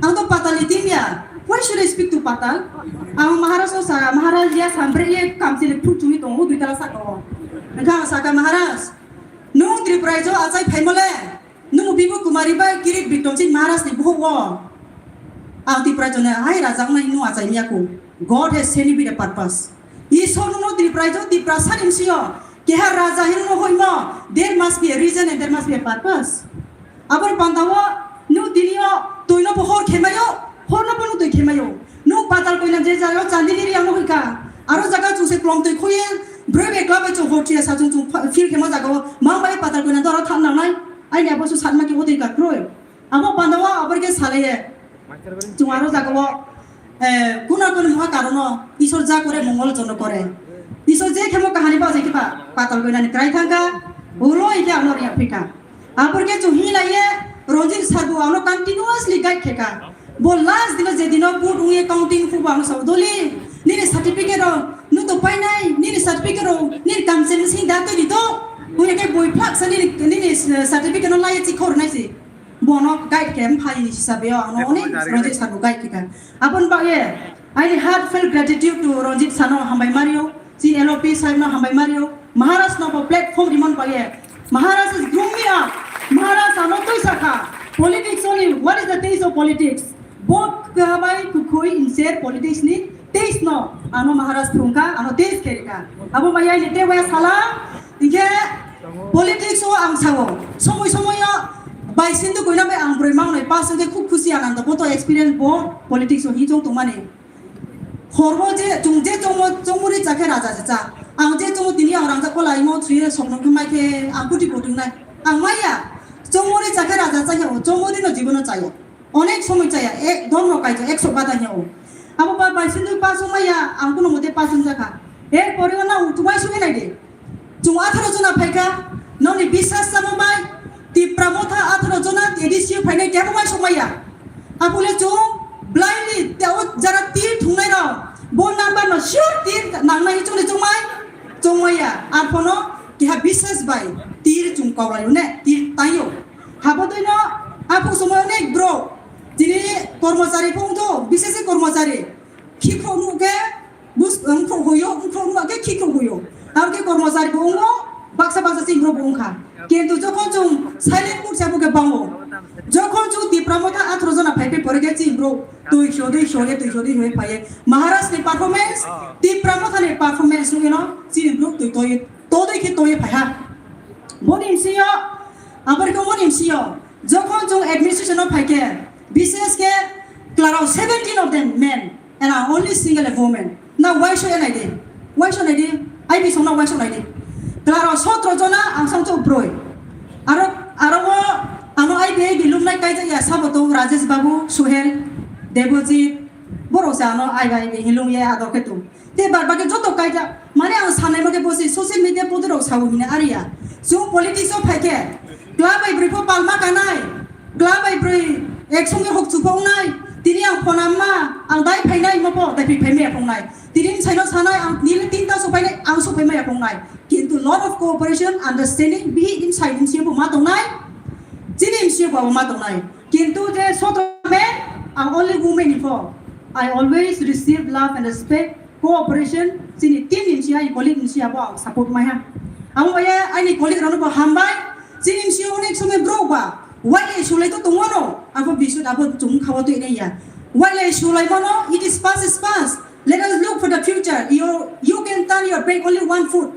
Ang to Patal ni team ya. Why should I speak to Patal? Ang Maharaj o sa, Maharaj ya sambre ye kamsile phu chumi tongo dui tala sa ko. Engka saka Maharaj. Nung Tripura jo achai phaimole. Nung Bibu Kumari bai Kirit Bikram Singh Maharaj ni buhuk wo. Ang Tipra jone hai rajak nai nung achai miya ku. God has sent you with a purpose. Isor no Tripura jo Tripura sani msio keha raja hino no hoimo, there must be a reason and there must be a purpose. Aboni panda o nung tini o twi no bo hor khemayo, hor no bo nung twi khemayo. Nung patal koina je jaga o chandi ni riyang no hoika. Aro jaga chwng se klom twi khoye, broi bai kla bai chwng hor thiya sa chwng chwng fa-, feel khema jaga o. Mang bai patal koina doro thang nang nai. Aini abo su satma ki odhikar kroi. Abo panda o abor ke salaye. Chwng aro jaga o, eh, kuna kuni mha karono Isor ja kore mongol jono kore. Isor je khemo kahani ba je kiba patal koina ni krai thangka. Ulo ike ano riya phika. Abor ke chwng hi laiye, Ranjit sir bo ano continuously guide kheka. Bo last dino je dino vote ungye counting phubo ano sabo doli, nini certificate rok nung to painai, nini certificate rok nini kamcheng sing da twi di to. Ungye ke boi phlak sa nini, nini, eh, certificate no laiye chikhor nai si. Bono guide khe mphai ni hisabe o ano onek Ranjit sir bo guide kheka. Abon ba ye, I heartfelt gratitude to Ranjit sir no hambai mario. Chini L O P sahib no hambai mario, Maharaj no bo platform rimon baye. Maharaj is grooming up. Maharaj ano twi sakha. Politics only. What is the taste of politics? Bo kabai kukhui inser politics ni taste no. Ano Maharaj phungka, ano taste kherika. Abo maya ni te waya sala. Inke politics o ang sao. Somoi somoi o bai sindu koina bai ang broi mangnai. Pas ke khub khusi anando. Bo to experience bo politics o hi jong tongmani. Horbo je chwng je chongmo chongmuri chakhe raja se cha. Ang je chongo tini ang rangchak ko laimo thwiye sokno khe mai khe ang kuti kutung nai. Ang maya. Chongmuri chakhe raja cha ya, chongmuri no jibono chaya. Onek somoi chaya, ek dhormo kaija ekso bada ya o. Abo ba bai sindui paso maya, ang kuno mote paso jakha. Er pore na utubai suke nai de. Chwng atharo jona phaikha, nokni biswas chamo bai, Tipra Motha atharo jona A D C o phainai kebo bai sokmaya. Apule chwng blindly tei o jara tir thungnai rok, bo number no sure tir nangnai chwngni chwngmai, chwngmaya. Arphono keha biswas bai tir chwng kawlaio ne, tir taio. Habo twi no aphuk somoi onek bro, tini kormochari phung tho, bisesi kormochari, khikrok nuk khe, Bus wngkhuk huyo, wngkhuk nungkhe khikhuk huyo. Abo khe kormochari bo wngo, baksa baksa chini borok bo wngkha. Kintu jokhon chwng silent mode se abo khe bango. Jokhon chwng Tipra Motha atharo jona phai phai pore khe chini borok twi so, twi so, twi so, twi so phaiye. Maharaj ni performance, Tipra Motha ni performance wngwi no chini borok twi twi, todoi khe twi phaiha. Boni msio, aboni khe boni msio, jokhon chwng administration o phai khe, bises khe twelve, seventeen of them men. And I'm only single a woman. Na waisa ya naidi. Waisa naidi. Ai bisong na waisa naidi. Klaro sotro jona ang sang chok broi. Aro, aro o ano I B I B lumnai kaijak ya sabo tong Rajesh Babu, Suhel, Debojit. Borok se ano I B I B hilung ye ador khe tong. Te bar bagi joto kaijak. Mane ang sanai mage bosi social media podo rok sawo hine ariya. Chwng politics o phaikhe. Kla bai broi pho palma kanai. Kla bai broi ek songni hok chupa wngnai. Tini ang phone amma, ang dai phainai mo pho, dai phi phaimaya phungnai. Tini bwsai no sanai, ang nini tinta so phainai, ang so phaimaya phungnai. Kintu lot of cooperation, understanding, bihi nim sai nim siyo bo ma tongnai. Chini nim siyo bo ma tongnai. Kintu je sotro men, ang only women ni pho. I always receive love and respect. Cooperation, chini team ni msia, ani colleague ni msia bo ang support mai ha. Amo bai ani colleague rano bo hambai, chini msia onek somoi bro ba, wai lai sulai to tongo no, abo bisut abo chung khawa to ine ya. Wai lai sulai mano, it is past is past. Let us look for the future. You, you can turn your back only one foot.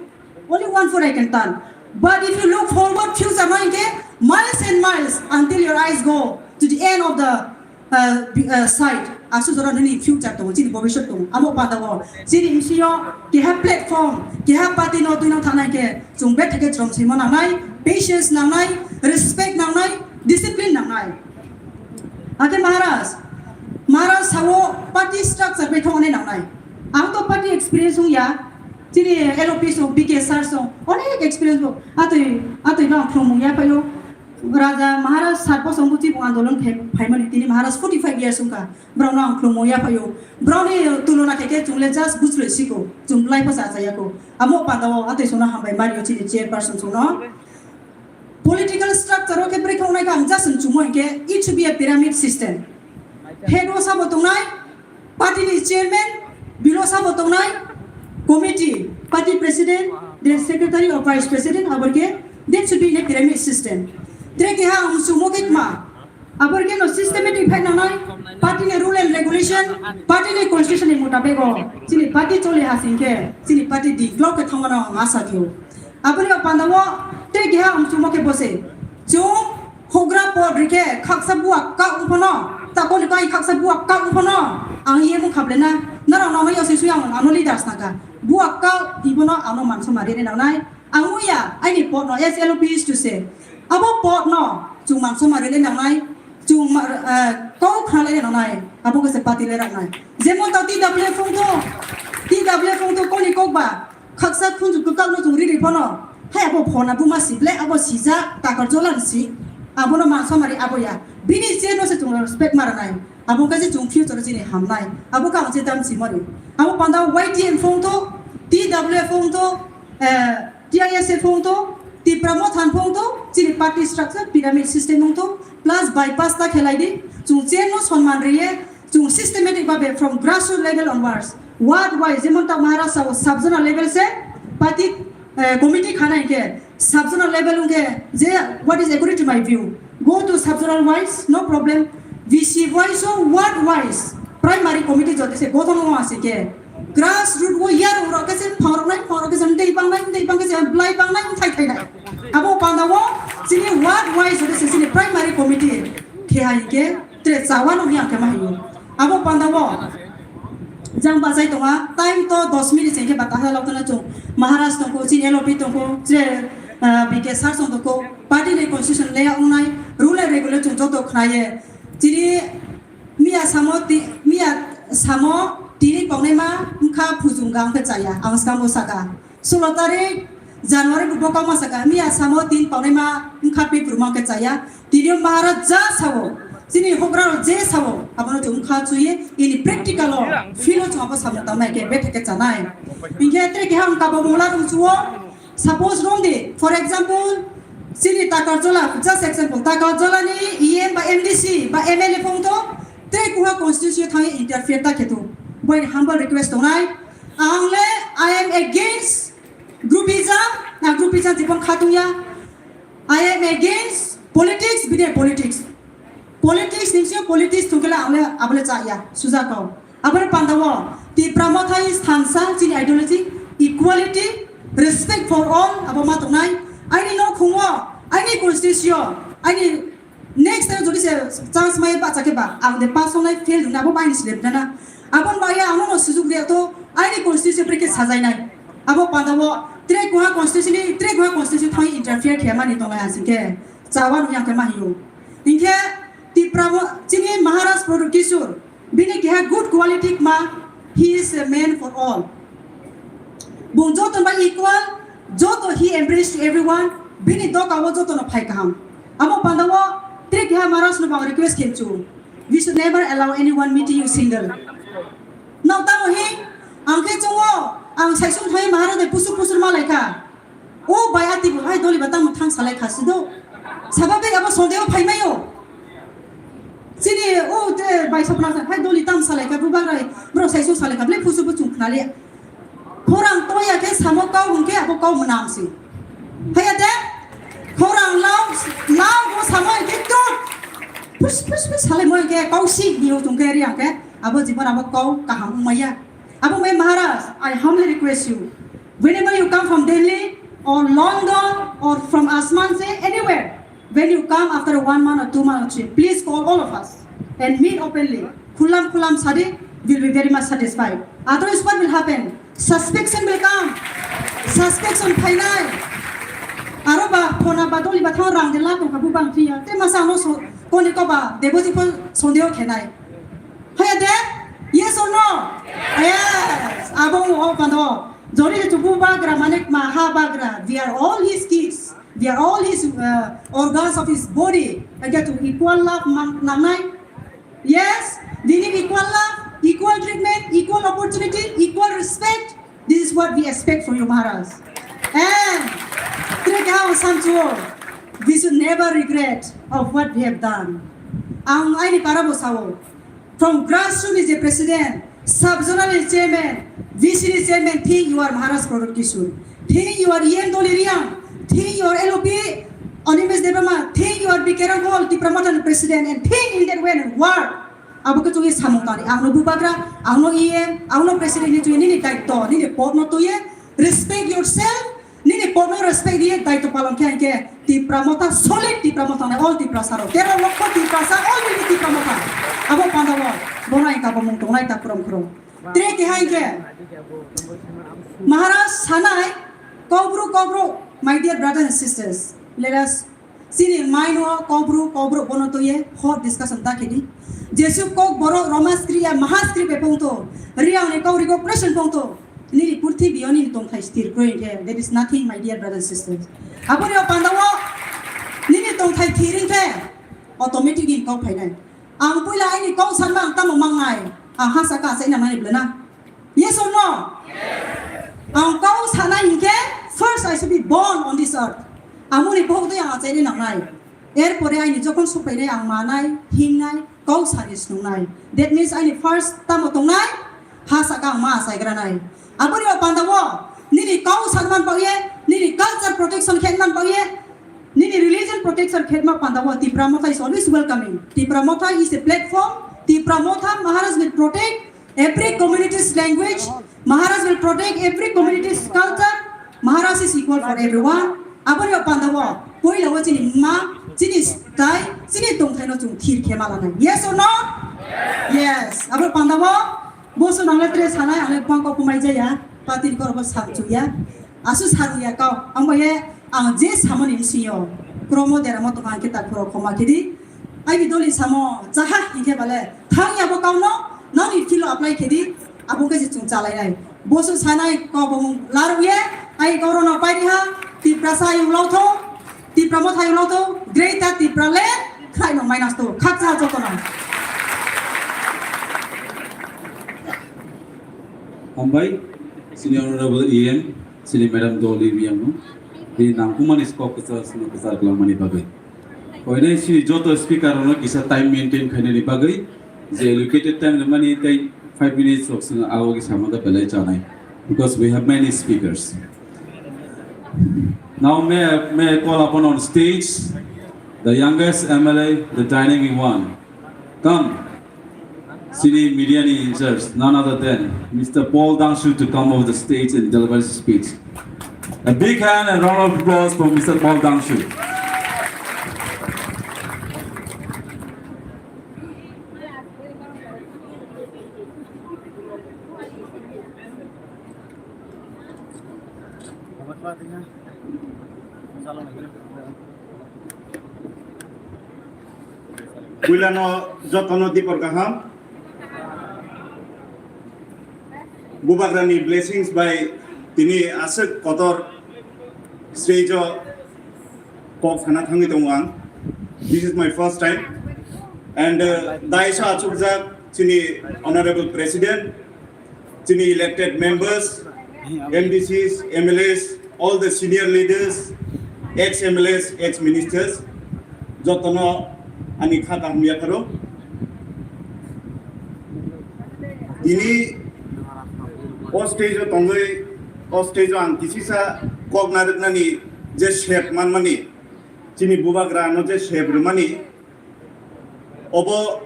Only one foot I can turn. But if you look forward, future no hingke miles and miles until your eyes go to the end of the uh, bi- uh, side, asu jora nini future tongo, chini bobisot tongo. Amo panda o chini M C O keha platform, keha party no twi no thanai ke chung bet theke chrom simo nangnai, patience nangnai, respect nangnai, discipline nangnai. Ake Maharaj, Maharaj sao party structure bai thong ne nangnai. Ang to party experience hung ya, chini L O P so, B K sir so, onek experience bo. Atoi, atoi ba khulumung ya payo. Raja Maharaj sat bosong buchi bo andolon khe phaimani tini Maharaj forty five years wngkha. Borokno ang khulumung ya phaio. Borokni tulona khe khe chwng le just buchlo siko. Chwng lai pha cha cha yako. Amo panda o atoi sono hambai mario chini chairperson sono. Political structure o khe bwrwi kha wngnai kha ang just chwngmo hinkhe it should be a pyramid system. Head o sabo tongnai, party ni chairman, below sabo tongnai, committee, party president, then secretary or vice president, abo khe that should be in a pyramid system. Tre keha ang chwngmo khe tma, Aboni khe no systematic phai nangnai, party ni rule and regulation, party ni constitution ni mutabek o chini party choli ha sing khe chini party develop khe thangmano ang asa khe o. Aboni o panda o tei keha ang chumo khe bose. Chwng hogra pod rikhe khaksa bua kak wng phano, ta boni kai khaksa bua kak wng phano ang ye mung khablena. Narok nangmani o sui sui ang ano leaders nangkha. Bua kak ibono ano mansoma rene nangnai. Ang uya, aini pod no, as L O P used to say. Abo pod no, chwng mansoma rele nangnai, chwng ma-, eh, kok khnale nangnai, abo khe se party le raknai. Jemon ta T W F wng to, T W F wng to koni kok ba, khaksa khunju kwkak no chwng riri phano, hai abo phona buma si ble, abo sijak, takar jolan si, abo no mansoma ri abo ya. Bini chair no se chwng respect ma rwnai, abo khe se chwng future chini hamnai, abo khe ang se dam si mari. Abo panda Y T M wng to, T W F wng to, eh, T I S F wng to, Tipra Motha wng to, chini party structure pyramid system wng to, plus bypass ta khelai di, chwng chair no sonman riye, chwng systematic babe from grassroots level onwards, ward wise, jemon ta Maharashtra o sub zonal level se party, eh, committee khana hinkhe sub zonal level wngkhe je, what is according to my view, go to sub zonal wise, no problem, V C wise o ward wise primary committee jodi se gothon wng ase khe, grassroot o yarung rok khe se phang rok nai, phang rok khe se tei bang nai, tei bang khe se blai bang nai, thai thai nai. Abo panda o chini ward wise o se chini primary committee khe hai khe tre chawa no yang khe ma hayo. Abo panda o jang bachai tonga, time to dos minute se khe bata ha lok tona chung. Maharaj tongko, chini L O P tongko, tre, ah, B K sir tongko, party ni constitution le wngnai, rule and regulation joto khnaye. Chini Miya samo ti-, miya samo tini poknai ma wngkha phujung ga wngkhe chaya, ang swkang bo saka. Sulo tarik January bo bokang ma saka, miya samo tin poknai ma wngkha pik ruma wngkhe chaya. Tini o Maharaj ja sao, chini hokra rok je sao, abono chwng wngkha chuye, ini practical o, field o chwng abo samung tangnai khe, betha khe chanai. Hinkhe tre keha wngkha bo mungla rung chuo, Suppose rong di, for example, chini Takarjala, just example, Takarjala ni E M ba M D C ba M L A phone to, tei kuha constituency thangwi interfere ta khetu. Boy humble request tongnai, ang le I am against groupism, na groupism jibon khatungya. I am against politics, bide politics. Politics ni sio politics thungkela abole, abole cha ya, suja kau. Abole panda o, Tipra Motha is thansa, chini ideology, equality, respect for all, abo ma tongnai. Aini nok khungo, aini constituency o, aini next time jodi se chance mai ba chake ba, ang de pass ongnai fail na abo bai ni sile na. Abon ba ya ano no sujuk de to, aini constituency pre ke sajai nai. Abo panda o, tre kuha constituency ni, tre kuha constituency thang interfere khe mani tongnai asing ke. Chawa nung yang khe ma hiyo. Hinkhe Tipra mo-, chini Maharaj Pradyot Kishore, bini keha good quality ma, he is a man for all. Bung joto ba equal, joto he embrace to everyone, bini doka o joto no phai kaham. Amo panda o, tre keha Maharaj no bang request khe chu. We should never allow anyone meeting you single. Nang tamo hi, ang khe chungo, ang saisung thai Maharaj de pusur pusur ma lai kha. O bai, ati bo hai doli ba tamo thang salai kha si do. Sababik abo sondeho phai mai o. Chini o te bai sopna sa hai doli tam salai kha, bu bagrai bro sai so salai kha, ble phusu bu chung khna le. Khorang toya khe samo kau hwn khe abo kau mwnam si. Haya de khorang lau, lau bo samo khe to. Phus phus phus salai mo khe kau si di o chung khe ri ang khe abo jibon abo kau kaham maya. Abo mai Maharaj, I humbly request you, whenever you come from Delhi or London or from Asman se anywhere, when you come after one month or two month or three, please call all of us and meet openly. Khulam khulam sadi, will be very much satisfied. Otherwise, what will happen? Suspicion will come. Suspicion phainai. Aro ba phona ba doli ba thang rang de la tong kha bu bang phiya. Te masa ano so koni ko ba deboji pho sondeho khenai. Haya de? Yes or no? Yes. Abo mo o pando. Jori de chubu bagra mane maha bagra. We are all his kids. We are all his, uh, organs of his body. Aga to equal love mang-, nangnai. Yes. We need equal love, equal treatment, equal opportunity, equal respect. This is what we expect from you, Maharaj. And Trekha Samchuo, we should never regret of what we have done. Ang aini para bo sao. From grassroots ni je president, sub zonal ni chairman, V C ni chairman, think you are Maharaj Pradyot Kishore. Think you are E M Doli Riang. Think you are L O P Animesh Debbarma, think you are becoming whole Tipra Motha ni president and think in that way and work. Abo khe chwngwi samung tangdi. Ang no bubagra, ang no E M, ang no president ni chwngwi nini daitto, nini pod no twiye, respect yourself, nini pod no respect diye daitto palon khe hinkhe Tipra Motha solid, Tipra Motha nai all Tiprasa rok. Tero lokho Tiprasa, all will be Tipra Motha. Abo panda o, bono ang tabok mung tongnai ta khurang khurang. Tre keha hinkhe Maharaj sanai, Kokborok, Kokborok, my dear brothers and sisters, let us, chini mind o Kokborok, Kokborok bono twiye hot discussion ta khedi. Jesu Kokborok Roma skri ya Maha skri be pongto, Riang ni Kokborok operation pongto, nini purthimbi o nini tongthai sthir kroi hinkhe, there is nothing, my dear brothers and sisters. Aboni o panda o nini tongthai thir hinkhe, automatic nini kok phainai. Ang puila aini kok sanma ang tamo mangnai, ang ha saka achaina mani bwlana. Yes or no? Ang kok sanai hinkhe first I should be born on this earth. Amoni bohok tei ang achaina nangnai. Erpore aini jokhon sokphainai ang manai, hingnai, kok sani snungnai. That means aini first tamo tongnai, ha saka ang ma achaigranai. Aboni o panda o nini kok sanman bagwi, nini culture protection khe man bagwi, nini religion protection khe ma panda o Tipra Motha is always welcoming. Tipra Motha is a platform. Tipra Motha Maharaj will protect every community's language. Maharaj will protect every community's culture. Maharaj is equal for everyone. Aboni o panda o poila o chini ma, chini style, chini tongthai no chwng thir khe ma lanai. Yes or no? Yes. Abo panda o boso nang le tre sanai, ang le bang kok kumai jaya. Patin kor bo sam chuya. Asu saruya kau. Ang bo ye ang je samani bisingo kromo deramo tongkha ang khe ta khoro khoma khedi. Aini doli samo chaha hinkhe bale thang ya bo kauno nangni filo apply khedi, abo khe je chwng chalainai. Boso sanai kok bumung laruye, ai korono pairiha, Tiprasa ayung lotho, Tipra Motha ayung lotho, Greater Tipraland, khlaino minus to, khakcha jotono. Hambai, Senior Honorable E M, Senior Madam Dolly Riangno, bini nangkukmani kok kwchar sino kwchar kwlangmani bagwi. Koinai sini joto speaker rokno kisa time maintain khainani bagwi je allocated time rwmani tei five minutes rok sino abo kisa mada belai chanai, because we have many speakers. Now may I, may I call upon on stage the youngest M L A, the dynamic one. Come, Sini media ni in charge, none other than Mister Paul Dangshu to come over the stage and deliver his speech. A big hand and round of applause for Mister Paul Dangshu. Puilano jotono dipor kaham. Bubagrani blessings bai tini aswk kotor stage o kok sana thangwi tongo ang. This is my first time. And, uh, daisa achukjak chini Honorable President, chini elected members, M D Cs, M L As, all the senior leaders, ex M L As, ex ministers, jotono ani kha kaham yapharo. Tini o stage o tongwi, o stage o ang kisisa kok narwknani je sep manmani, chini bubagra no je sep rwmani, obo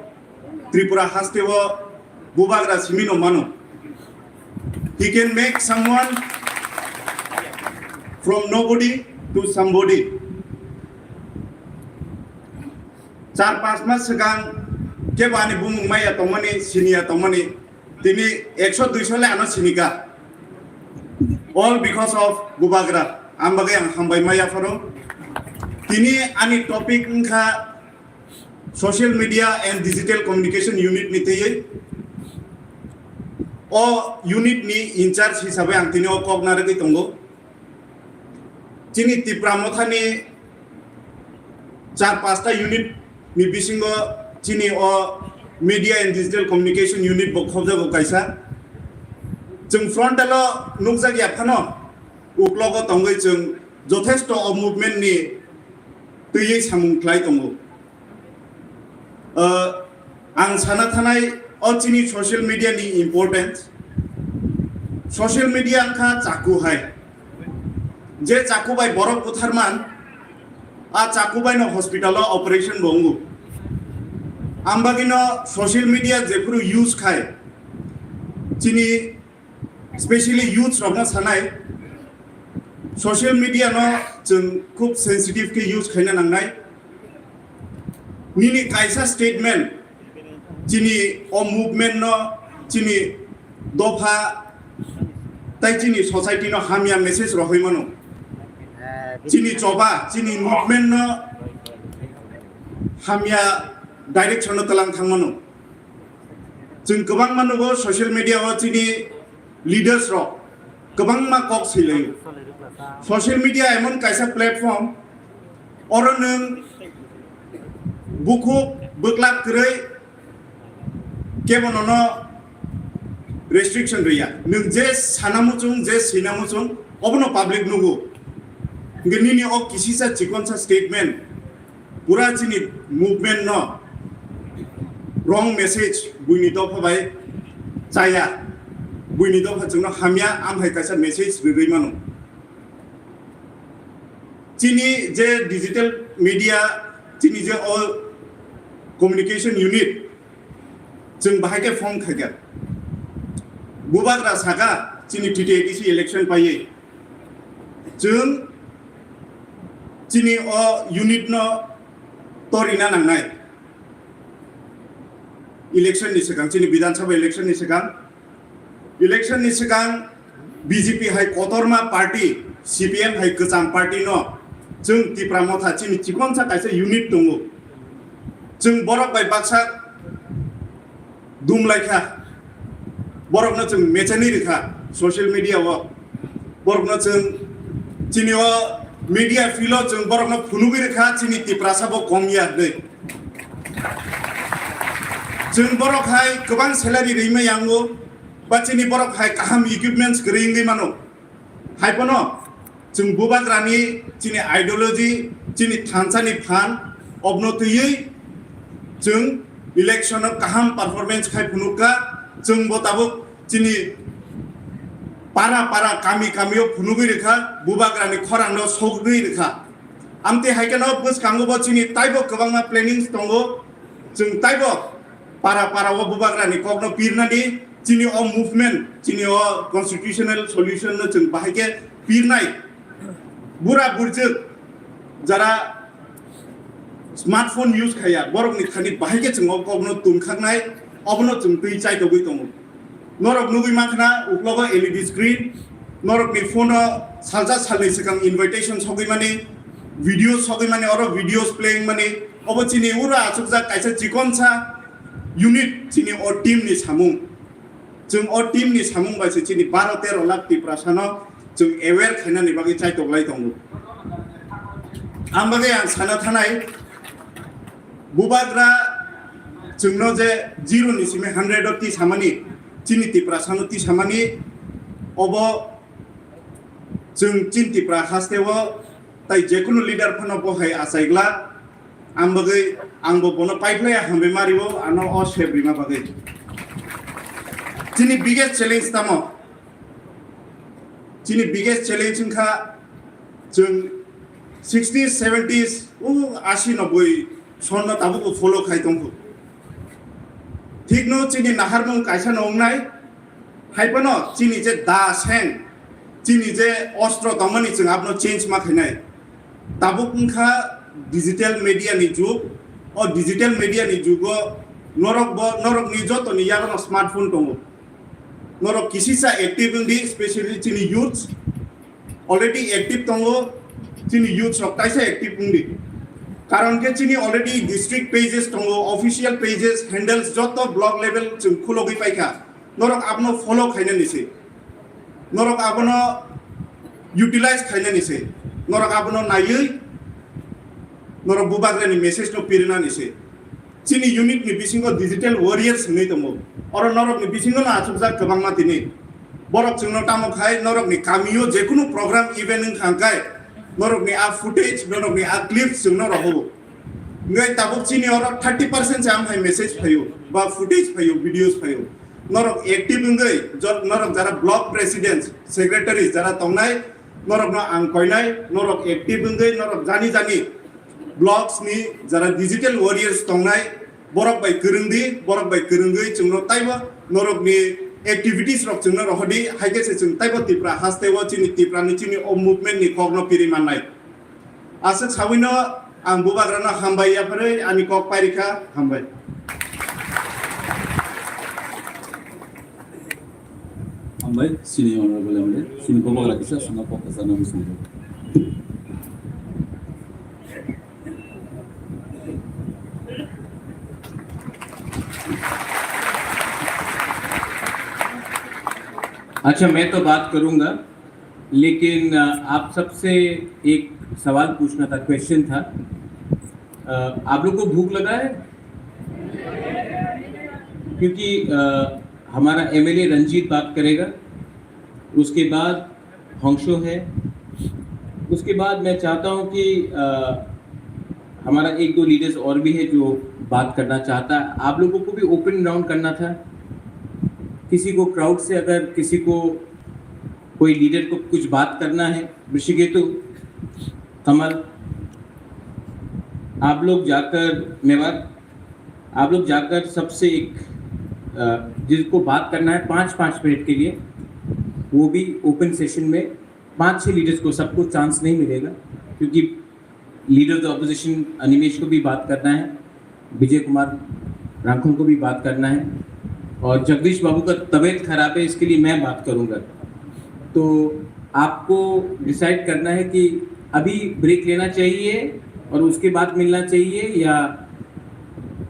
Tripura haste o bubagra simi no mano. He can make someone from nobody to somebody. Char panch mas swkang kebo ani bumung maya tongmani, siniya tongmani, tini ekso duiso le ano sinika. All because of bubagra. Ang bagwi ang hambai maya phano. Tini ani topic wngkha Social Media and Digital Communication Unit ni twiwi. O unit ni in charge hisabe ang tini o kok narwgwi tongo. Chini Tipra Motha ni char pasta unit ni bisingo chini o Media and Digital Communication Unit bo khobjago kaisa. Chwng frontal o nukjak ya phano, uklogo tongwi chwng jothesto o movement ni twiwi samung khlai tongo. Uh, ang sana thanai o chini social media ni importance. Social media wngkha chaku hai. Je chaku bai borok butharman, A chakubai no hospital o operation bo wngo. Ambagino social media jephuru use khai, chini specially youths rokno sanai, social media no chwng khub sensitive khe use khaina nangnai. Nini kaisa statement chini o movement no, chini dopha tai chini society no hamya message rohoi mano. Chini choba, chini movement no hamya direction no talang thang mano. Chwng kwbangma nugo social media o chini leaders rok kwbangma kok swilaio. Social media emon kaisa platform, oro nwng bukhuk bwklap kwrwi kebo nono restriction rwya. Nwng je sana muchung, je swina muchung, obono public nugo. Hwnkhe nini o kisisa chikonsa statement pura chini movement no wrong message buini dopha bai chaya, buini dopha chwngno hamya, amhai kaisa message rwrwi mano. Chini je digital media, chini je o communication unit, chwng bahai khe form khaikha. Bubagra saka chini T T A D C election paiwi chwng chini o unit no torina nangnai. Election ni swkang, chini Bidhan Sabha election ni swkang, election ni swkang B J P hai kotorma party, C P M hai kwcham party no chwng Tipra Motha chini chikonsa kaisa unit tongo. Chwng borok bai baksa dum lai kha, borokno chwng mechenwi rwkha social media o, borokno chwng chini o media field o chwng borokno phunugwi rwkha chini Tiprasa bo kom ya hwnwi. Chwng borok hai kwbang salary rwima yango, ba chini borok hai kaham equipments kwrwi wngwi mano. Hai phano chwng Bubagrani chini ideology, chini thansani phan, obno twiwi chwng election o kaham performance khai phunukha, chwng bo tabuk chini para para, kami kami o phunugwi rwkha, Bubagrani khorang no sogwi rwkha. Amtwi hai kheno bwskango bo chini taibo kwbangma plannings tongo, chwng taibo para para o Bubagrani kokno pirnani, chini o movement, chini o constitutional solution no chwng bahai khe pirnai. Bura burjwk jara smartphone use khaya, borokni thani bahai khe chwng o kokno tungkhaknai, obono chwng twi chaitogwi tongo. Norok nugwi mankha na uklogo L E D screen, norokni phone o salsa salni swkang invitation sogwi mani, video sogwi mani, oro videos playing mani, obo chini ura achukjak kaisa chikonsa unit, chini o team ni samung. Chwng o team ni samung bai se chini baro tero lakh Tiprasa no chwng aware khainani bagwi chaitoklai tongo. Ang bagwi ang sana thanai, Bubagra chwngno je zero ni simi hundred o tisamani, chini Tiprasa no tisamani, obo chwng chini Tipra haste o tai jekunu leader phano bo hai achaigla. Ang bagwi, ang bo bono paiphlaiya hambai mario, ano o sep rima bagwi. Chini biggest challenge tamo? Chini biggest challenge wngkha chwng sixties, seventies, o asi, noboi sonno tabukbo follow khai tongkhu. Thikno chini naharmung kaisa no wngnai, hai phano chini je da seng, chini je ostro tongmani chwng abno change ma khainai. Tabuk wngkha digital media ni jug. O digital media ni jugo norok bo, norokni jotoni yagono smartphone tongo. Norok kisisa active wngdi, specially chini youths already active tongo, chini youths rok kaisa active wngdi. Karon khe chini already district pages tongo, official pages, handles, joto block level chwng khulogwi paikha. Norok abono follow khainani se. Norok abono utilize khainani se. Norok abono naiwi norok Bubagrani message no pirinani se. Chini unit ni bisingo digital warriors hinwi tongo. Oro norok ni bisingo no achukjak kwbangma tini. Borok chwngno tamo khai norok ni kamio jekunu program event wngkha hwnkhe norok ni a footage, norok ni a clips chwngno rohogo. Hwnkhe tabuk chini oro thirty percent se amhai message phaio, ba footage phaio, videos phaio. Norok active wngwi jor-, norok jara block presidents, secretaries jara tongnai, norokno ang koinai, norok active wngwi norok jani jani blogs ni jara digital warriors tongnai, borok bai kwrwng di, borok bai kwrwngwi chwngno taibo norokni activities rok chwngno rohordi, hai khe se chwng taibo Tipra haste o chini Tipra ni chini o movement ni kokno piri mannai. Aswk sawino ang bubagrano hambai yapharwi ani kok pairikha, hambai. Hambai, sini honorable M L A, sini bubagra kisa sana kok sana bising. अच्छा, मैं तो बात करूंगा, लेकिन अ, आप सबसे एक सवाल पूछना था, क्वेश्चन था। अ, आप लोग को भूख लगा है? क्योंकि अ, हमारा एमएलए रंजीत बात करेगा, उसके बाद हॉन्गशो है, उसके बाद मैं चाहता हूँ कि अ, हमारा एक दो लीडर्स और भी है जो बात करना चाहता है। आप लोगों को भी ओपन राउंड करना था। किसी को क्राउड से, अगर किसी को, कोई लीडर को कुछ बात करना है, ऋषिकेतु, कमल, आप लोग जाकर, मेवार, आप लोग जाकर सबसे एक, अ, जिसको बात करना है पाँच पाँच मिनट के लिए, वो भी ओपन सेशन में पाँच छः लीडर्स को, सबको चांस नहीं मिलेगा, क्योंकि leader of the opposition Animesh को भी बात करना है, विजय कुमार रांखल को भी बात करना है, और जगदीश बाबू का तबीयत खराब है, इसके लिए मैं बात करूंगा। तो आपको डिसाइड करना है कि अभी ब्रेक लेना चाहिए और उसके बाद मिलना चाहिए, या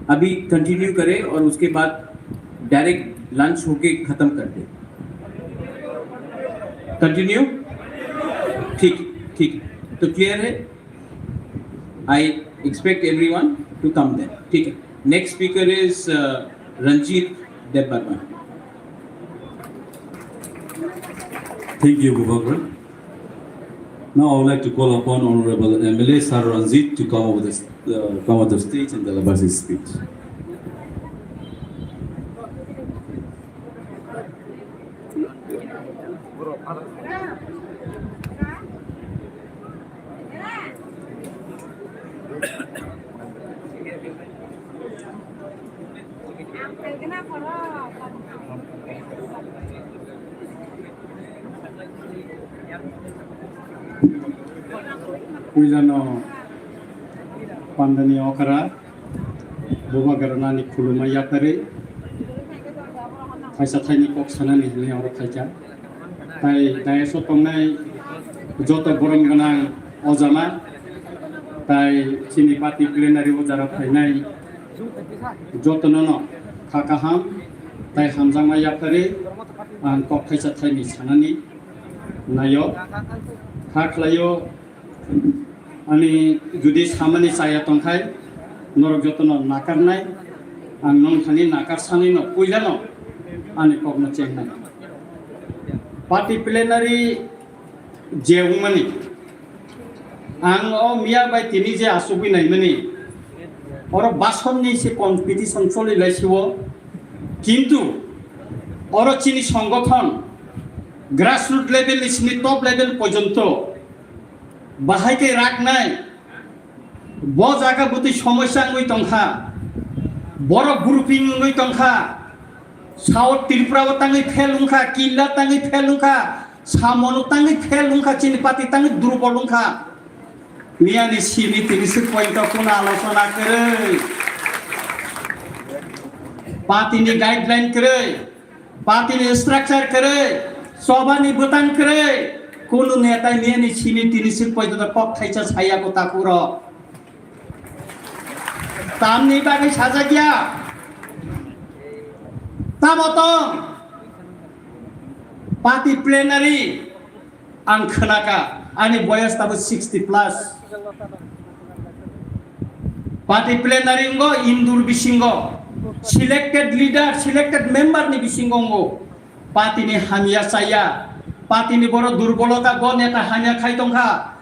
अभी कंटिन्यू करें और उसके बाद डायरेक्ट लंच होके खत्म कर दें। कंटिन्यू? ठीक, ठीक। तो क्लियर है? I expect everyone to come there. ठीक है। Next speaker is, uh, Ranjit Debbarma. Thank you, Bubagra. Now I would like to call upon Honorable M L A Sir Ranjit to come over the, uh, come on the stage and deliver his speech. Puilano pandani okra, bubagrani khulumma yapharwi, thaisa thaini kok sanani hinwi oro phaikha. Tai dais o tongnai joto borom gwnang ojama, tai chini party plenary o jara phainai jotono no kha kaham tai hamjakma yapharwi ang kok thaisa thaini sanani naio, kha khlaio. Ani judi samani chaya tongkhai, norok jotono nakarnai, ang nongthani nakarsanino puilano ani kokno chengnai. Party plenary je wngmani, ang o miya bai tini je achugwi naimani, oro basonni se competition choli laisio, kintu oro chini songothon grassroot level ni simi top level porjonto bahai khe raknai, bo jaga bwtwi somosya wngwi tongkha, borok grouping wngwi tongkha, South Tripura o tangwi fail wngkha, Killa tangwi fail wngkha, Samon o tangwi fail wngkha, chini party tangwi durbol wngkha. Miyani simi tini swk point o kuno alochona kwrwi, party ni guideline kwrwi. Party ni structure kwrwi, choba ni bwtang kwrwi, kunu neta nini simi tini sik poito kok thaisa saya ko takhuk rok. Tamni bagwi sajak ya. Tamo tong party plenary. Ang khwnakha, ani boyos tabuk sixty plus. Party plenary wngo, indur bisingo selected leader, selected member ni bisingo wngo. Party ni hamya chaya, party ni borok durbolota, bo neta hamya khai tongkha.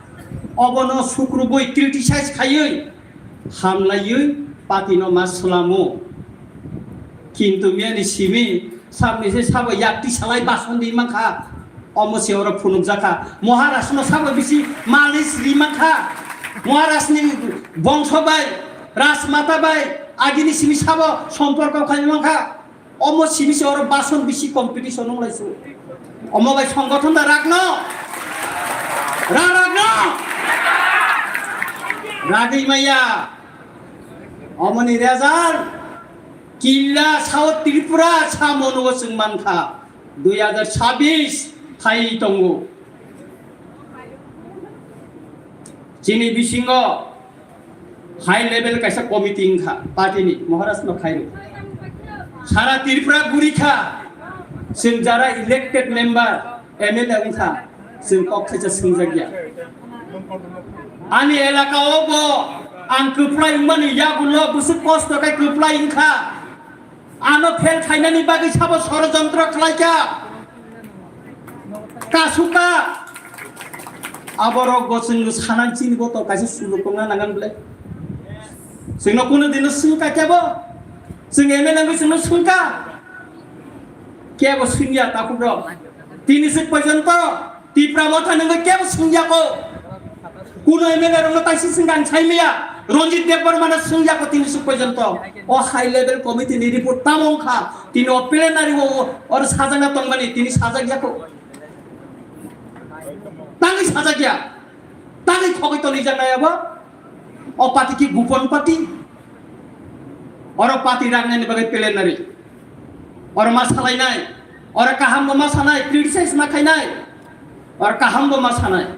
Obono sukrubui criticize khaiwi, hamlaiwi party no ma swlamo. Kintu miyani simi sabni se sabo yakti salai bason di mankha. Omo se oro phunukjakha. Maharashtra no sabo bisi malis ri mankha. Maharajni bongso bai, Rajmata bai, agini simi sabo somporko khaimang kha. Omo simi se oro bason bisi competition wng lai su. Omo bai songgothon da ragno. Ra ragno. Ragwi maya. Omoni result killa South Tripura sa monugo chwng mankha. Dui hajar chabbish phai tongo. Chini bisingo high level kaisa committee wngkha party ni, Maharaj no khairok. Sara Tripura guri kha, chwng jara elected member, M L A wngkha, chwng kok khaisa swngjakya. Ani elaka o bo ang kwplai wngmani yagulo bwswk kosto khe kwplai wngkha. Ano fail khainani bagwi sabo sorojontro khlaikha. Kasuka. Aborok bo chwng sanani chini bo to kaisa sujuk tongna nangan bwle. Chwngno kuno dino swngkha kebo. Chwng M L A wngwi chwngno swngkha. Kebo swngya takhuk rok. Tini swk porjonto Tipra Motha nungwi kebo swngyako. Kuno M L A rokno taisi swngkha ang saimaya. Ranjit Debbarmano swngyako tini swk porjonto. O high level committee ni report tamo wngkha. Tini o plenary o, o, oro sajakna tongmani, tini sajakyako. Tangwi sajakya. Tangwi khogwi tonijaknai abo. O party ki gupon party. Oro party rangnani bagwi plenary. Oro ma salainai. Oro kaham bo ma sanai, criticize ma khainai. Oro kaham bo ma sanai.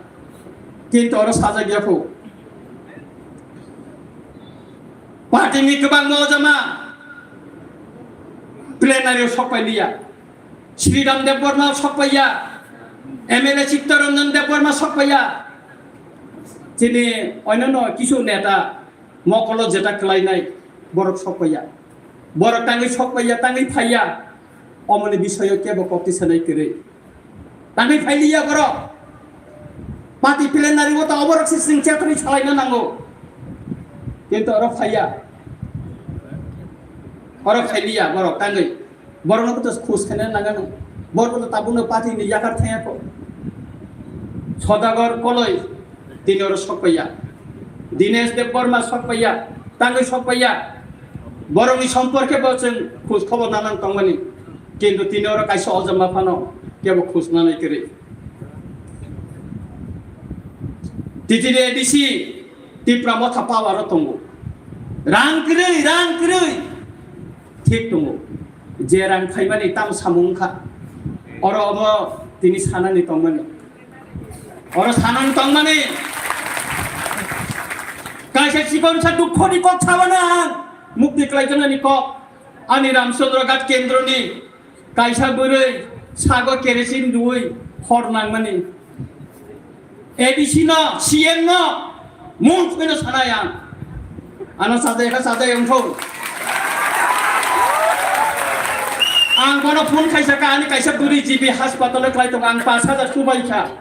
Kintu oro sajak ya phu. Party ni kwbangma ojama plenary o sok pai liya. Sridham Debbarma sok paiya, M L A Chittaranjan Debbarma sok paiya. Chini onno kisu neta mokolo jeta kwlainai borok sok paiya. Borok tangwi sok paiya, tangwi phaiya. Omoni bisoyo kebo kokti sanai kwrwi. Tangwi phailiya borok. Party plenary o ta oborok se chwng chetri salaina nango. Kintu oro phaiya. Oro phailiya borok tangwi. Borokno to khus khaina nangano. Borok to tabukno party ni yakar thaya ko. Sodagar Koloi tini oro sok paiya. Dinesh Debbarma sok paiya. Tangwi sok paiya. Borokni somporke bo chwng khus khobor nanang tongmani. Kintu tini oro kaisa ojama phano kebo khus nanai kwrwi. T T D A D C Tipra Motha power o tongo. Rang kwrwi, rang kwrwi. Thik tongo. Je rang phaimani tam samung wngkha. Oro omo tini sanani tongmani. Oro sanani tongmani. Kaisa chikon sa dukho ni kok sabana ang. Mukti klai jana ni kok. Ani Ramchandra Ghat kendro ni kaisa bwrwi sago kerosene rwui hor nangmani. A D C no, C M no, mung thwino sanai ang. Ano sajai kha sajai wngkho. Ang bono phone khaisa kha, ani kaisa bwrwi G B hospital o klai tongo, ang pash hajar chubai kha.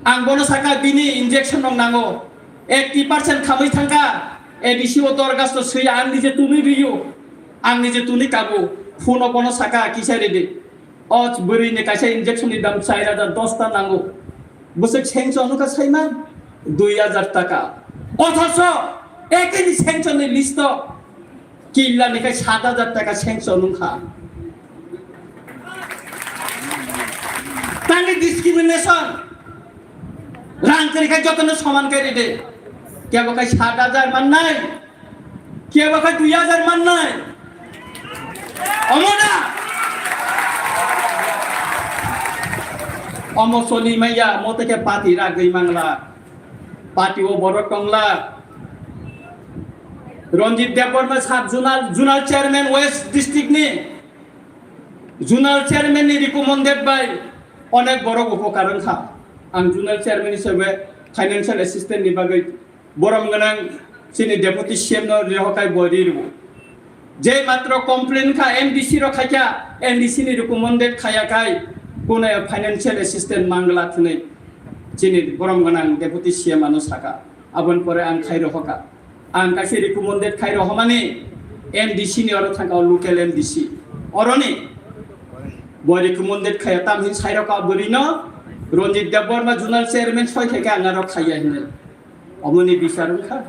Ang bono saka bini injection rok nango. Eighty percent khamwi thangkha, A D C o dorgas to swi ang nije tunwi rwio, ang nije tunwi kabo, phone o bono saka kisa ridi. O bwrwi ni kaisa injection ni dam char hajar dos ta nango. Bwswk sanction wngkha saima dui hajar taka. Othocho ekini sanction ni list o killa ni kai sat hajar taka sanction wngkha. Tangwi discrimination. Rang kwrwi khe jotono soman khe ridi. Kebo khe sat hajar mannai, kebo khe dui hajar mannai. Omo na? Omo soli maya, mote khe party ragwi mangla. Party o borok tongla. Ranjit Debbarma sub zonal, zonal chairman West district ni. Zonal chairman ni recommended bai onek borok upokar wngkha. Ang zonal chairman hisabe financial assistant ni bagwi borom gwnang chini deputy C M no rihokai bo ri rwo. Je matro complain kha M D C rok khaikha, M D C ni recommended khaya khai kunai financial assistant mangla thwnwi chini borom gwnang deputy C M ano saka. Aboni pore ang khai rohoka. Ang kaisa recommended khai rohomani M D C ni oro thangka o local M D C. Oroni bo recommended khaya tam hin sai roka bwrwi no Ranjit Debbarma zonal chairman soi khai khe ang aro khaya hinwi. Omoni bisar wngkha.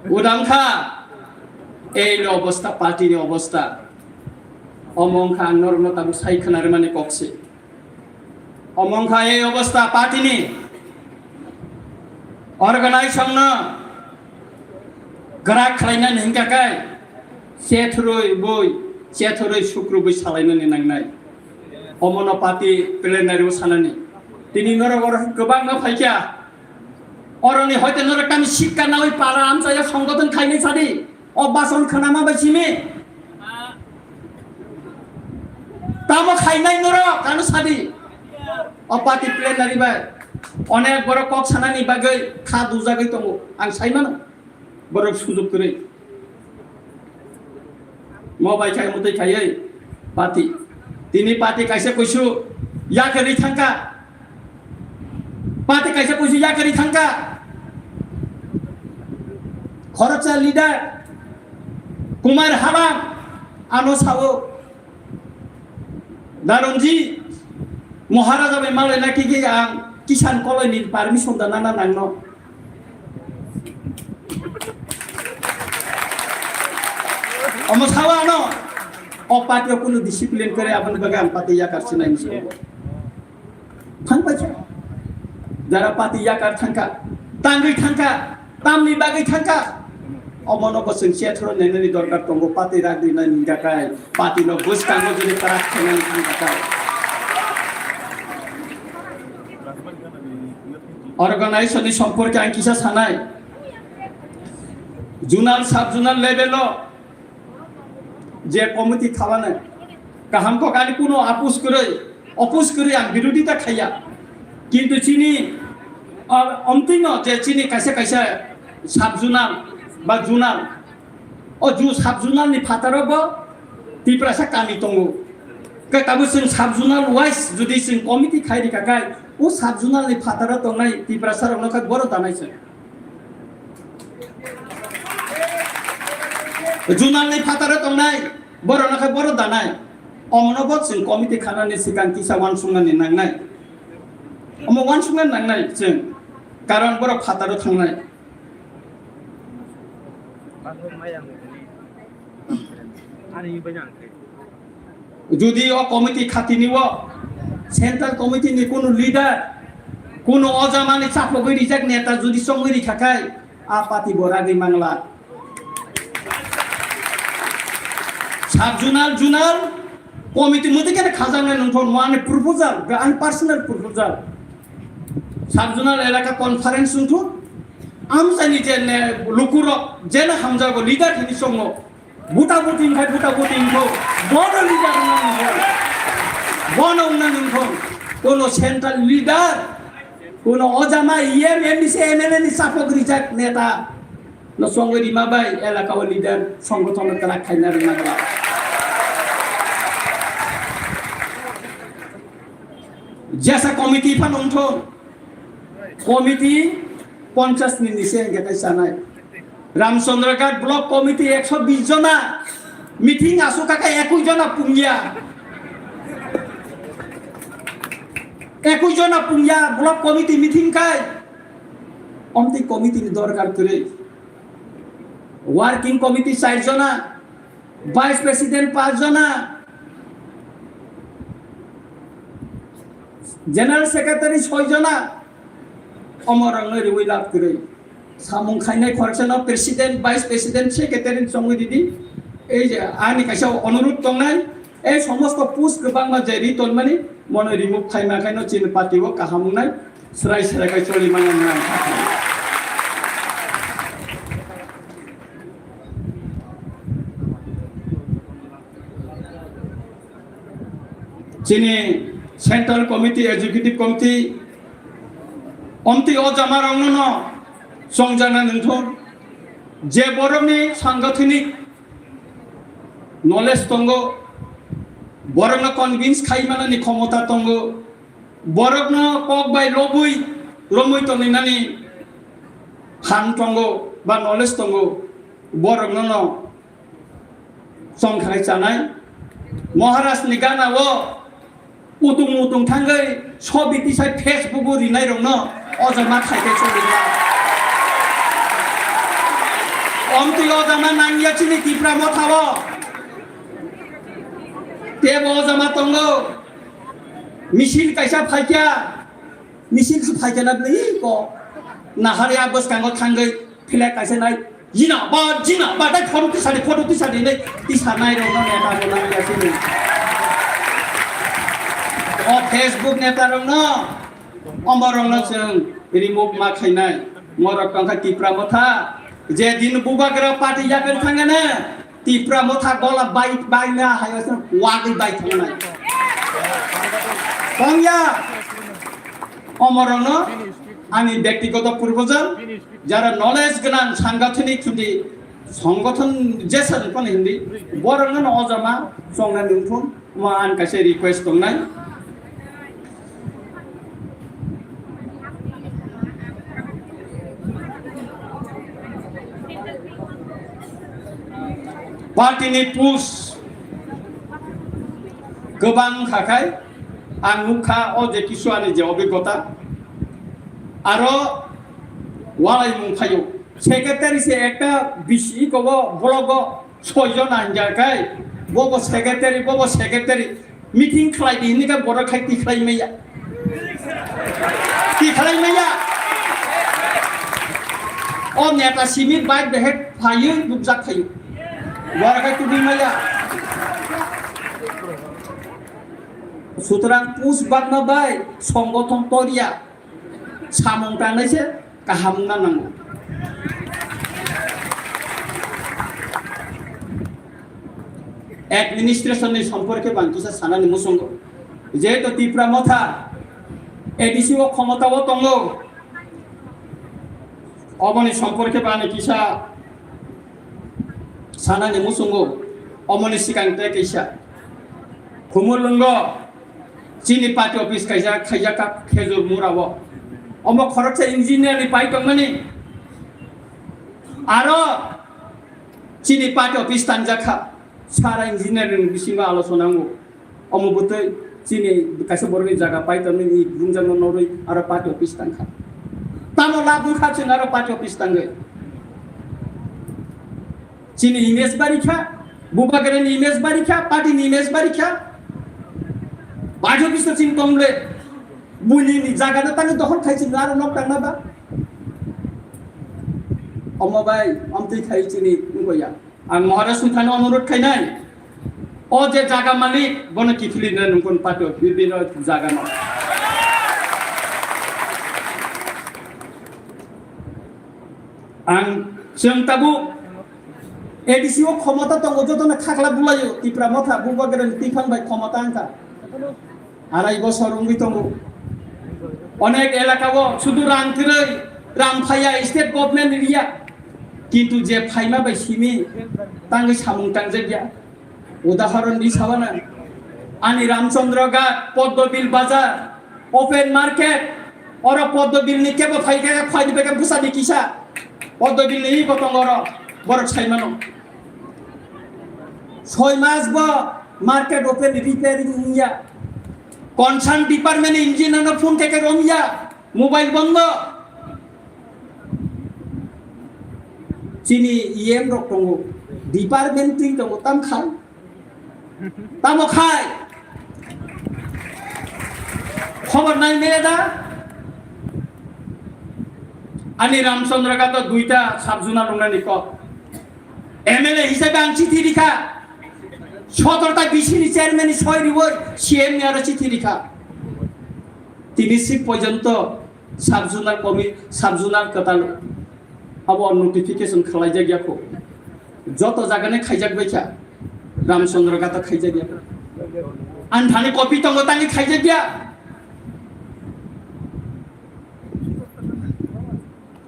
Uda wngkha. Ei no obostha, party ni obostha. Omo wngkha ang norokno tabuk sai khwnarwmani kok se. Omo wngkha ei obostha party ni. Organization no grak khlainani hingka kai. Chethurwi bui, chethurwi sukrubwi salainani nangnai. Omono party plenary o sanani. Tini norok oro kwbangma phaikha. Oroni hoite norok kami sikka nawi para amchaya songgoton khainai sadi. O bason khwnama bai simi. Tamo khainai norok ano sadi. O party plenary bai. Onek borok kok sanani bagwi kha dujagwi tongo. Ang saimano. Borok sujuk kwrwi. Mo bai khai mwtwi khaiwi party. Tini party kaisa kuisu yakarwi thangkha. Party kaisa kuisu yakarwi thangkha. Khoroksa leader Kumar Halam ano sao. Daronji Maharaja bai malai na kiki ang kisan koloi ni permission da nana nangno. Omo sawa no. O party o kunu discipline kore aboni bagwi ang party yakar sinai ni sabo. Thang pai. Jara party yakar thangka, tangwi thangka. Tamni bagwi thangkha? Omono bo chwng chethro nainani dorkar tongo, pati ragwi nani hingkha kai, pati no bwskango jodi kwrak khainani thangkha kai. Organization ni somporke ang kisa sanai, zonal, sub zonal level o je committee thalane kaham kok ani kuno apus kwrwi, opus kwrwi ang birodita khaiya. Kintu chini, ah, omtwino je chini kaisa kaisa sub zonal ba zonal, o ju sub zonal ni phataro bo Tiprasa kami tongo. Khe tabuk chwng sub zonal wise jodi chwng committee khai rikha khai, o sub zonal ni phataro tongnai Tiprasa rokno khe boro danai chwng. Zonal ni phataro tongnai, borok no khe borok danai. Omono bo chwng committee khanani swkang kisa uansuknani nangnai. Omo uansukna nangnai chwng, karon borok phataro thangnai. Jodi o committee khatini o central committee ni kunu leader, kunu ojamani chapogwi rijak neta jodi chongwi rikha khai, a party bo ragwi mangla. Sub zonal, zonal committee mudi kene khajang nai nungthon mo ani proposal, ga ani personal proposal. Sub zonal elaka conference nungthon, amsani je ne lukurok, je na hamjago leader hini songo. Buta buti wngkha, buta buti wngkho. Bono leader wngna nungkho. Bono wngna nungkho. Kono central leader, kono ojama E M, M D C, M L A ni chapok rijak neta no chongwi rima bai elaka o leader songgothon no kwrak khaina rwna glak. Jesa committee phano wngthon. Committee ponchash ni nise hingke tei chanai. Ramchandra Ghat Block Committee ekso bis jona meeting asuk kaka ekui jona pungya. Ekui jona pungya block committee meeting kai. Omtwi committee ni dorkar kwrwi. Working committee char jona, vice president panch jona, general secretary soi jona, omorokno riwi lab kwrwi. Samung khainai khoroksa no president, vice president, secretary chongwi ridi. Ei je ani kaisa onurudh tongnai, ei somosto post kwbangma je ri tonmani, mono remove khaima khaino chini party o kaham wngnai, srai srai khai choli manya wngnai. Chini Central Committee, Executive Committee, omtwi o jamarokno no chongjana nungthok, je borokni sangathanik knowledge tongo, borokno convince khai manani khomota tongo, borokno kok bai lobwi romwi tongwi nani han tongo ba knowledge tongo, borokno no chongkhlai chanai. Maharaj ni gana o utung utung thangwi sobi tisai Facebook o rinai rokno o jama khai khe choli ya. Omtwi o jama nangya chini Tipra Motha o. Tebo o jama tongo. Misil kaisa phaikya. Misil se phaikya na bini ko. Nahar ya bwskango thangwi flag kaisa nai. Jina ba, jina ba, dai photo tisadi, photo tisadi nai. Tisa nai rok no neta bo nangya chini. O Facebook neta rok no. Omorokno chwng remove ma khainai. Morok tongkha Tipra Motha. Je din Bubagra party yakarwi thangane, Tipra Motha gola bai, bai na hayo se wagwi bai thangnai. Tongya. Omorokno ani byaktigoto purbojon, jara knowledge gwnang, sangathanik hindi, songothon jesa ni phano hindi, borokno no ojama chongnani wngthun. Omo ang kaisa request tongnai. Party ni push kwbang kha khai ang nukha o je kisu ani je obigota aro walai mung phaio secretary se ekta bisi ko blogo Soijon hwnjak kai, bobo secretary, bobo secretary, meeting khlai di hwnwi khe borok khai tikhlai maya. Tikhlai maya. O neta simi bai behe phaiwi rukjak phaio. Borok khai tubui maya. Sutrang push bakma bai songothon torya. Samung tangnai se kaham wngna nango. Administration ni somporke bo ang kisa sanani muchungo. Jehetu Tipra Motha A D C o khomota o tongo, oboni somporke bo ani kisa sanani muchungo. Omoni sikang tei kaisa Khumulwngo chini party office kaisa khaijak kha Khejur Mura o. Omo khoroksa engineer ni pai tongmani. Aro chini party office tangjak kha. Sara engineer ni bisingo alochona wngo. Omo bwtwi chini kaisa borokni jaga pai tongmani ni bumjakno norwi aro party office tangkha. Tamo lab wngkha chwng aro party office tangwi. Chini image bari kha, Bubagrani image bari kha, party ni image bari kha. Party office to chini tong le. Buini ni jaga no tangwi dokhol khai chwng aro nok tangma ba. Omo bai, omtwi khai chini wngkha ya. Ang Maharaj Sungthano onurot khainai, o je jaga malik, bono kiphilina nungkon pato, bibino jaga no. Ang chwng tabuk A D C o khomota tongo, jotono khakla bulaio, Tipra Motha, Bubagrani twiphang bai khomota wngkha. Arai bosor wngwi tongo. Onek elaka o sudu rang kwrwi, rang phaiya, state government riya. Kintu je phaima bai simi tangwi samung tangjakya. Udahoron di sawana. Ani Ramchandra Ghat, Poddobil Bazar, open market. Oro Poddobil ni kebo phai khe, phai di beke bwsa di kisa. Poddobil ni bo tongo oro. Borok sai mano. Soi mas bo market open repairing wngya. Concern department engineer no phone khe khe romya. Mobile bondo. Chini E M rok tongo. Department twi tongo tam khai. Tamo khai. Khobor nai mele da. Ani Ramchandra Ghat o duita sub zonal wngnani kok. M L A hisabe ang chithi rikha, sotorta bisini chairman ni soi riwoi C M ni aro chithi rikha. Tini sik porjonto sub zonal komi, sub zonal kwtal abo notification khwlaijak ya kho. Joto jagani khaijak bai kha, Ramchandra Ghat o khaijak ya kho. Ani thani copy tongo tangwi khaijak ya.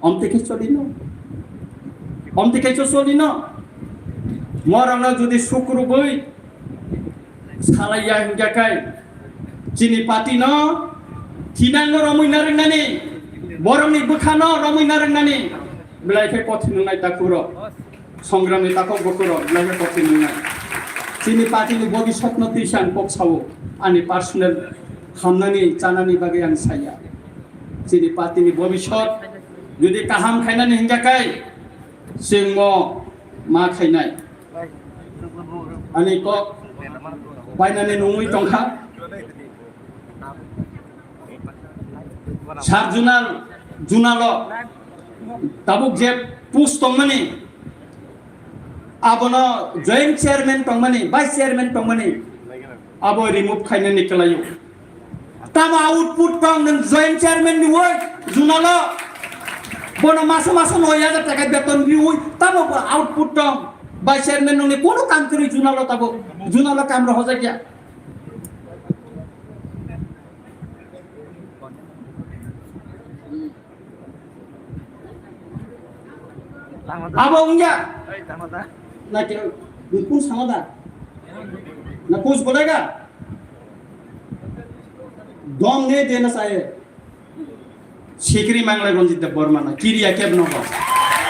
Omtwi khe cholino. Omtwi khe cholino. Morokno jodi sukrubwi salaiya hingkha khe chini party no thinangno romwi narwknani, borokni bwkhano romwi narwknani belai khe kothin wngnai takhurok. Songramni takhuk bukhurok belai khe kothin wngnai. Chini party ni bobiswtno twi se ang kok sao, ani personal hamnani chanani bagwi ang saya. Chini party ni bobiswt jodi kaham khainani hingkha khe Chwngmo ma khainai. Ani kok bainani nungwi tongkha. Sub zonal, zonalo tabuk je post tongmani, abono joint chairman tongmani, vice chairman tongmani, abo remove khainani kwlaio. Tamo output tong nwng joint chairman ni woi zonalo. Bono masa masa noi hajar taka beton riwi, tamo bo output tong. Vice chairman nungni kono kam kwrwi zonalo tabo. Zonalo kam rw hojakya. Abo wngya. Na ke, kun sama da? Na kuch bolega? Dom ne dena saye. Sikri manglai Ranjit Debbarma na kiriya keb nogo.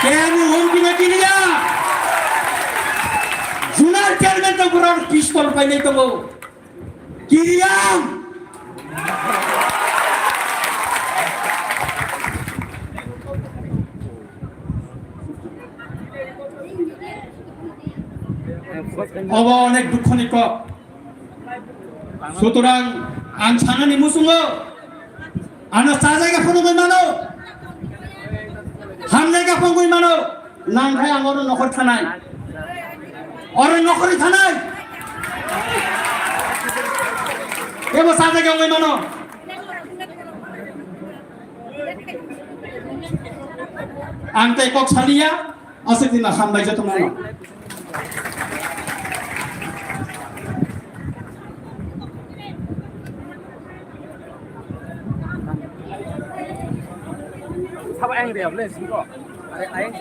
Keni hum kina kiriya. Zonal chairman to pura pistol painai tongo. Kiriya. Obo onek dukhoni kok. Sutorang ang sanani musungo ano sajai ga phunugwi mano, hamjai ga phunugwi mano, nang hai ang oro nokhor thanai, oro nokhorwi thanai, ebo sajai ga wngwi mano. Ang tei kok saliya, aswk dina hambai joto mano. Sabo ayang de, able singko. Ayang si